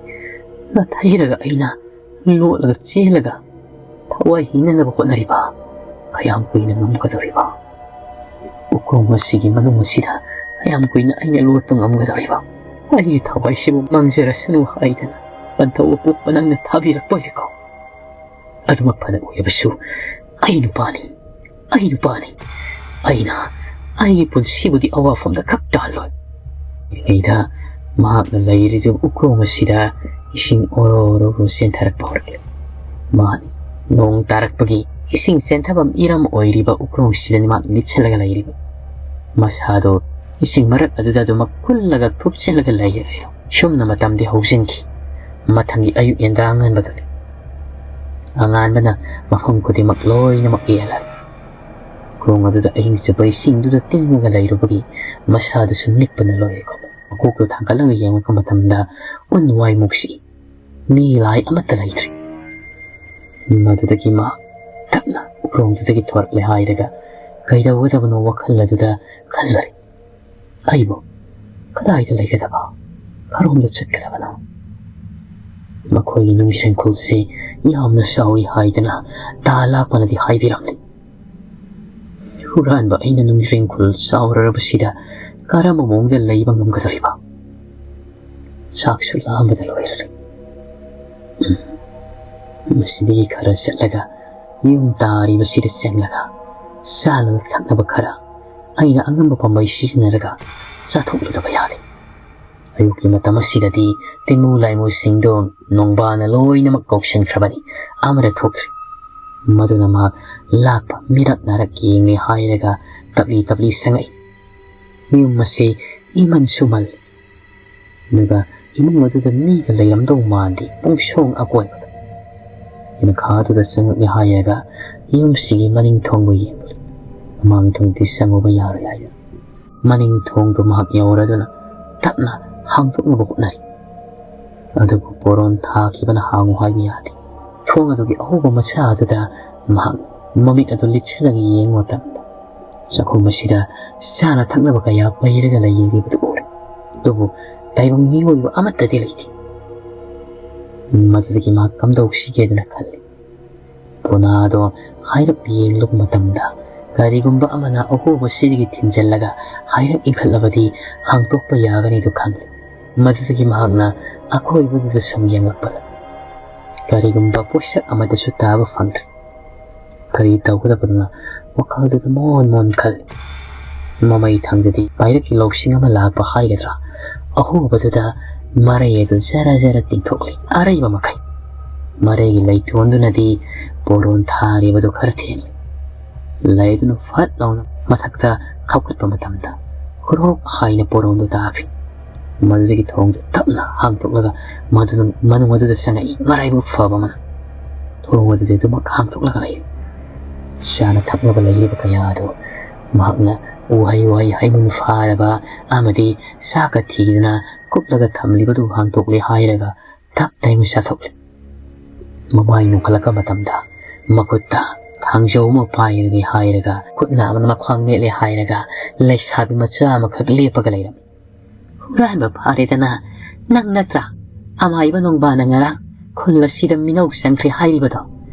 ꯅꯥꯊꯩꯔꯒ ꯑꯩꯅ ꯂꯣꯠꯂꯒ ꯆꯦꯜꯂꯒ ꯊꯋꯥꯏ ꯍꯤꯡꯅꯅꯕ ꯍꯣꯠꯅꯔꯤꯕ ꯀꯌꯥꯝ ꯀꯨꯏꯅ ꯉꯝꯒꯗꯧꯔꯤꯕ? ꯎꯈꯣꯡ ꯑꯁꯤꯒꯤ ꯃꯅꯨꯡ ꯑꯁꯤꯗ ꯀꯌꯥꯝ ꯀꯨꯏꯅ ꯑꯩꯅ ꯂꯣꯠꯄ ꯉꯝꯒꯗꯧꯔꯤꯕ? ꯑꯩꯒꯤ ꯊꯋꯥꯏꯁꯤꯕꯨ ꯃꯥꯡꯖꯔꯁꯅꯨ ꯍꯥꯏꯗꯅ ꯄꯟꯊꯧ ꯑꯄꯣꯛꯄ ꯅꯪꯅ ꯊꯥꯕꯤꯔꯛꯄ ꯑꯣꯏꯔꯦꯀꯣ꯫ ꯑꯗꯨꯃꯛ ꯐꯅ ꯑꯣꯏꯔꯕꯁꯨ ꯑꯩ ꯅꯨꯄꯥꯅꯤ, ꯑꯩ ꯅꯨꯄꯥꯅꯤ꯫ ꯑꯩꯅ ꯑꯩꯒꯤ ꯄꯨꯟꯁꯤꯕꯨꯗꯤ ꯑꯋꯥꯐꯝꯗ ꯈꯛ ꯇꯥꯍꯜꯂꯣꯏ꯫" ꯉꯩꯗ ꯃꯍꯥꯛꯅ ꯂꯩꯔꯤꯕ ꯎꯈꯣꯡ ꯑꯁꯤꯗ ꯏꯁꯤꯡ ꯑꯣꯔꯣ ꯑꯣꯔꯣ ꯆꯦꯟꯊꯔꯛꯄ ꯍꯧꯔꯛꯂꯦ꯫ ꯃꯥꯅꯤ, ꯅꯣꯡ ꯇꯥꯔꯛꯄꯒꯤ ꯏꯁꯤꯡ ꯆꯦꯟꯊꯐꯝ ꯏꯔꯝ ꯑꯣꯏꯔꯤꯕ ꯎꯈꯣꯡꯁꯤꯗ ꯃꯍꯥꯛ ꯂꯤꯠꯁꯜꯂꯒ ꯂꯩꯔꯤꯕ꯫ ꯃꯁꯥꯗꯣ ꯏꯁꯤꯡ ꯃꯔꯛ ꯑꯗꯨꯗ ꯑꯗꯨꯃꯛ ꯀꯨꯜꯂꯒ ꯊꯨꯞꯆꯤꯜꯂꯒ ꯂꯩꯔꯦ꯫ ꯁꯨꯝꯅ ꯃꯇꯝꯗꯤ ꯍꯧꯖꯤꯟꯈꯤ꯫ ꯃꯊꯪꯒꯤ ꯑꯌꯨꯛ ꯌꯦꯟꯗꯥ ꯑꯉꯟꯕꯗꯨꯅꯤ꯫ ꯑꯉꯥꯟꯕꯅ ꯃꯐꯝ ꯈꯨꯗꯤꯡꯃꯛ ꯂꯣꯏꯅꯃꯛ ꯌꯦꯜꯂꯦ꯫ ꯈꯣꯡ ꯑꯗꯨꯗ ꯑꯍꯤꯡ ꯆꯨꯞꯄ ꯏꯁꯤꯡꯗꯨꯗ ꯇꯤꯡꯉꯒ ꯂꯩꯔꯨꯕꯒꯤ ꯃꯁꯥꯗꯨꯁꯨ ꯅꯤꯛꯄꯅ ꯂꯣꯏꯔꯦ꯫ ꯃꯀꯣꯛꯇꯨ ꯊꯥꯡꯒꯠꯂꯒ ꯌꯦꯡꯂꯛꯄ ꯃꯇꯝꯗ ꯎꯟ ꯋꯥꯏꯃꯨꯛꯁꯤ ꯃꯤ ꯂꯥꯏ ꯑꯃꯠꯇ ꯂꯩꯇ꯭ꯔꯤ꯫ ꯃꯗꯨꯗꯒꯤ ꯃꯥ ꯇꯞꯅ ꯎꯈ꯭ꯔꯣꯡꯗꯨꯗꯒꯤ ꯊꯣꯔꯛꯂꯦ ꯍꯥꯏꯔꯒ ꯀꯩꯗꯧꯒꯗꯕꯅꯣ ꯋꯥꯈꯜ ꯑꯗꯨꯗ ꯈꯜꯂꯔꯤ꯫ ꯑꯩꯕꯨ ꯀꯗꯥꯏꯗ ꯂꯩꯒꯗꯕ? ꯀꯔꯣꯝꯗ ꯆꯠꯀꯗꯕꯅꯣ? ꯃꯈꯣꯏꯒꯤ ꯅꯨꯡꯖꯪꯈꯨꯜꯁꯤ ꯌꯥꯝꯅ ꯆꯥꯎꯏ ꯍꯥꯏꯗꯅ ꯇꯥ ꯂꯥꯛꯄꯅꯗꯤ ꯍꯥꯏꯕꯤꯔꯝꯂꯤ꯫ ꯍꯨꯔꯥꯟꯕ ꯑꯩꯅ ꯅꯨꯡꯖꯪꯈꯨꯜ ꯆꯥꯎꯔꯔꯕꯁꯤꯗ ꯀꯔꯝꯕ ꯃꯑꯣꯡꯗ ꯂꯩꯕ ꯉꯝꯒꯗꯧꯔꯤꯕ? ꯆꯥꯛꯁꯨ ꯂꯥꯝꯕꯗ ꯂꯣꯏꯔꯔꯦ꯫ ꯎꯝ, ꯃꯁꯤꯗꯒꯤ ꯈꯔ ꯆꯠꯂꯒ ꯌꯨꯝ ꯇꯥꯔꯤꯕꯁꯤꯗ ꯆꯪꯂꯒ ꯆꯥꯅꯕ ꯊꯛꯅꯕ ꯈꯔ ꯑꯩꯅ ꯑꯉꯝꯕ ꯄꯥꯝꯕꯩ ꯁꯤꯖꯤꯟꯅꯔꯒ ꯆꯥꯊꯣꯛꯂꯨꯗꯕ ꯌꯥꯗꯦ꯫ ꯑꯌꯨꯛꯀꯤ ꯃꯇꯝ ꯑꯁꯤꯗꯗꯤ ꯇꯤꯟꯃꯨ ꯂꯥꯏꯃꯨꯁꯤꯡꯗꯣ ꯅꯣꯡꯕꯥꯅ ꯂꯣꯏꯅꯃꯛ ꯀꯧꯁꯤꯟꯈ꯭ꯔꯕꯅꯤ꯫ ꯑꯃꯗ ꯊꯣꯛꯇ꯭ꯔꯤ꯫ ꯃꯗꯨꯅ ꯃꯍꯥꯛ ꯂꯥꯛꯄ ꯃꯤꯔꯛ ꯅꯥꯔꯛ ꯌꯦꯡꯂꯦ ꯍꯥꯏꯔꯒ ꯇꯞꯂꯤ ꯇꯞꯂꯤ ꯆꯪꯉꯛꯏ꯫ ꯌꯨꯝ ꯑꯁꯤ ꯏꯃꯟꯁꯨ ꯃꯜꯂꯤ꯫ ꯑꯗꯨꯒ ꯏꯃꯨꯡ ꯑꯗꯨꯗ ꯃꯤꯒ ꯂꯩꯔꯝꯗꯧ ꯃꯥꯟꯗꯦ꯫ ꯄꯨꯡꯁꯣꯡ ꯑꯀꯣꯏꯕꯗ ꯃꯈꯥꯗꯨꯗ ꯆꯪꯉꯛꯂꯦ ꯍꯥꯏꯔꯒ ꯌꯨꯝꯁꯤꯒꯤ ꯃꯅꯤꯡ ꯊꯣꯡꯕꯨ ꯌꯦꯡꯂꯤ꯫ ꯃꯃꯥꯡ ꯊꯣꯡꯗꯤ ꯆꯪꯉꯨꯕ ꯌꯥꯔꯣꯏ ꯍꯥꯏꯗꯨꯅ ꯃꯅꯤꯡ ꯊꯣꯡꯗꯨ ꯃꯍꯥꯛ ꯌꯧꯔꯗꯨꯅ ꯇꯞꯅ ꯍꯥꯡꯗꯣꯛꯅꯕ ꯍꯣꯠꯅꯔꯤ꯫ ꯑꯗꯨꯕꯨ ꯄꯣꯔꯣꯟ ꯊꯥꯈꯤꯕꯅ ꯍꯥꯡꯉꯨ ꯍꯥꯏꯕ ꯌꯥꯗꯦ꯫ ꯊꯣꯡ ꯑꯗꯨꯒꯤ ꯑꯍꯧꯕ ꯃꯆꯥ ꯑꯗꯨꯗ ꯃꯍꯥꯛ ꯃꯃꯤꯠ ꯑꯗꯨ ꯂꯤꯠꯁꯤꯜꯂꯒ ꯌꯦꯡꯕ ꯃꯇꯝꯗ ꯆꯥꯛꯈꯨꯝ ꯑꯁꯤꯗ ꯆꯥꯅ ꯊꯛꯅꯕ ꯀꯌꯥ ꯄꯩꯔꯒ ꯂꯩꯔꯤꯕꯗꯨ ꯎꯔꯦ꯫ ꯑꯗꯨꯕꯨ ꯇꯥꯏꯕꯪ ꯃꯤꯑꯣꯏꯕ ꯑꯃꯠꯇꯗꯤ ꯂꯩꯇꯦ꯫ ꯃꯗꯨꯗꯒꯤ ꯃꯍꯥꯛ ꯀꯝꯗꯧꯁꯤꯒꯦꯗꯅ ꯈꯜꯂꯤ꯫ ꯄꯣꯅꯥꯗꯣ ꯍꯥꯏꯔꯞ ꯌꯦꯡꯂꯨꯕ ꯃꯇꯝꯗ ꯀꯔꯤꯒꯨꯝꯕ ꯑꯃꯅ ꯑꯍꯣꯕꯁꯤꯗꯒꯤ ꯊꯤꯟꯖꯤꯜꯂꯒ ꯍꯥꯏꯔꯞ ꯏꯟꯈꯠꯂꯕꯗꯤ ꯍꯥꯡꯗꯣꯛꯄ ꯌꯥꯒꯅꯤꯗꯨ ꯈꯪꯂꯦ꯫ ꯃꯗꯨꯗꯒꯤ ꯃꯍꯥꯛꯅ ꯑꯀꯣꯏꯕꯗꯨꯗ ꯁꯨꯝ ꯌꯦꯡꯂꯛꯄꯗ ꯀꯔꯤꯒꯨꯝꯕ ꯄꯣꯠꯁꯛ ꯑꯃꯠꯇꯁꯨ ꯇꯥꯕ ꯐꯪꯗ꯭ꯔꯦ꯫ ꯀꯔꯤ ꯇꯧꯒꯗꯕꯅꯣ ꯋꯥꯈꯜꯗꯨꯗ ꯃꯣꯟ ꯃꯣꯟ ꯈꯜꯂꯤ꯫ ꯃꯃꯩ ꯊꯪꯗꯗꯤ ꯄꯥꯏꯔꯛꯀꯤ ꯂꯧꯁꯤꯡ ꯑꯃ ꯂꯥꯛꯄ ꯍꯥꯏꯒꯗ꯭ꯔꯥ, ꯑꯍꯣꯕꯗꯨꯗ ꯃꯔꯩ ꯑꯗꯨ ꯖꯔ ꯖꯔ ꯇꯤꯡꯊꯣꯛꯂꯤ꯫ ꯑꯔꯩꯕ ꯃꯈꯩ ꯃꯔꯩꯒꯤ ꯂꯩꯇꯣꯟꯗꯨꯅꯗꯤ ꯄꯣꯔꯣꯟ ꯊꯥꯔꯤꯕꯗꯨ ꯈꯔ ꯊꯦꯡꯂꯤ꯫ ꯂꯩꯗꯨꯅ ꯐꯠ ꯂꯥꯎꯅ ꯃꯊꯛꯇ ꯈꯥꯎꯀꯠꯄ ꯃꯇꯝꯗ ꯈꯨꯔꯣꯛ ꯍꯥꯏꯅ ꯄꯣꯔꯣꯟꯗꯨ ꯇꯥꯈ꯭ꯔꯦ꯫ ꯃꯗꯨꯗꯒꯤ ꯊꯣꯡꯗꯨ ꯇꯞꯅ ꯍꯥꯡꯗꯣꯛꯂꯒ ꯃꯗꯨꯗ, ꯃꯅꯨꯡ ꯑꯗꯨꯗ ꯆꯪꯉꯛꯏ ꯃꯔꯥꯏꯕꯛ ꯐꯕ ꯑꯃꯅ꯫ ꯊꯣꯡ ꯑꯗꯨꯗꯤ ꯑꯗꯨꯃꯛ ꯍꯥꯡꯗꯣꯛꯂꯒ ꯂꯩꯔꯦ꯫ ꯆꯥꯅ ꯊꯛꯅꯕ ꯂꯩꯔꯤꯕ ꯀꯌꯥ ꯑꯗꯨ ꯃꯍꯥꯛꯅ ꯎꯍꯩ ꯋꯥꯍꯩ ꯍꯩꯃꯨꯟ ꯐꯥꯔꯕ ꯑꯃꯗꯤ ꯆꯥꯛꯀ ꯊꯤꯗꯅ ꯀꯨꯞꯂꯒ ꯊꯝꯂꯤꯕꯗꯨ ꯍꯥꯡꯗꯣꯛꯂꯦ ꯍꯥꯏꯔꯒ ꯇꯞ ꯇꯥꯏꯅ ꯆꯥꯊꯣꯛꯂꯦ꯫ ꯃꯃꯥꯏ ꯅꯣꯛꯈꯠꯂꯛꯄ ꯃꯇꯝꯗ ꯃꯈꯨꯠꯇ ꯊꯥꯡꯖꯧ ꯑꯃ ꯄꯥꯏꯔꯦ ꯍꯥꯏꯔꯒ ꯈꯨꯠꯅ ꯑꯃꯅ ꯃꯈ꯭ꯋꯥꯡ ꯃꯦꯠꯂꯦ ꯍꯥꯏꯔꯒ ꯂꯩꯁꯥꯕꯤ ꯃꯆꯥ ꯑꯃꯈꯛ ꯂꯦꯞꯄꯒ ꯂꯩꯔꯝꯃꯤ꯫ "ꯍꯨꯔꯥꯟꯕ ꯐꯥꯔꯦꯗꯅ, ꯅꯪ ꯅꯠꯇ꯭ꯔꯥ? ꯑꯃꯥꯏꯕ ꯅꯣꯡꯕꯥꯅ ꯉꯔꯥꯡ ꯈꯨꯜ ꯑꯁꯤꯗ ꯃꯤꯅꯧ ꯆꯪꯈ꯭ꯔꯦ ꯍꯥꯏꯔꯤꯕꯗꯣ,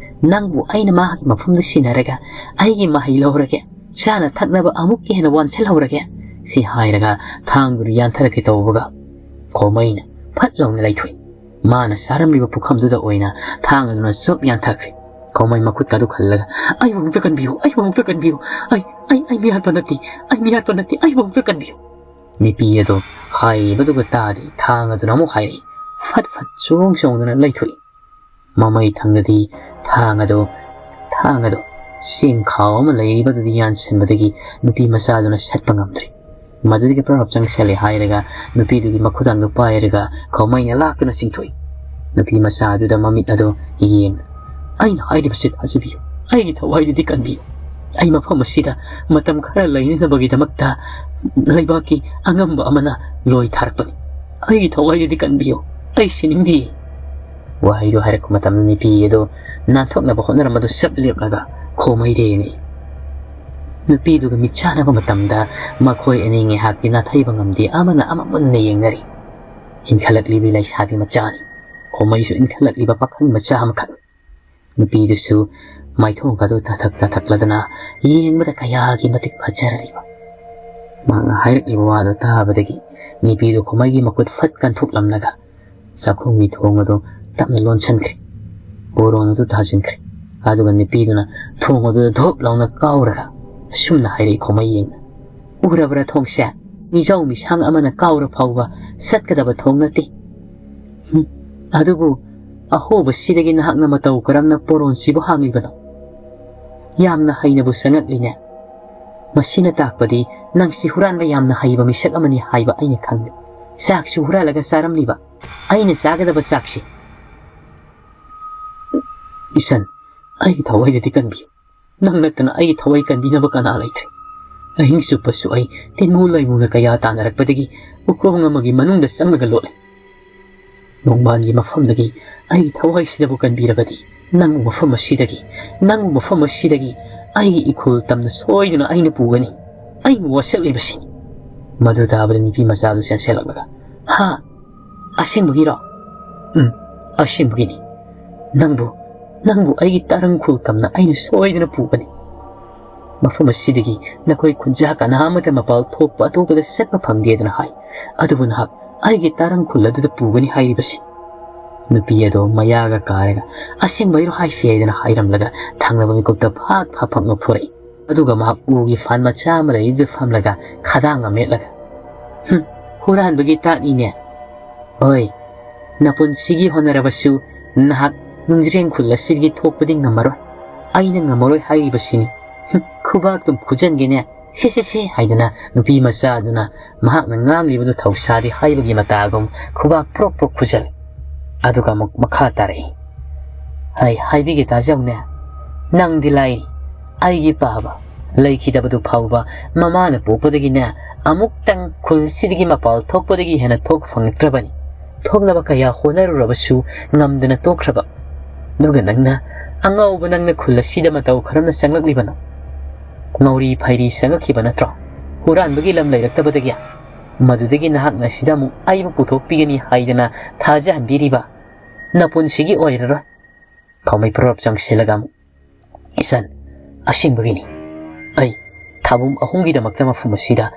ꯅꯪꯕꯨ ꯑꯩꯅ ꯃꯍꯥꯛꯀꯤ ꯃꯐꯝꯗ ꯁꯤꯟꯅꯔꯒ ꯑꯩꯒꯤ ꯃꯍꯩ ꯂꯧꯔꯒꯦ, ꯆꯥꯅ ꯊꯛꯅꯕ ꯑꯃꯨꯛꯀ ꯍꯦꯟꯅ ꯋꯥꯟꯁꯤꯜꯍꯧꯔꯒꯦ" ꯁꯤ ꯍꯥꯏꯔꯒ ꯊꯥꯡꯗꯨꯅ ꯌꯥꯟꯊꯔꯛꯀꯦ ꯇꯧꯕꯒ, ꯈꯣꯃꯩꯅ ꯐꯠ ꯂꯥꯎꯅ ꯂꯩꯊꯣꯛꯏ꯫ ꯃꯥꯅ ꯆꯥꯔꯝꯂꯤꯕ ꯄꯨꯈꯝꯗꯨꯗ ꯑꯣꯏꯅ ꯊꯥꯡ ꯑꯗꯨꯅ ꯆꯨꯞ ꯌꯥꯟꯊꯈ꯭ꯔꯦ꯫ ꯈꯣꯃꯩ ꯃꯈꯨꯠꯀ ꯑꯗꯨ ꯈꯜꯂꯒ, "ꯑꯩꯕꯨ ꯑꯃꯨꯛꯇ ꯀꯟꯕꯤꯌꯨ, ꯑꯩꯕꯨ ꯑꯃꯨꯛꯇ ꯀꯟꯕꯤꯌꯨ, ꯑꯩ, ꯑꯩ, ꯑꯩ ꯃꯤꯍꯥꯠꯄ ꯅꯠꯇꯦ, ꯑꯩ ꯃꯤꯍꯥꯠꯄ ꯅꯠꯇꯦ, ꯑꯩꯕꯨ ꯑꯃꯨꯛꯇ ꯀꯟꯕꯤꯌꯨ"꯫ ꯅꯨꯄꯤ ꯑꯗꯨ ꯍꯥꯏꯔꯤꯕꯗꯨꯒ ꯇꯥꯗꯦ, ꯊꯥꯡ ꯑꯗꯨꯅ ꯑꯃꯨꯛ ꯍꯥꯏꯔꯛꯏ꯫ ꯐꯠ ꯐꯠ ꯆꯣꯡ ꯆꯣꯡꯗꯨꯅ ꯂꯩꯊꯣꯛꯏ꯫ ꯃꯃꯩ ꯊꯪꯗꯗꯤ ꯊꯥꯡ ꯑꯗꯨ, ꯊꯥꯡ ꯑꯗꯨ ꯆꯦꯡꯈꯥꯎ ꯑꯃ ꯂꯩꯔꯤꯕꯗꯨꯗ ꯌꯥꯟꯁꯤꯟꯕꯗꯒꯤ ꯅꯨꯄꯤ ꯃꯆꯥꯗꯨꯅ ꯁꯠꯄ ꯉꯝꯗ꯭ꯔꯦ꯫ ꯃꯗꯨꯗꯒꯤ ꯄ꯭ꯔꯞ ꯆꯪꯁꯜꯂꯦ ꯍꯥꯏꯔꯒ ꯅꯨꯄꯤꯗꯨꯒꯤ ꯃꯈꯨꯗꯥꯡꯗꯨ ꯄꯥꯏꯔꯒ ꯈꯣꯃꯩꯅ ꯂꯥꯛꯇꯨꯅ ꯆꯤꯡꯊꯣꯛꯏ꯫ ꯅꯨꯄꯤ ꯃꯆꯥ ꯑꯗꯨꯗ ꯃꯃꯤꯠ ꯑꯗꯨ ꯌꯦꯡ, "ꯑꯩꯅ ꯍꯥꯏꯔꯤꯕꯁꯤ ꯊꯥꯖꯕꯤꯌꯨ, ꯑꯩꯒꯤ ꯊꯋꯥꯏꯗꯨꯗꯤ ꯀꯟꯕꯤꯌꯨ꯫ ꯑꯩ ꯃꯐꯝ ꯑꯁꯤꯗ ꯃꯇꯝ ꯈꯔ ꯂꯩꯅꯅꯕꯒꯤꯗꯃꯛꯇ ꯂꯩꯕꯥꯛꯀꯤ ꯑꯉꯝꯕ ꯑꯃꯅ ꯂꯣꯏ ꯊꯥꯔꯛꯄꯅꯤ꯫ ꯑꯩꯒꯤ ꯊꯋꯥꯏꯗꯨꯗꯤ ꯀꯟꯕꯤꯌꯨ, ꯑꯩ ꯁꯤꯅꯤꯡꯗꯦ"꯫ ꯋꯥꯍꯩꯗꯨ ꯍꯥꯏꯔꯛꯄ ꯃꯇꯝꯗ ꯅꯨꯄꯤ ꯑꯗꯨ ꯅꯥꯟꯊꯣꯛꯅꯕ ꯍꯣꯠꯅꯔꯝꯕꯗꯨ ꯆꯞ ꯂꯦꯞꯂꯒ ꯈꯣꯃꯩꯗ ꯌꯦꯡꯉꯤ꯫ ꯅꯨꯄꯤꯗꯨꯒ ꯃꯤꯠ ꯆꯥꯟꯅꯕ ꯃꯇꯝꯗ ꯃꯈꯣꯏ ꯑꯅꯤ ꯉꯥꯏꯍꯥꯛꯇꯤ ꯅꯥꯊꯩꯕ ꯉꯝꯗꯦ, ꯑꯃꯅ ꯑꯃ ꯃꯨꯟꯅ ꯌꯦꯡꯅꯔꯤ꯫ ꯏꯟꯈꯠꯂꯛꯂꯤꯕꯤ ꯂꯩꯁꯥꯕꯤ ꯃꯆꯥꯅꯤ꯫ ꯈꯣꯃꯩꯁꯨ ꯏꯟꯈꯠꯂꯛꯂꯤꯕ ꯄꯥꯈꯪ ꯃꯆꯥ ꯑꯃꯈꯛ꯫ ꯅꯨꯄꯤꯗꯨꯁꯨ ꯃꯥꯏꯊꯣꯡꯒꯗꯨ ꯇꯥꯊꯛ ꯇꯥꯊꯛꯂꯗꯅ ꯌꯦꯡꯕꯗ ꯀꯌꯥꯒꯤ ꯃꯇꯤꯛ ꯐꯖꯔꯤꯕ꯫ ꯃꯍꯥꯛꯅ ꯍꯥꯏꯔꯛꯂꯤꯕ ꯋꯥꯗꯨ ꯇꯥꯕꯗꯒꯤ ꯅꯨꯄꯤꯗꯨ ꯈꯣꯃꯩꯒꯤ ꯃꯈꯨꯠ ꯐꯠ ꯀꯟꯊꯣꯛꯂꯝꯂꯒ ꯆꯥꯛꯈꯨꯝꯒꯤ ꯊꯣꯡ ꯑꯗꯨ ꯇꯞꯅ ꯂꯣꯟꯁꯤꯟꯈ꯭ꯔꯦ꯫ ꯄꯣꯔꯣꯟ ꯑꯗꯨ ꯊꯥꯖꯤꯟꯈ꯭ꯔꯦ꯫ ꯑꯗꯨꯒ ꯅꯨꯄꯤꯗꯨꯅ ꯊꯣꯡ ꯑꯗꯨꯗ ꯙꯣꯞ ꯂꯥꯎꯅ ꯀꯥꯎꯔꯒ ꯑꯁꯨꯝꯅ ꯍꯥꯏꯔꯛꯏ ꯈꯣꯃꯩ ꯌꯦꯡꯅ, "ꯎꯔꯕ꯭ꯔꯥ ꯊꯣꯡꯁꯦ? ꯃꯤꯖꯥꯎ ꯃꯤꯁꯥꯡ ꯑꯃꯅ ꯀꯥꯎꯔ ꯐꯥꯎꯕ ꯆꯠꯀꯗꯕ ꯊꯣꯡ ꯅꯠꯇꯦ꯫ ꯍꯨꯝ, ꯑꯗꯨꯕꯨ ꯑꯍꯣꯕꯁꯤꯗꯒꯤ ꯅꯍꯥꯛꯅ ꯃꯇꯧ ꯀꯔꯝꯅ ꯄꯣꯔꯣꯟꯁꯤꯕꯨ ꯍꯥꯡꯂꯤꯕꯅꯣ? ꯌꯥꯝꯅ ꯍꯩꯅꯕꯨ ꯆꯪꯉꯛꯂꯤꯅꯦ꯫ ꯃꯁꯤꯅ ꯇꯥꯛꯄꯗꯤ ꯅꯪꯁꯤ ꯍꯨꯔꯥꯟꯕ ꯌꯥꯝꯅ ꯍꯩꯕ ꯃꯤꯁꯛ ꯑꯃꯅꯤ ꯍꯥꯏꯕ ꯑꯩꯅ ꯈꯪꯂꯦ꯫ ꯆꯥꯛꯁꯨ ꯍꯨꯔꯥꯜꯂꯒ ꯆꯥꯔꯝꯂꯤꯕ꯫ ꯑꯩꯅ ꯆꯥꯒꯗꯕ ꯆꯥꯛꯁꯤ"꯫ "ꯏꯆꯟ, ꯑꯩꯒꯤ ꯊꯋꯥꯏꯗꯗꯤ ꯀꯟꯕꯤꯌꯨ꯫ ꯅꯪ ꯅꯠꯇꯅ ꯑꯩꯒꯤ ꯊꯋꯥꯏ ꯀꯟꯕꯤꯅꯕ ꯀꯅꯥ ꯂꯩꯇ꯭ꯔꯦ꯫ ꯑꯍꯤꯡ ꯆꯨꯞꯄꯁꯨ ꯑꯩ ꯇꯤꯟꯃꯨ ꯂꯩꯃꯨꯅ ꯀꯌꯥ ꯇꯥꯟꯅꯔꯛꯄꯗꯒꯤ ꯎꯈꯣꯡ ꯑꯃꯒꯤ ꯃꯅꯨꯡꯗ ꯆꯪꯂꯒ ꯂꯣꯠꯂꯦ꯫ ꯅꯣꯡꯕꯥꯟꯒꯤ ꯃꯐꯝꯗꯒꯤ ꯑꯩꯒꯤ ꯊꯋꯥꯏꯁꯤꯅꯕꯨ ꯀꯟꯕꯤꯔꯕꯗꯤ, ꯅꯪꯕꯨ ꯃꯐꯝ ꯑꯁꯤꯗꯒꯤ, ꯅꯪꯕꯨ ꯃꯐꯝ ꯑꯁꯤꯗꯒꯤ ꯑꯩꯒꯤ ꯏꯈꯨꯜ ꯇꯝꯅ ꯁꯣꯏꯗꯅ ꯑꯩꯅ ꯄꯨꯒꯅꯤ꯫ ꯑꯩꯅ ꯋꯥꯁꯛꯂꯤꯕꯁꯤꯅꯤ"꯫ ꯃꯗꯨ ꯇꯥꯕꯗ ꯅꯨꯄꯤ ꯃꯆꯥꯗꯨ ꯆꯦꯟꯁꯤꯜꯂꯛꯂꯒ, "ꯍꯥ? ꯑꯁꯦꯡꯕꯒꯤꯔꯣ? "ꯎꯝ, ꯑꯁꯦꯡꯕꯒꯤꯅꯤ꯫ ꯅꯪꯕꯨ, ꯅꯪꯕꯨ ꯑꯩꯒꯤ ꯇꯥꯔꯪ ꯈꯨꯜ ꯇꯝꯅ ꯑꯩꯅ ꯁꯣꯏꯗꯅ ꯄꯨꯒꯅꯤ꯫ ꯃꯐꯝ ꯑꯁꯤꯗꯒꯤ ꯅꯈꯣꯏ ꯈꯨꯟꯖꯥ ꯀꯅꯥ ꯑꯃꯠꯇ ꯃꯄꯥꯜ ꯊꯣꯛꯄ ꯑꯇꯣꯞꯄꯗ ꯆꯠꯄ ꯐꯪꯗꯦꯗꯅ ꯍꯥꯏ꯫ ꯑꯗꯨꯕꯨ ꯅꯍꯥꯛ ꯑꯩꯒꯤ ꯇꯥꯔꯪ ꯈꯨꯜ ꯑꯗꯨꯗ ꯄꯨꯒꯅꯤ ꯍꯥꯏꯔꯤꯕꯁꯤ?" ꯅꯨꯄꯤ ꯑꯗꯣ ꯃꯌꯥꯒ ꯀꯥꯔꯒ, "ꯑꯁꯦꯡꯕꯩꯔꯣ ꯍꯥꯏꯁꯦ?" ꯍꯥꯏꯗꯅ ꯍꯥꯏꯔꯝꯂꯒ ꯊꯪꯅꯕ ꯃꯤꯀꯨꯞꯇ ꯐꯥꯛ ꯐꯥꯛ ꯐꯥꯛ ꯅꯣꯛꯊꯣꯔꯛꯏ꯫ ꯑꯗꯨꯒ ꯃꯍꯥꯛ ꯎꯒꯤ ꯐꯥꯟ ꯃꯆꯥ ꯑꯃ ꯂꯩꯗꯨꯗ ꯐꯝꯂꯒ ꯈꯗꯥꯡ ꯑꯃ ꯃꯦꯠꯂꯒ, "ꯍꯨꯝ, ꯍꯨꯔꯥꯟꯕꯒꯤ ꯇꯥꯠꯅꯤꯅꯦ꯫ ꯍꯣꯏ, ꯅꯄꯨꯟꯁꯤꯒꯤ ꯍꯣꯠꯅꯔꯕꯁꯨ ꯅꯍꯥꯛ ꯅꯨꯡꯖ꯭ꯔꯦꯡ ꯈꯨꯜ ꯑꯁꯤꯗꯒꯤ ꯊꯣꯛꯄꯗꯤ ꯉꯝꯃꯔꯣꯏ꯫ ꯑꯩꯅ ꯉꯝꯃꯔꯣꯏ ꯍꯥꯏꯔꯤꯕꯁꯤꯅꯤ꯫ ꯍꯨꯝ, ꯈꯨꯕꯥꯛ ꯑꯗꯨꯝ ꯈꯨꯖꯟꯒꯦꯅꯦ꯫ ꯁꯦ, ꯁꯦ, ꯁꯦ," ꯍꯥꯏꯗꯨꯅ ꯅꯨꯄꯤ ꯃꯆꯥ ꯑꯗꯨꯅ ꯃꯍꯥꯛꯅ ꯉꯥꯡꯂꯤꯕꯗꯨ ꯊꯧꯁꯥꯗꯦ ꯍꯥꯏꯕꯒꯤ ꯃꯇꯥꯒꯨꯝ ꯈꯨꯕꯥꯛ ꯄ꯭ꯔꯣꯛ ꯄ꯭ꯔꯣꯛ ꯈꯨꯖꯜꯂꯤ꯫ ꯑꯗꯨꯒ ꯑꯃꯨꯛ ꯃꯈꯥ ꯇꯥꯔꯛꯏ꯫ "ꯑꯩ ꯍꯥꯏꯕꯤꯒꯦ ꯇꯥꯖꯧꯅꯦ, ꯅꯪꯗꯤ ꯂꯥꯏꯔꯤ꯫ ꯑꯩꯒꯤ ꯄꯥꯕ ꯂꯩꯈꯤꯗꯕꯗꯨ ꯐꯥꯎꯕ ꯃꯃꯥꯅ ꯄꯣꯛꯄꯗꯒꯤꯅꯦ ꯑꯃꯨꯛꯇꯪ ꯈꯨꯜꯁꯤꯗꯒꯤ ꯃꯄꯥꯜ ꯊꯣꯛꯄꯗꯒꯤ ꯍꯦꯟꯅ ꯊꯣꯛ ꯐꯪꯉꯛꯇ꯭ꯔꯕꯅꯤ꯫ ꯊꯣꯛꯅꯕ ꯀꯌꯥ ꯍꯣꯠꯅꯔꯨꯔꯕꯁꯨ ꯉꯝꯗꯅ ꯇꯣꯛꯈ꯭ꯔꯕ꯫ ꯑꯗꯨꯒ ꯅꯪꯅ, ꯑꯉꯥꯎꯕ ꯅꯪꯅ ꯈꯨꯜ ꯑꯁꯤꯗ ꯃꯇꯧ ꯀꯔꯝꯅ ꯆꯪꯂꯛꯂꯤꯕꯅꯣ? ꯉꯧꯔꯤ ꯐꯩꯔꯤ ꯆꯪꯉꯛꯈꯤꯕ ꯅꯠꯇ꯭ꯔꯣ? ꯍꯨꯔꯥꯟꯕꯒꯤ ꯂꯝ ꯂꯩꯔꯛꯇꯕꯗꯒꯤ? ꯃꯗꯨꯗꯒꯤ ꯅꯍꯥꯛꯅ ꯁꯤꯗ ꯑꯃꯨꯛ ꯑꯩꯕꯨ ꯄꯨꯊꯣꯛꯄꯤꯒꯅꯤ ꯍꯥꯏꯗꯅ ꯊꯥꯖꯍꯟꯕꯤꯔꯤꯕ? ꯅꯄꯨꯟꯁꯤꯒꯤ ꯑꯣꯏꯔꯔꯣꯏ꯫" ꯈꯥꯎꯃꯩ ꯄꯔꯞ ꯆꯪꯁꯤꯜꯂꯒ ꯑꯃꯨꯛ, "ꯏꯆꯟ, ꯑꯁꯦꯡꯕꯒꯤꯅꯤ꯫ ꯑꯩ ꯊꯥꯕꯨꯝ ꯑꯍꯨꯝꯒꯤꯗꯃꯛꯇ ꯃꯐꯝ ꯑꯁꯤꯗ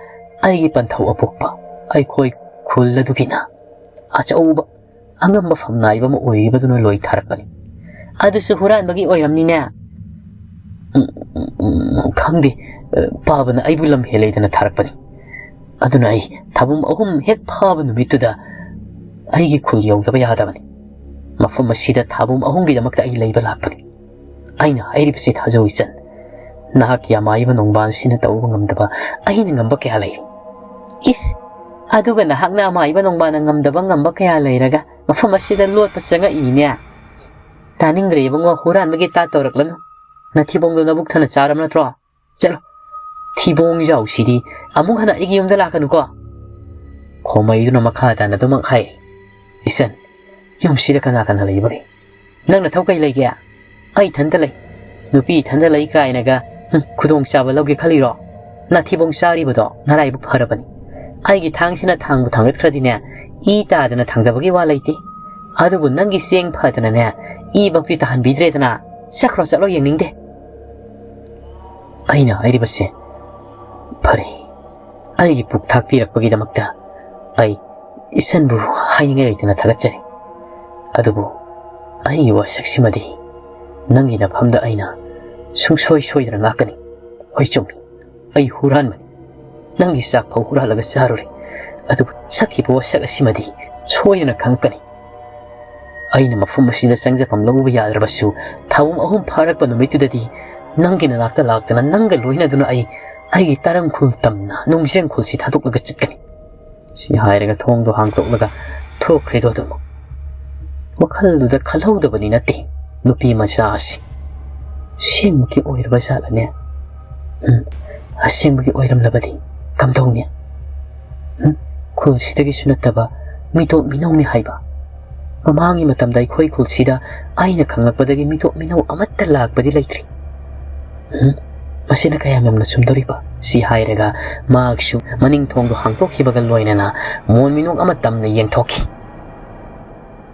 ꯑꯩꯒꯤ ꯄꯟꯊꯧ ꯑꯄꯣꯛꯄ ꯑꯩꯈꯣꯏ ꯈꯨꯜ ꯑꯗꯨꯒꯤꯅ ꯑꯆꯧꯕ ꯑꯉꯝꯕ ꯐꯝꯅꯥꯏꯕ ꯑꯃ ꯑꯣꯏꯔꯤꯕꯗꯨꯅ ꯂꯣꯏ ꯊꯥꯔꯛꯄꯅꯤ꯫" "ꯑꯗꯨꯁꯨ ꯍꯨꯔꯥꯟꯕꯒꯤ ꯑꯣꯏꯔꯝꯅꯤꯅꯦ?" "ꯎꯝ, ꯎꯝ, ꯎꯝ, ꯈꯪꯗꯦ꯫ ꯑ, ꯄꯥꯕꯅ ꯑꯩꯕꯨ ꯂꯝ ꯍꯦꯜꯂꯦꯗꯅ ꯊꯥꯔꯛꯄꯅꯤ꯫ ꯑꯗꯨꯅ ꯑꯩ ꯊꯥꯕꯨꯝ ꯑꯍꯨꯝ ꯍꯦꯛ ꯐꯥꯕ ꯅꯨꯃꯤꯠꯇꯨꯗ ꯑꯩꯒꯤ ꯈꯨꯜ ꯌꯧꯗꯕ ꯌꯥꯗꯕꯅꯤ꯫ ꯃꯐꯝ ꯑꯁꯤꯗ ꯊꯥꯕꯨꯝ ꯑꯍꯨꯝꯒꯤꯗꯃꯛꯇ ꯑꯩ ꯂꯩꯕ ꯂꯥꯛꯄꯅꯤ꯫ ꯑꯩꯅ ꯍꯥꯏꯔꯤꯕꯁꯤ ꯊꯥꯖꯧ ꯏꯆꯟ꯫ ꯅꯍꯥꯛꯀꯤ ꯑꯃꯥꯏꯕ ꯅꯣꯡꯕꯥꯟꯁꯤꯅ ꯇꯧꯕ ꯉꯝꯗꯕ ꯑꯩꯅ ꯉꯝꯕ ꯀꯌꯥ ꯂꯩꯔꯤ꯫" "ꯏꯁ! ꯑꯗꯨꯒ ꯅꯍꯥꯛꯅ ꯑꯃꯥꯏꯕ ꯅꯣꯡꯕꯥꯟꯅ ꯉꯝꯗꯕ ꯉꯝꯕ ꯀꯌꯥ ꯂꯩꯔꯒ ꯃꯐꯝ ꯑꯁꯤꯗ ꯂꯣꯠꯄ ꯆꯪꯉꯛꯏꯅꯦ? ꯇꯥꯅꯤꯡꯗ꯭ꯔꯦ ꯏꯕꯨꯡꯉꯣ, ꯍꯨꯔꯥꯟꯕꯒꯤ ꯇꯥꯠ ꯇꯧꯔꯛꯂꯅꯨ꯫ ꯅꯊꯤꯕꯣꯡꯗꯣ ꯅꯕꯨꯛ ꯊꯟꯅ ꯆꯥꯔꯕ ꯅꯠꯇ꯭ꯔꯣ? ꯆꯠꯂꯣ꯫ ꯊꯤꯕꯣꯡ ꯌꯥꯎꯁꯤꯗꯤ ꯑꯃꯨꯛ ꯍꯟꯅ ꯑꯩꯒꯤ ꯌꯨꯝꯗ ꯂꯥꯛꯀꯅꯨꯀꯣ꯫" ꯈꯣꯃꯩꯗꯨꯅ ꯃꯈꯥ ꯇꯥꯅ ꯑꯗꯨꯃꯛ ꯍꯥꯏ꯫ "ꯏꯆꯟ, ꯌꯨꯝꯁꯤꯗ ꯀꯅꯥ ꯀꯅꯥ ꯂꯩꯕꯒꯦ? ꯅꯪ ꯅꯊꯧ ꯀꯩ ꯂꯩꯒꯦ? ꯑꯩ ꯏꯊꯟꯇ ꯂꯩ꯫ ꯅꯨꯄꯤ ꯏꯊꯟꯇ ꯂꯩ ꯀꯥꯏꯅꯒ, ꯍꯨꯝ, ꯈꯨꯗꯣꯡꯆꯥꯕ ꯂꯧꯒꯦ ꯈꯜꯂꯤꯔꯣ? ꯅꯥꯊꯤꯕꯣꯡ ꯆꯥꯔꯤꯕꯗꯣ ꯅꯔꯥꯏꯕꯛ ꯐꯔꯕꯅꯤ꯫ ꯑꯩꯒꯤ ꯊꯥꯡꯁꯤꯅ ꯊꯥꯡꯕꯨ ꯊꯥꯡꯒꯠꯈ꯭ꯔꯗꯤꯅꯦ, ꯏ ꯇꯥꯗꯅ ꯊꯥꯡꯗꯕꯒꯤ ꯋꯥ ꯂꯩꯇꯦ꯫ ꯑꯗꯨꯕꯨ ꯅꯪꯒꯤ ꯆꯦꯡ ꯐꯗꯅꯅꯦ, ꯏꯕꯛꯇꯤ ꯇꯥꯍꯟꯕꯤꯗ꯭ꯔꯦꯗꯅ꯫ ꯆꯠꯈ꯭ꯔꯣ, ꯆꯠꯂꯣ, ꯌꯦꯡꯅꯤꯡꯗꯦ꯫ ꯑꯩꯅ ꯍꯥꯏꯔꯤꯕꯁꯦ, ꯐꯔꯦ, ꯑꯩꯒꯤ ꯄꯨꯛ ꯊꯥꯛꯄꯤꯔꯛꯄꯒꯤꯗꯃꯛꯇ ꯑꯩ ꯏꯆꯟꯕꯨ ꯍꯥꯏꯅꯤꯡꯉꯥꯏ ꯂꯩꯇꯅ ꯊꯥꯒꯠꯆꯔꯤ꯫ ꯑꯗꯨꯕꯨ ꯑꯩꯒꯤ ꯋꯥꯁꯛꯁꯤꯃꯗꯤ ꯅꯪꯒꯤ ꯅꯐꯝꯗ ꯑꯩꯅ ꯁꯨꯡꯁꯣꯏ ꯁꯣꯏꯗꯅ ꯉꯥꯛꯀꯅꯤ꯫ ꯍꯣꯏ, ꯆꯨꯝꯃꯤ, ꯑꯩ ꯍꯨꯔꯥꯟꯕꯅꯤ꯫ ꯅꯪꯒꯤ ꯆꯥꯛ ꯐꯥꯎ ꯍꯨꯔꯥꯜꯂꯒ ꯆꯥꯔꯨꯔꯦ꯫ ꯑꯗꯨꯕꯨ ꯁꯛꯈꯤꯕ ꯋꯥꯁꯛ ꯑꯁꯤꯃꯗꯤ ꯁꯣꯏꯗꯅ ꯈꯪꯉꯛꯀꯅꯤ꯫ ꯑꯩꯅ ꯃꯐꯝ ꯑꯁꯤꯗ ꯆꯪꯖꯐꯝ ꯂꯧꯕ ꯌꯥꯗ꯭ꯔꯕꯁꯨ, ꯊꯥꯕꯨꯡ ꯑꯍꯨꯝ ꯐꯥꯔꯛꯄ ꯅꯨꯃꯤꯠꯇꯨꯗꯗꯤ ꯅꯪꯒꯤ ꯅꯅꯥꯛꯇ ꯂꯥꯛꯇꯅ ꯅꯪꯒ ꯂꯣꯏꯅꯗꯨꯅ ꯑꯩ ꯑꯩꯒꯤ ꯇꯔꯪ ꯈꯨꯜ ꯇꯝꯅ ꯅꯨꯡꯖꯦꯡ ꯈꯨꯜꯁꯤ ꯊꯥꯗꯣꯛꯂꯒ ꯆꯠꯀꯅꯤ꯫ ꯁꯤ ꯍꯥꯏꯔꯒ ꯊꯣꯡꯗꯣ ꯍꯥꯡꯗꯣꯛꯂꯒ ꯊꯣꯛꯈ꯭ꯔꯦꯗꯣ ꯑꯗꯨꯃꯛ꯫ ꯋꯥꯈꯜꯗꯨꯗ ꯈꯜꯍꯧꯗꯕꯗꯤ ꯅꯠꯇꯦ ꯅꯨꯄꯤ ꯃꯆꯥ ꯑꯁꯤ꯫ ꯑꯁꯦꯡꯕꯒꯤ ꯑꯣꯏꯔꯕ ꯖꯥꯠꯂꯅꯦ? ꯎꯝ, ꯑꯁꯦꯡꯕꯒꯤ ꯑꯣꯏꯔꯝꯂꯕꯗꯤ ꯀꯝꯗꯧꯅꯤ? ꯎꯝ, ꯈꯨꯜꯁꯤꯗꯒꯤꯁꯨ ꯅꯠꯇꯕ ꯃꯤꯇꯣꯞ ꯃꯤꯅꯧꯅꯤ ꯍꯥꯏꯕ꯫ ꯃꯃꯥꯡꯒꯤ ꯃꯇꯝꯗ ꯑꯩꯈꯣꯏ ꯈꯨꯜꯁꯤꯗ ꯑꯩꯅ ꯈꯪꯂꯛꯄꯗꯒꯤ ꯃꯤꯇꯣꯞ ꯃꯤꯅꯧ ꯑꯃꯠꯇ ꯂꯥꯛꯄꯗꯤ ꯂꯩꯇ꯭ꯔꯤ꯫ ꯎꯝ, ꯃꯁꯤꯅ ꯀꯌꯥꯝ ꯌꯥꯝꯅ ꯆꯨꯝꯗꯧꯔꯤꯕ? ꯁꯤ ꯍꯥꯏꯔꯒ ꯃꯍꯥꯛꯁꯨ ꯃꯅꯤꯡ ꯊꯣꯡꯗꯣ ꯍꯥꯡꯗꯣꯛꯈꯤꯕꯒ ꯂꯣꯏꯅꯅ ꯃꯣꯟ ꯃꯤꯅꯣꯛ ꯑꯃ ꯇꯝꯅ ꯌꯦꯡꯊꯣꯛꯈꯤ꯫